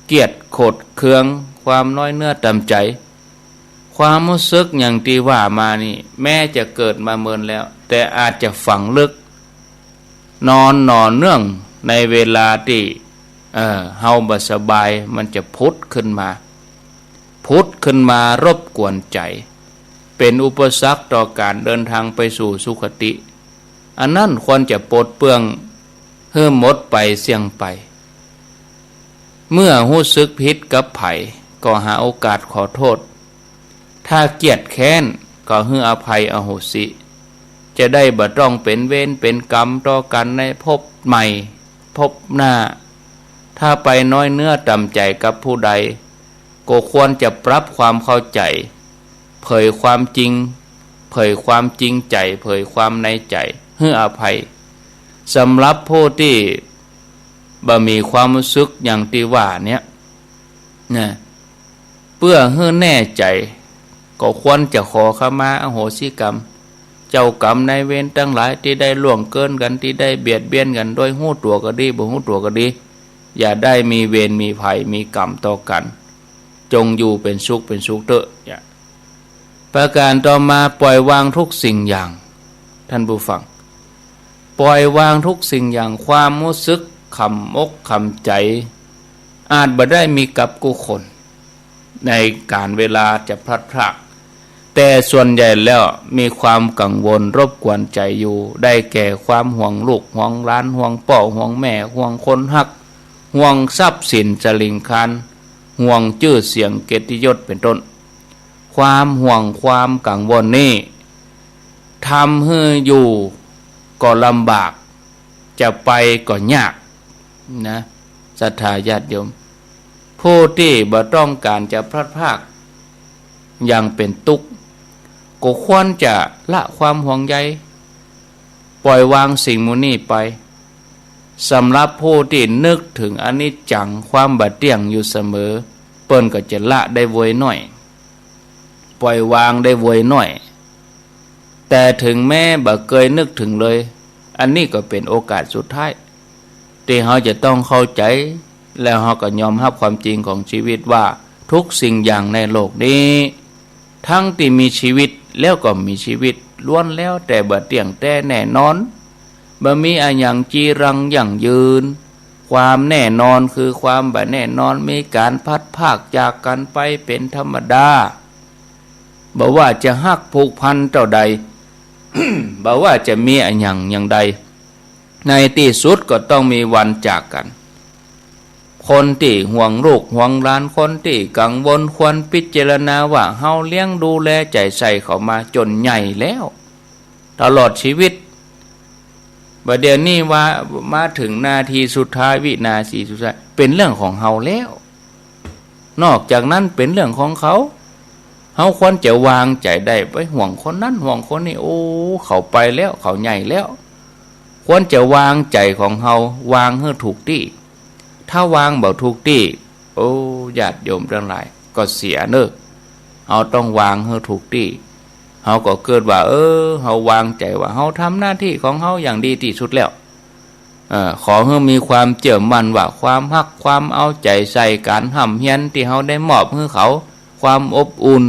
เกลียด โขดเคือง ความน้อยเนื้อต่ำใจ๋ ความฮู้สึกอย่างตี้ว่ามานี่ แม้จะเกิดมาเมินแล้ว แต่อาจจะฝังลึก นอนหน่อเนื่องในเวลาตี้ เอ่อ เฮาบ่สบาย มันจะผุดขึ้นมา ผุดขึ้นมารบกวนใจ๋ เป๋นอุปสรรคต่อก๋านเดินทางไปสู่สุคติ อันนั้นควรจะปลดเปลื้องหื้อหมดไปเสี้ยงไป เมื่อฮู้สึกผิดกับใผ ก็หาโอกาสขอโต้ษ ถ้าเกลียดแค้นก็หื้ออภัยอโหสิ จะได้บ่ต้องเป๋นเวรเป๋นก๋รรมต่อกั๋นในภพใหม่ภพหน้า ถ้าไปน้อยเนื้อต่ำใจ๋กับผู้ใด ก็ควรจะปรับความเข้าใจ๋ เผยความจริง เผยความจริงใจ๋ เผยความในใจ๋ หื้ออภัย สำหรับผู้ตี้บ่มีความฮู้สึกอย่างตี้ว่าเนี้ยนะ เปื้อหื้อแน่ใจ๋ ก็ควรจะขอขมาอโหสิกรรม เจ้ากรรมนายเวรตังหลายตี้ได้ล่วงเกินกั๋น ตี้ได้เบียดเบียนกั๋น โดยฮู้ตั๋วก็ดี บ่ฮู้ตั๋วก็ดี อย่าได้มีเวรมีภัยมีกรรมต่อกั๋น จงอยู่เป๋นสุขเป๋นสุขเต๊อะ เนี่ย ประก๋านต่อมา ปล่อยวางทุกสิ่งอย่าง ท่านผู้ฟัง ปล่อยวางทุกสิ่งอย่าง ความฮู้สึกขำอกขำใจ๋ อาจบ่ได้มีกับกู้คน ในก๋านเวลาจะพลัดพราก แต่ส่วนใหญ่แล้วมีความกังวลรบกวนใจ๋อยู่ ได้แก่ความห่วงลูกห่วงหลาน ห่วงป้อห่วงแม่ ห่วงคนฮัก ห่วงทรัพย์สินสะหลิงคลาน ห่วงจื้อเสียงเกียรติยศเป๋นต้น ความห่วงความกังวลนี้ ทำหื้ออยู่ก็ลำบาก จะไปก็ยากนะ ศรัทธาญาติโยม ผู้ตี้บ่ต้องก๋านจะพลัดพรากอย่างเป๋นตุ๊กข์ ก็ควรจะละความห่วงใย ปล่อยวางสิ่งหมู่นี้ไป สำหรับผู้ตี้นึกเถิงอนิจจัง ความบ่เตี้ยงอยู่เสมอ เปิ้นก็จะละได้ไวหน้อย ปล่อยวางได้ไวหน้อย แต่เถิงแม้บ่เกยนึกเถิงเลย อันนี้ก็เป๋นโอกาสสุดท้าย ตี้เฮาจะต้องเข้าใจ๋ แล้วเฮาก็ยอมฮับความจริงของชีวิตว่า ทุกสิ่งอย่างในโลกนี้ ทั้งตี้มีชีวิตแล้วก็บ่มีชีวิต ล้วนแล้วแต่บ่เตี้ยงแต๊แน่นอน บ่มีอะหยังจีรังยั่งยืน ความแน่นอนคือความบ่แน่นอน มีก๋านพลัดพรากจากกั๋นไปเป๋นธรรมดา บ่ว่าจะฮักผูกพันเต้าใด บ่ว่าจะมีอะหยังอย่างใด ในตี้สุดก็ต้องมีวันจากกั๋น คนตี้ห่วงลูกห่วงหลาน คนตี้กังวล ควรพิจารณาว่าเฮาเลี้ยงดูแลใจ๋ใส่เขามาจ๋นใหญ่แล้ว ตลอดชีวิต บ่าเดี่ยวนี้ว่ามาเถิงนาทีสุดท้าย วินาทีสุดท้าย เป๋นเรื่องของเฮาแล้ว นอกจากนั้นเป๋นเรื่องของเขา เฮาควรจะวางใจ๋ได้ ไปห่วงคนนั้นห่วงคนนี้ โอ้ เขาไปแล้ว เขาใหญ่แล้ว ควรจะวางใจ๋ของเฮา วางหื้อถูกตี้ ถ้าวางบ่ถูกตี้ โอ้ ญาติโยมตังหลาย ก็เสียเน่อ เฮาต้องวางหื้อถูกตี้ เฮาก็เกิดว่า เออ เฮาวางใจ๋ว่าเฮาทำหน้าตี้ของเฮาอย่างดีตี้สุดแล้ว เอ่อ ขอหื้อมีความเจื้อมั่นว่าความฮัก ความเอาใจ๋ใส่ ก๋านฮ่ำเฮียนตี้เฮาได้มอบหื้อเขา ความอบอุ่น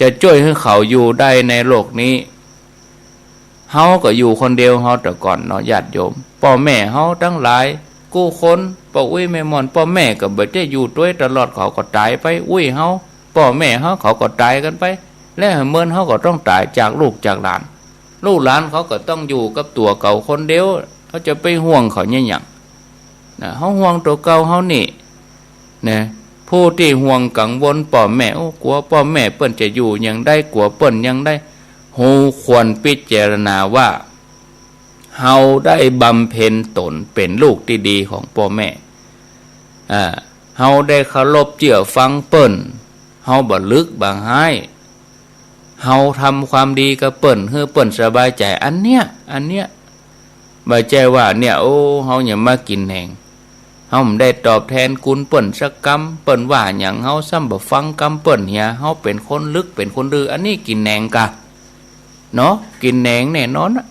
จะจ้วยหื้อเขาอยู่ได้ในโลกนี้ เฮาก็อยู่คนเดียวเฮาแต่ก่อนเนาะ ญาติโยม ป้อแม่เฮาตังหลายกู้คน ป้ออุ๊ยแม่ม่อน ป้อแม่ก็บ่ได้อยู่ตวยตลอด เขาก็ต๋ายไป อุ๊ยเฮา ป้อแม่เฮา เขาก็ต๋ายกั๋นไป และเมินเฮาก็ต้องต๋ายจากลูกจากหลาน ลูกหลานเขาก็ต้องอยู่กับตั๋วเขาคนเดียว เฮาจะไปห่วงเขาเนี่ยหยัง นะ เฮาห่วงตั๋วเก่าเฮานี่ นะ ผู้ตี้ห่วงกังวลป้อแม่ โอ้ กั๋วป้อแม่เปิ้นจะอยู่อย่างใด กั๋วเปิ้นอย่างใด เฮาควรพิจารณาว่า เฮาได้บำเพ็ญต๋นเป๋นลูกตี้ดีของป้อแม่ อ่า เฮาได้เคารพเจื้อฟังเปิ้น เฮาบ่ลึกบ่ฮ้าย เฮาทำความดีกับเปิ้น หื้อเปิ้นสบายใจ๋ อันเนี้ย อันเนี้ย บ่ใจ้ว่าเนี่ย โอ้ เฮายังมากิ๋นแหนง เฮาบ่ได้ตอบแทนคุณเปิ้นสักกำ เปิ้นว่าหยังเฮาซ้ำบ่ฟังกำเปิ้นเหีย เฮาเป๋นคนลึก เป๋นคนดื้อ อันนี้กิ๋นแหนงก่า เนาะ กิ๋นแหนงแน่นอนอะ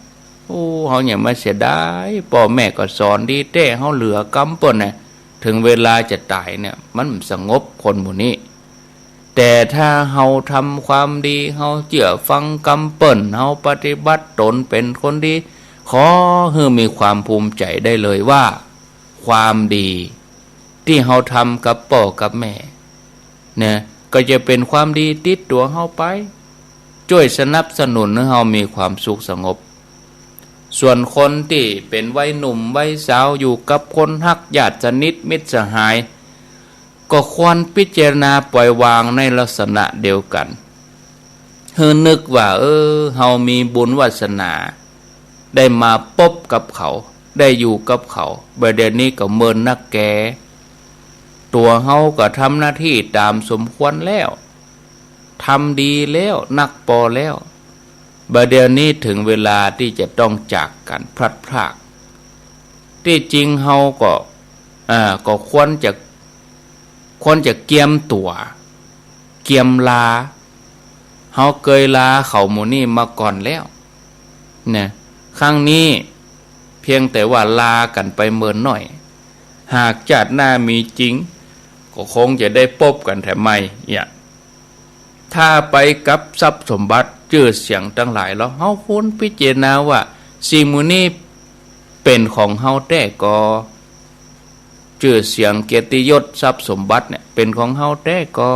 โอ้ เฮายังมาเสียดาย ป้อแม่ก็สอนดีแต๊ เฮาเหลือกำเปิ้นนะ เถิงเวลาจะต๋ายเนี่ย มันสงบคนหมู่นี้ แต่ถ้าเฮาทำความดี เฮาเจื้อฟังกำเปิ้น เฮาปฏิบัติต๋นเป๋นคนดี ขอหื้อมีความภูมิใจ๋ได้เลยว่า ความดีตี้เฮาทำกับป้อกับแม่ เนี่ย ก็จะเป๋นความดีติดตั๋วเฮาไป จ้วยสนับสนุนหื้อเฮามีความสุขสงบ ส่วนคนตี้เป๋นวัยหนุ่มวัยสาวอยู่กับคนฮักญาติสนิทมิตรสหาย ก็ควรพิจารณาปล่อยวางในลักษณะเดียวกั๋น หื้อนึกว่า เออ เฮามีบุญวาสนา ได้มาปบกับเขา ได้อยู่กับเขา บ่าเดี่ยวนี้ก็เมินนักแก ตั๋วเฮาก็ทำหน้าตี้ต๋ามสมควรแล้ว ทำดีแล้ว นักปอแล้ว บ่าเดี่ยวนี้เถิงเวลาตี้จะต้องจากกั๋นพลัดพราก ตี้จริงเฮาก็ อ่า ก็ควรจะ ควรจะเกียมตั๋ว เกียมลา เฮาเกยลาเขาหมู่นี้มาก่อนแล้ว นะ ครั้งนี้เพียงแต่ว่าลากั๋นไปเมินหน้อย หากจาติหน้ามีจริง ก็คงจะได้ปบกั๋นแถมใหม่ เนี่ย ถ้าไปกับทรัพย์สมบัติจื้อเสียงตังหลายแล้ว เฮาควรพิจารณาว่า สิ่งหมู่นี้เป๋นของเฮาแต๊ก่อ จื้อเสียงเกียรติยศทรัพย์สมบัติเนี่ยเป๋นของเฮาแต๊ก่อ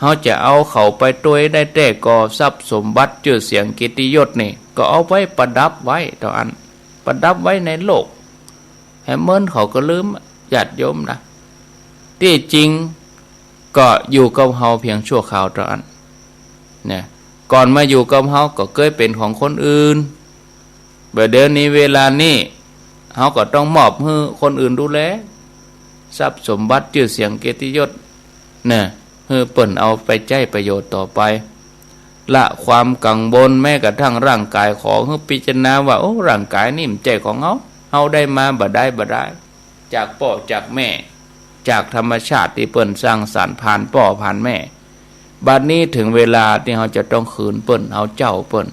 เฮาจะเอาเขาไปตวยได้แต๊ก่อ ทรัพย์สมบัติจื้อเสียงเกียรติยศนี่ ก็เอาไว้ประดับไว้เต้าอั้น ประดับไว้ในโลก แหมเมินเขาก็ลืม ญาติโยมนะ ตี้จริงก็อยู่กับเฮาเพียงชั่วคราวเต้าอั้น นะ ก่อนมาอยู่กับเฮาก็เกยเป๋นของคนอื่น บ่าเดี่ยวนี้เวลานี้ เฮาก็ต้องมอบหื้อคนอื่นดูแล ทรัพย์สมบัติจื้อเสียงเกียรติยศ นะ หื้อเปิ้นเอาไปใจ๊ประโยชน์ต่อไป ละความกังวลแม้กระทั่งร่างกาย ขอหื้อพิจารณาว่า โอ้ ร่างกายนี่บ่ใจ้ของเฮา เฮาได้มาบ่ได้บ่ได้ จากป้อจากแม่ จากธรรมชาติตี้เปิ้นสร้างสรรค์ผ่านป้อผ่านแม่ บัดนี้เถิงเวลาตี้เฮาจะต้องคืนเปิ้น เฮาเจ้าเปิ้น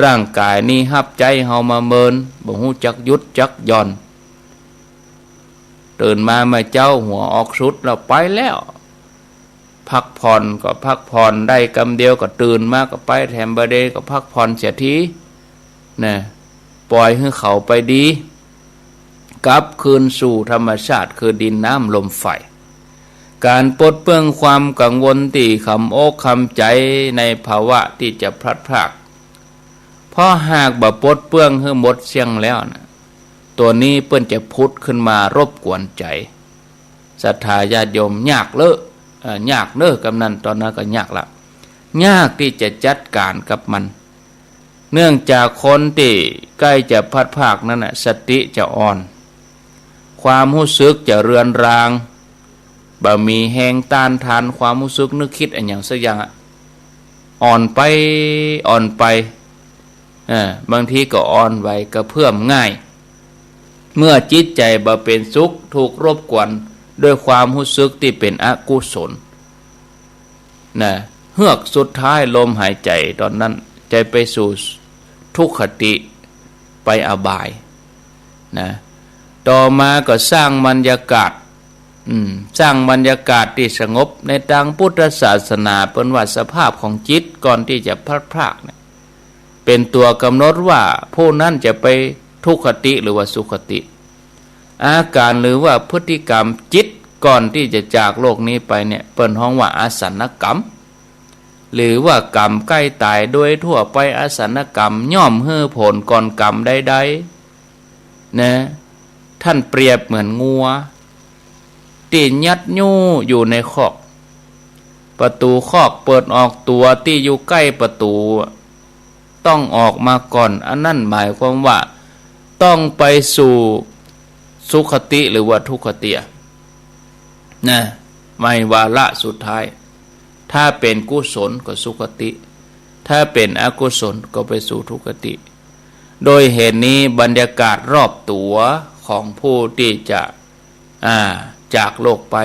ร่างกายนี้ฮับใจ๊เฮามาเมิน บ่ฮู้จักหยุดจักหย่อน ตื่นมาเมื่อเจ๊าหัวออกสุดแล้วไปแล้ว พักผ่อนก็พักผ่อน ได้กำเดียวก็ตื่นมาก็ไปแถม บ่าเดี่ยวก็พักผ่อนเสียที นะ ปล่อยหื้อเขาไปดี กลับคืนสู่ธรรมชาติคือดินน้ำลมไฟ ก๋านปลดเปลื้องความกังวลตี้ขำอกขำใจ๋ในภาวะตี้จะพลัดพราก เพราะหากบ่ปลดเปลื้องหื้อหมดเสี้ยงแล้วนะ ตั๋วนี้เปิ้นจะผุดขึ้นมารบกวนใจ๋ ศรัทธาญาติโยม ยากเล้อ เอ่อ ยากเน้อ กำนั้นต๋อนนั้นก็ยากละ ยากตี้จะจัดก๋านกับมัน เนื่องจากคนตี้ใก้จะพลัดพรากนั้นน่ะ สติจะอ่อน ความฮู้สึกจะเรือนราง บ่มีแฮงต้านทานความฮู้สึกนึกกึ๊ดอะหยังสักอย่างอะ อ่อนไป อ่อนไป เออ บางทีก็อ่อนไหวกระเพื่อมง่าย เมื่อจิตใจ๋บ่เป๋นสุข ถูกรบกวนด้วยความฮู้สึกตี้เป๋นอกุศล นะ เฮือกสุดท้ายลมหายใจ๋ต๋อนนั้นจะไปสู่ทุกขติ ไปอบาย นะ ต่อมาก็สร้างบรรยากาศ อืม สร้างบรรยากาศตี้สงบ ในตางพุทธศาสนาเปิ้นว่าสภาพของจิตก่อนตี้จะพลัดพรากเนี่ย เป๋นตั๋วกำหนดว่าผู้นั้นจะไปทุกขติหรือว่าสุขติ อาก๋านหรือว่าพฤติกรรมจิตก่อนตี้จะจากโลกนี้ไปเนี่ย เปิ้นฮ้องว่าอาสันนกรรม หรือว่ากรรมใก้ต๋าย โดยทั่วไปอาสันนกรรมย่อมหื้อผลก่อนกรรมใดๆ นะ ท่านเปรียบเหมือนงัว ตี้ยัดยู้อยู่ในคอก ประตู๋คอกเปิดออก ตั๋วตี้อยู่ใก้ประตู๋ต้องออกมาก่อน อันนั้นหมายความว่าต้องไปสู่สุขติหรือว่าทุกขติ นะ ในวาระสุดท้าย ถ้าเป๋นกุศลก็สุขติ ถ้าเป๋นอกุศลก็ไปสู่ทุกขติ โดยเหตุนี้บรรยากาศรอบตั๋วของผู้ตี้จะ อ่า จากโลกไป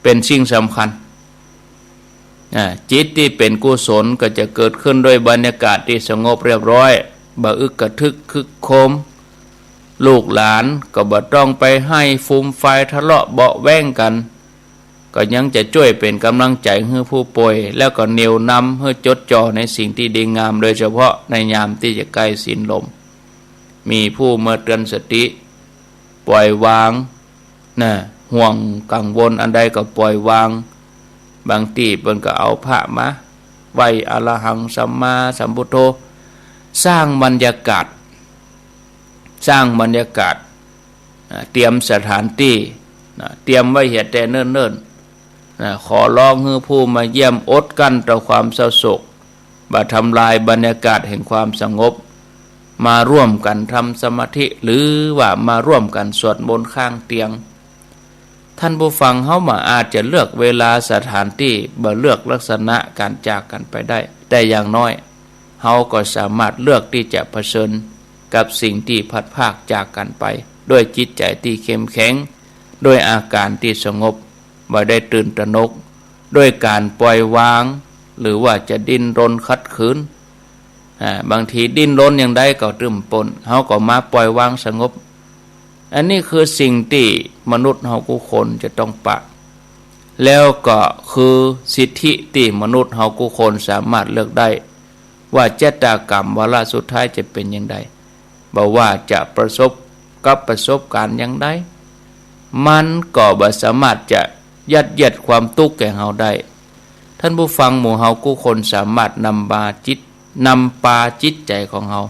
เป๋นสิ่งสำคัญ อ่า จิตตี้เป๋นกุศลก็จะเกิดขึ้นด้วยบรรยากาศตี้สงบเรียบร้อย บ่อึกกระทึกครึกโครม ลูกหลานก็บ่ต้องไปไห้ฟูมฟายทะเลาะเบาะแว้งกั๋น ก็ยังจะจ้วยเป๋นก๋ำลังใจ๋หื้อผู้ป่วย แล้วก็เหนี่ยวนำหื้อจดจ่อในสิ่งตี้ดีงาม โดยเฉพาะในยามตี้จะใก้ศีลลม มีผู้มาเตือนสติ ปล่อยวาง นะ ห่วงกังวลอันใดก็ปล่อยวาง บางตี้เปิ้นก็เอาพระมาไหว้อรหังสัมมาสัมพุทโธ สร้างบรรยากาศ สร้างบรรยากาศ อ่า เตรียมสถานตี้ นะ เตรียมไว้เหียแต่เนิ่นๆ นะ ขอร้องหื้อผู้มาเยี่ยมอดกลั้นต่อความเศร้าโศก บ่ทำลายบรรยากาศแห่งความสงบ มาร่วมกั๋นทำสมาธิ หรือว่ามาร่วมกั๋นสวดมนต์ข้างเตียง ท่านผู้ฟัง เฮาบ่อาจจะเลือกเวลาสถานตี้ บ่เลือกลักษณะก๋านจากกั๋นไปได้ แต่อย่างน้อย เฮาก็สามารถเลือกตี้จะเผชิญกับสิ่งตี้พลัดพรากจากกั๋นไป ด้วยจิตใจ๋ตี้เข้มแข็ง ด้วยอาก๋านตี้สงบ บ่ได้ตื่นตระหนก ด้วยก๋านปล่อยวาง หรือว่าจะดิ้นรนขัดขืน อ่า บางทีดิ้นรนอย่างใดก็ตึงปน เฮาก็มาปล่อยวางสงบ อันนี้คือสิ่งตี้มนุษย์เฮากู้คนจะต้องปะ แล้วก็คือสิทธิตี้มนุษย์เฮากู้คนสามารถเลือกได้ ว่าจะตากรรมวาระสุดท้ายจะเป๋นอย่างใด บ่ว่าจะประสบกับประสบก๋ารณ์อย่างใด มันก็บ่สามารถจะยัดเยียดความตุ๊กข์แก่เฮาได้ ท่านผู้ฟัง หมู่เฮากู้คนสามารถนำบาจิต นำปาจิตใจ๋ของเฮา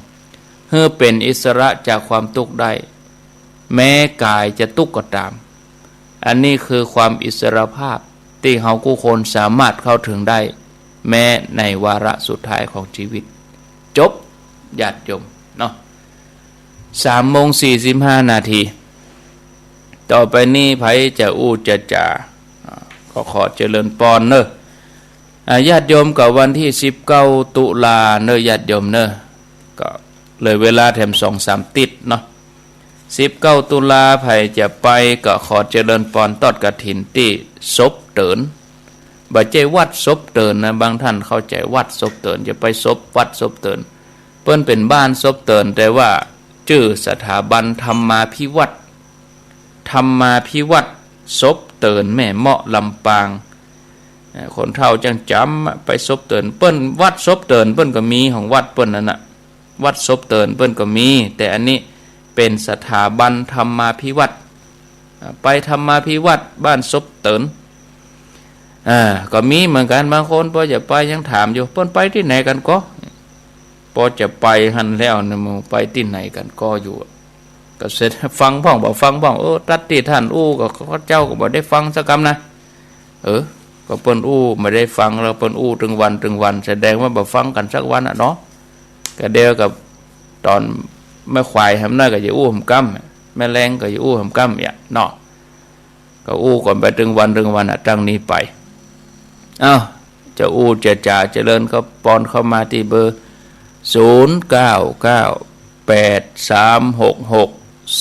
หื้อเป๋นอิสระจากความตุ๊กข์ได้ แม้ก๋ายจะตุ๊กข์ก็ต๋าม อันนี้คือความอิสรภาพตี้เฮากู้คนสามารถเข้าเถิงได้ แม้ในวาระสุดท้ายของจีวิต จบ ญาติโยมเนาะ สามโมงสี่สิบห้านาที ต่อไปนี้ใผจะอู้จะจ๋า อ่า ก็ขอเจริญปอนเนาะ อ่า ญาติโยม ก็วันตี้สิบเก้าตุลาเนาะ ญาติโยมเนาะ ก็เลยเวลาแถมสองสามติ๊ดเนาะ สิบเก้าตุลา ใผจะไปก็ขอเจริญปอนตอดกฐินตี้ศพเติ๋น บ่ใจ้วัดศพเติ๋นนะ บางท่านเข้าใจ๋วัดศพเติ๋น จะไปศพ วัดศพเติ๋น เปิ้นเป๋นบ้านศพเติ๋น แต่ว่าจื้อสถาบันธรรมาภิวัฒน์ ธรรมาภิวัฒน์ศพเติ๋นแม่เมาะลำปาง เอ่อ คนเฒ่าจั่งจ๋ำอะ ไปศพเติ๋น เปิ้นวัดศพเติ๋นเปิ้นก็มีของวัดเปิ้นนั่นน่ะ วัดศพเติ๋นเปิ้นก็มี แต่อันนี้เป๋นสถาบันธรรมาภิวัฒน์ อ่า ไปธรรมาภิวัฒน์บ้านศพเติ๋น อ่า ก็มีเหมือนกั๋น บางคนปอจะไปยังถามอยู่ เปิ้นไปตี้ไหนกั๋นก่อ ปอจะไปหั้นแล้วเนี่ย มันไปตี้ไหนกั๋นก่ออยู่อะ ก็เสร็จฟังพ่องบ่ฟังพ่อง เออ ตั๊ดตี้ท่านอู้ก็ ข้าเจ้าก็บ่ได้ฟังสักกำนะ เออ ก็เปิ้นอู้บ่ได้ฟัง แล้วเปิ้นอู้ตึงวันตึงวัน แสดงว่าบ่ฟังกั๋นสักวันอะเนาะ ก็เดียวกับต๋อนแม่ขวายหำน้อยก็จะอู้หำกำ แม่แลงก็จะอู้หำกำเนี่ยเนาะ ก็อู้กั๋นไปตึงวันตึงวันอะ ตั้งนี้ไป เอ้า จะอู้จะจ๋าเจริญก็ปอนเข้ามาตี้เบอร์ ศูนย์เก้าเก้า แปดสามหกหก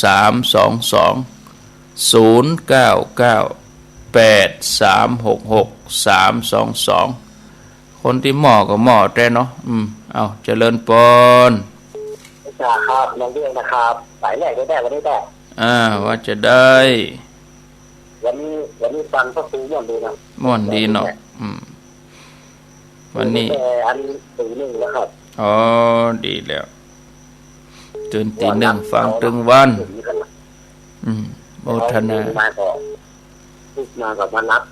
สามสองสอง ศูนย์เก้าเก้า แปดสามหกหก สามสองสอง คนตี้หม้อก็หม้อแต๊เนาะ อืม เอ้า เจริญปอน จ๋าครับ น้องเวียงนะครับ สายแรกได้ ได้ วันนี้ได้ อ่า ว่าจะได้ วันนี้ วันนี้ฟังพระครูม่วนดีนะ ม่วนดีเนาะ อืม วันนี้ แต่อันตีหนึ่งแล้วครับ อ๋อ ดีแล้ว ตื่นตีหนึ่ง ฟังตึงวัน อืม โมทนา มาก็ ลุกมาก็มารับ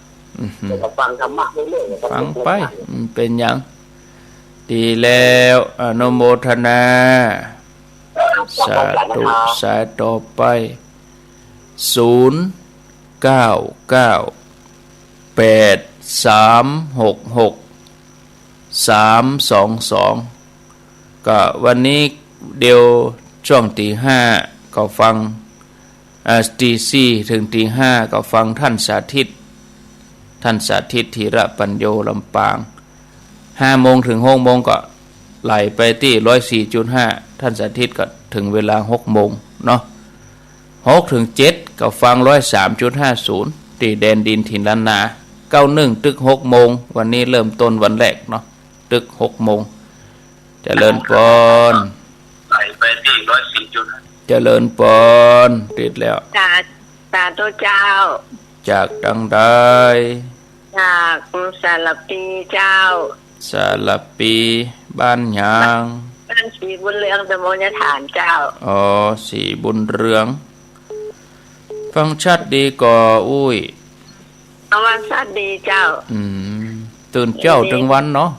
อือหือ แล้วก็ฟังธรรมะเรื่อยๆครับ ฟังไป อืม เป๋นหยัง ดีแล้ว อนุโมทนา สาธุ สายต่อไป ศูนย์เก้าเก้า แปดสามหกหก สามสองสอง ก็วันนี้เดี๋ยวช่วงตีห้าก็ฟัง อ่า ตีสี่ถึงตีห้าก็ฟังท่านสาธิต ท่านสาธิต ธีระปัญโญ ลำปาง ห้าโมงถึงหกโมงก็ไหลไปตี้ร้อยสี่จุดห้า ท่านสาธิต ก็ถึงเวลาหกโมงเนาะ หกถึงเจ็ดก็ฟังร้อยสามจุดห้าศูนย์ ตี้แดนดินถิ่นล้านนา เก้าหนึ่ง ตึกหกโมง วันนี้เริ่มต้นวันแรกเนาะ ตึกหกโมง เจริญปอน ไหลไปตี้ร้อยสี่จุดห้า เจริญปอน ติดแล้ว สา สาธุเจ้า จากตังใด จากสารภีเจ้า สารภี บ้านหยัง บ้านศรีบุญเรือง ตำบลยะถานเจ้า อ๋อ ศรีบุญเรือง ฟังชัดดีก่อ อุ้ย ฟังชัดดีเจ้า อืม ตื่นเจ๊าตึงวันเนาะ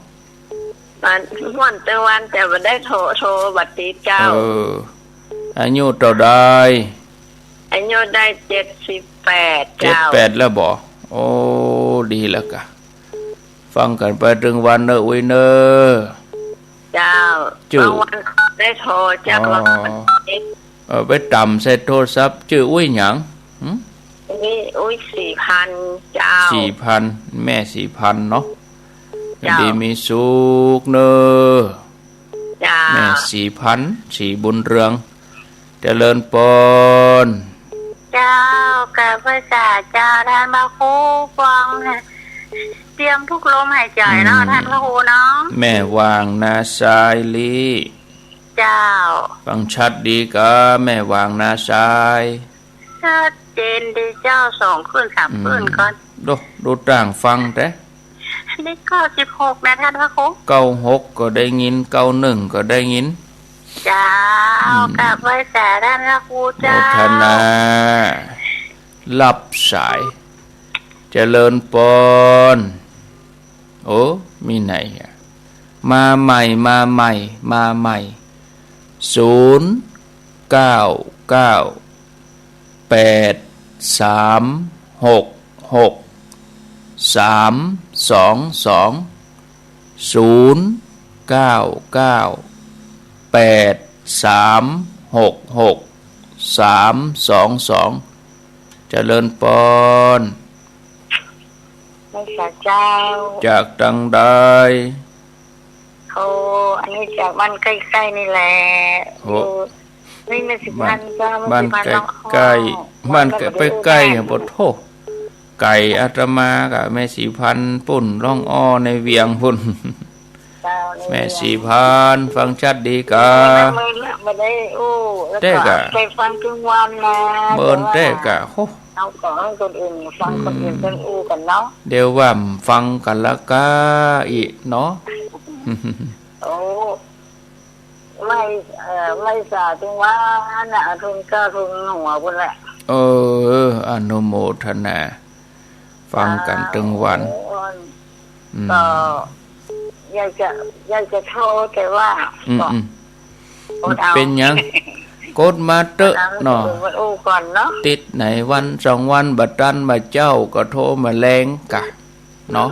มันม่วนตึงวัน แต่บ่ได้โทร โทรบ่ติดเจ้า เออ อายุเต้าใด อายุได้เจ็ดสิบแปด เจ็ดแปด เจ้า แล้วบ่ โอ้ ดีแล้วกะ ฟังกั๋นไปตึงวันเน่ออุ๊ยเน่อ เจ้า จื้อ บางวันก็ได้โทร เจ้า อ๋อ บางวันก็ไม่ เออ ไปต๋ามใส่โทรศัพท์ จื้ออุ๊ยหยัง หึ นี่อุ๊ยศรีพันธุ์ เจ้า ศรีพันธุ์ แม่ศรีพันธุ์เนาะ เจ้า ดีมีสุขเน่อ เจ้า แม่ศรีพันธุ์ ศรีบุญเรือง เจริญปอน เจ้า กราบไหว้สาเจ้า ต้านพระครู ฟังเตรียมทุกลมหายใจ๋เนาะ อืม ต้านพระครูเนาะ แม่หว่างนาซายลี เจ้า ฟังชัดดีกา แม่หว่างนาซาย ชัดเจนดีเจ้า สองขึ้นสาม อืม ขึ้นก่อน ดู ดูต่างฟังแต๊ นี่เก้าสิบหกนะต้านพระครู เก้าหกก็ได้ยิน เก้าหนึ่งก็ได้ยิน เจ้า อืม กราบไหว้สาต้านพระครู โม เจ้า ทนา รับสาย เจริญปอน โอ้ มีไหนอะ มาใหม่ มาใหม่ มาใหม่ ศูนย์ เก้า เก้า แปด สาม หก หก สาม สอง สอง ศูนย์ เก้า เก้า แปด สาม หก หก สาม สอง สอง เจริญปอน ไหว้สาเจ้า จากตังใด โอ้ อันนี้จากบ้านใก้ๆ นี่แหละ โอ้ อยู่ นี่แม่ศรีพันธุ์เจ้า บ้าน แม่ศรีพันธุ์ บ้านใก้ๆ ร้องอ้อ บ้านใก้ บ้านใก้ ไปใก้ บ้านใก้ บ่โธ่ ไก๋ อาตมากับแม่ศรีพันธุ์ปุ้น ร้องอ้อในเวียงปุ้น เจ้า ในเวียง แม่ศรีพันธุ์ ฟังชัดดีกา เมินละ บ่ได้อู้ แล้วก็ แต๊กะ ไปฟังตึงวันนะ เมินแต๊กะ แต่ว่า โอ้ เอาของคนอื่นฟัง อืม คนอื่นเปิ้นอู้กั๋นเนาะ เดี๋ยวว่าฟังกั๋นละกาอี้เนาะ โอ้ ไหว้ เอ่อ ไหว้สาตึงวันน่ะ ทุนเกล้าทุนหัวปุ้นแหละ เออ อนุโมทนา ฟังกั๋นตึงวัน อ่า โอ้ อืม ก็อยากจะ อยากจะโทร แต่ว่า อืม ก็ อืม อดเอา เป๋นหยัง กดมาเต๊อะ อดเอา เนาะ คนอื่นมาอู้ก่อนเนาะ ติดไหนวันสองวันบ่ตันบ่เจ๊า ก็โทรมาแลงกะ เนาะ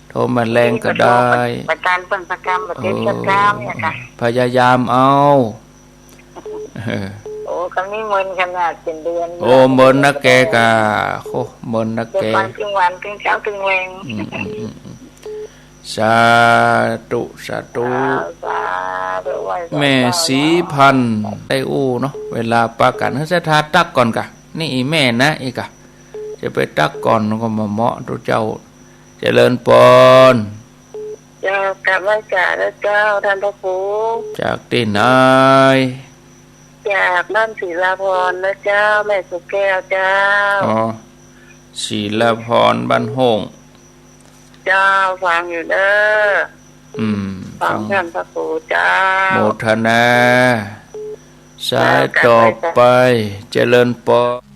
โทรมาแลงก็ได้ บ่ตันเปิ้นสักกำ บ่ติดสักกำเนี่ยค่ะ เออ พยายามเอา เออ โอ้ กำนี้เมินขนาดเป๋นเดือน โอ้ เมินนักแกกะ โอ้ เมินนักแก เดี๋ยวฟังตึงวัน ตึงเจ๊า ตึงแลง อืม อืม อืม อืม สาธุ สาธุ อ่า สาธุ ไหว้สา แม่ศรีพันธุ์ ได้อู้เนาะ เวลาปะกั๋น หื้อศรัทธาตั๊กก่อนกะ นี่อี่แม่นะ อี่กะ จะไปตั๊กก่อนก็บ่เหมาะ ตุ๊เจ้า เจริญปอน เจ้า กราบไหว้สาแล้วเจ้า ต้านพระครู จากตี้ไหน จากบ้านศิลาภรณ์นะเจ้า แม่สุแก้วเจ้า อ๋อ ศิลาภรณ์บ้านโฮ่ง เจ้า ฟังอยู่เน่อ อืม ฟัง ฟัง ต้านพระครูเจ้า โมทนา สายต่อไป เจ้า กราบไหว้สา เจริญปอน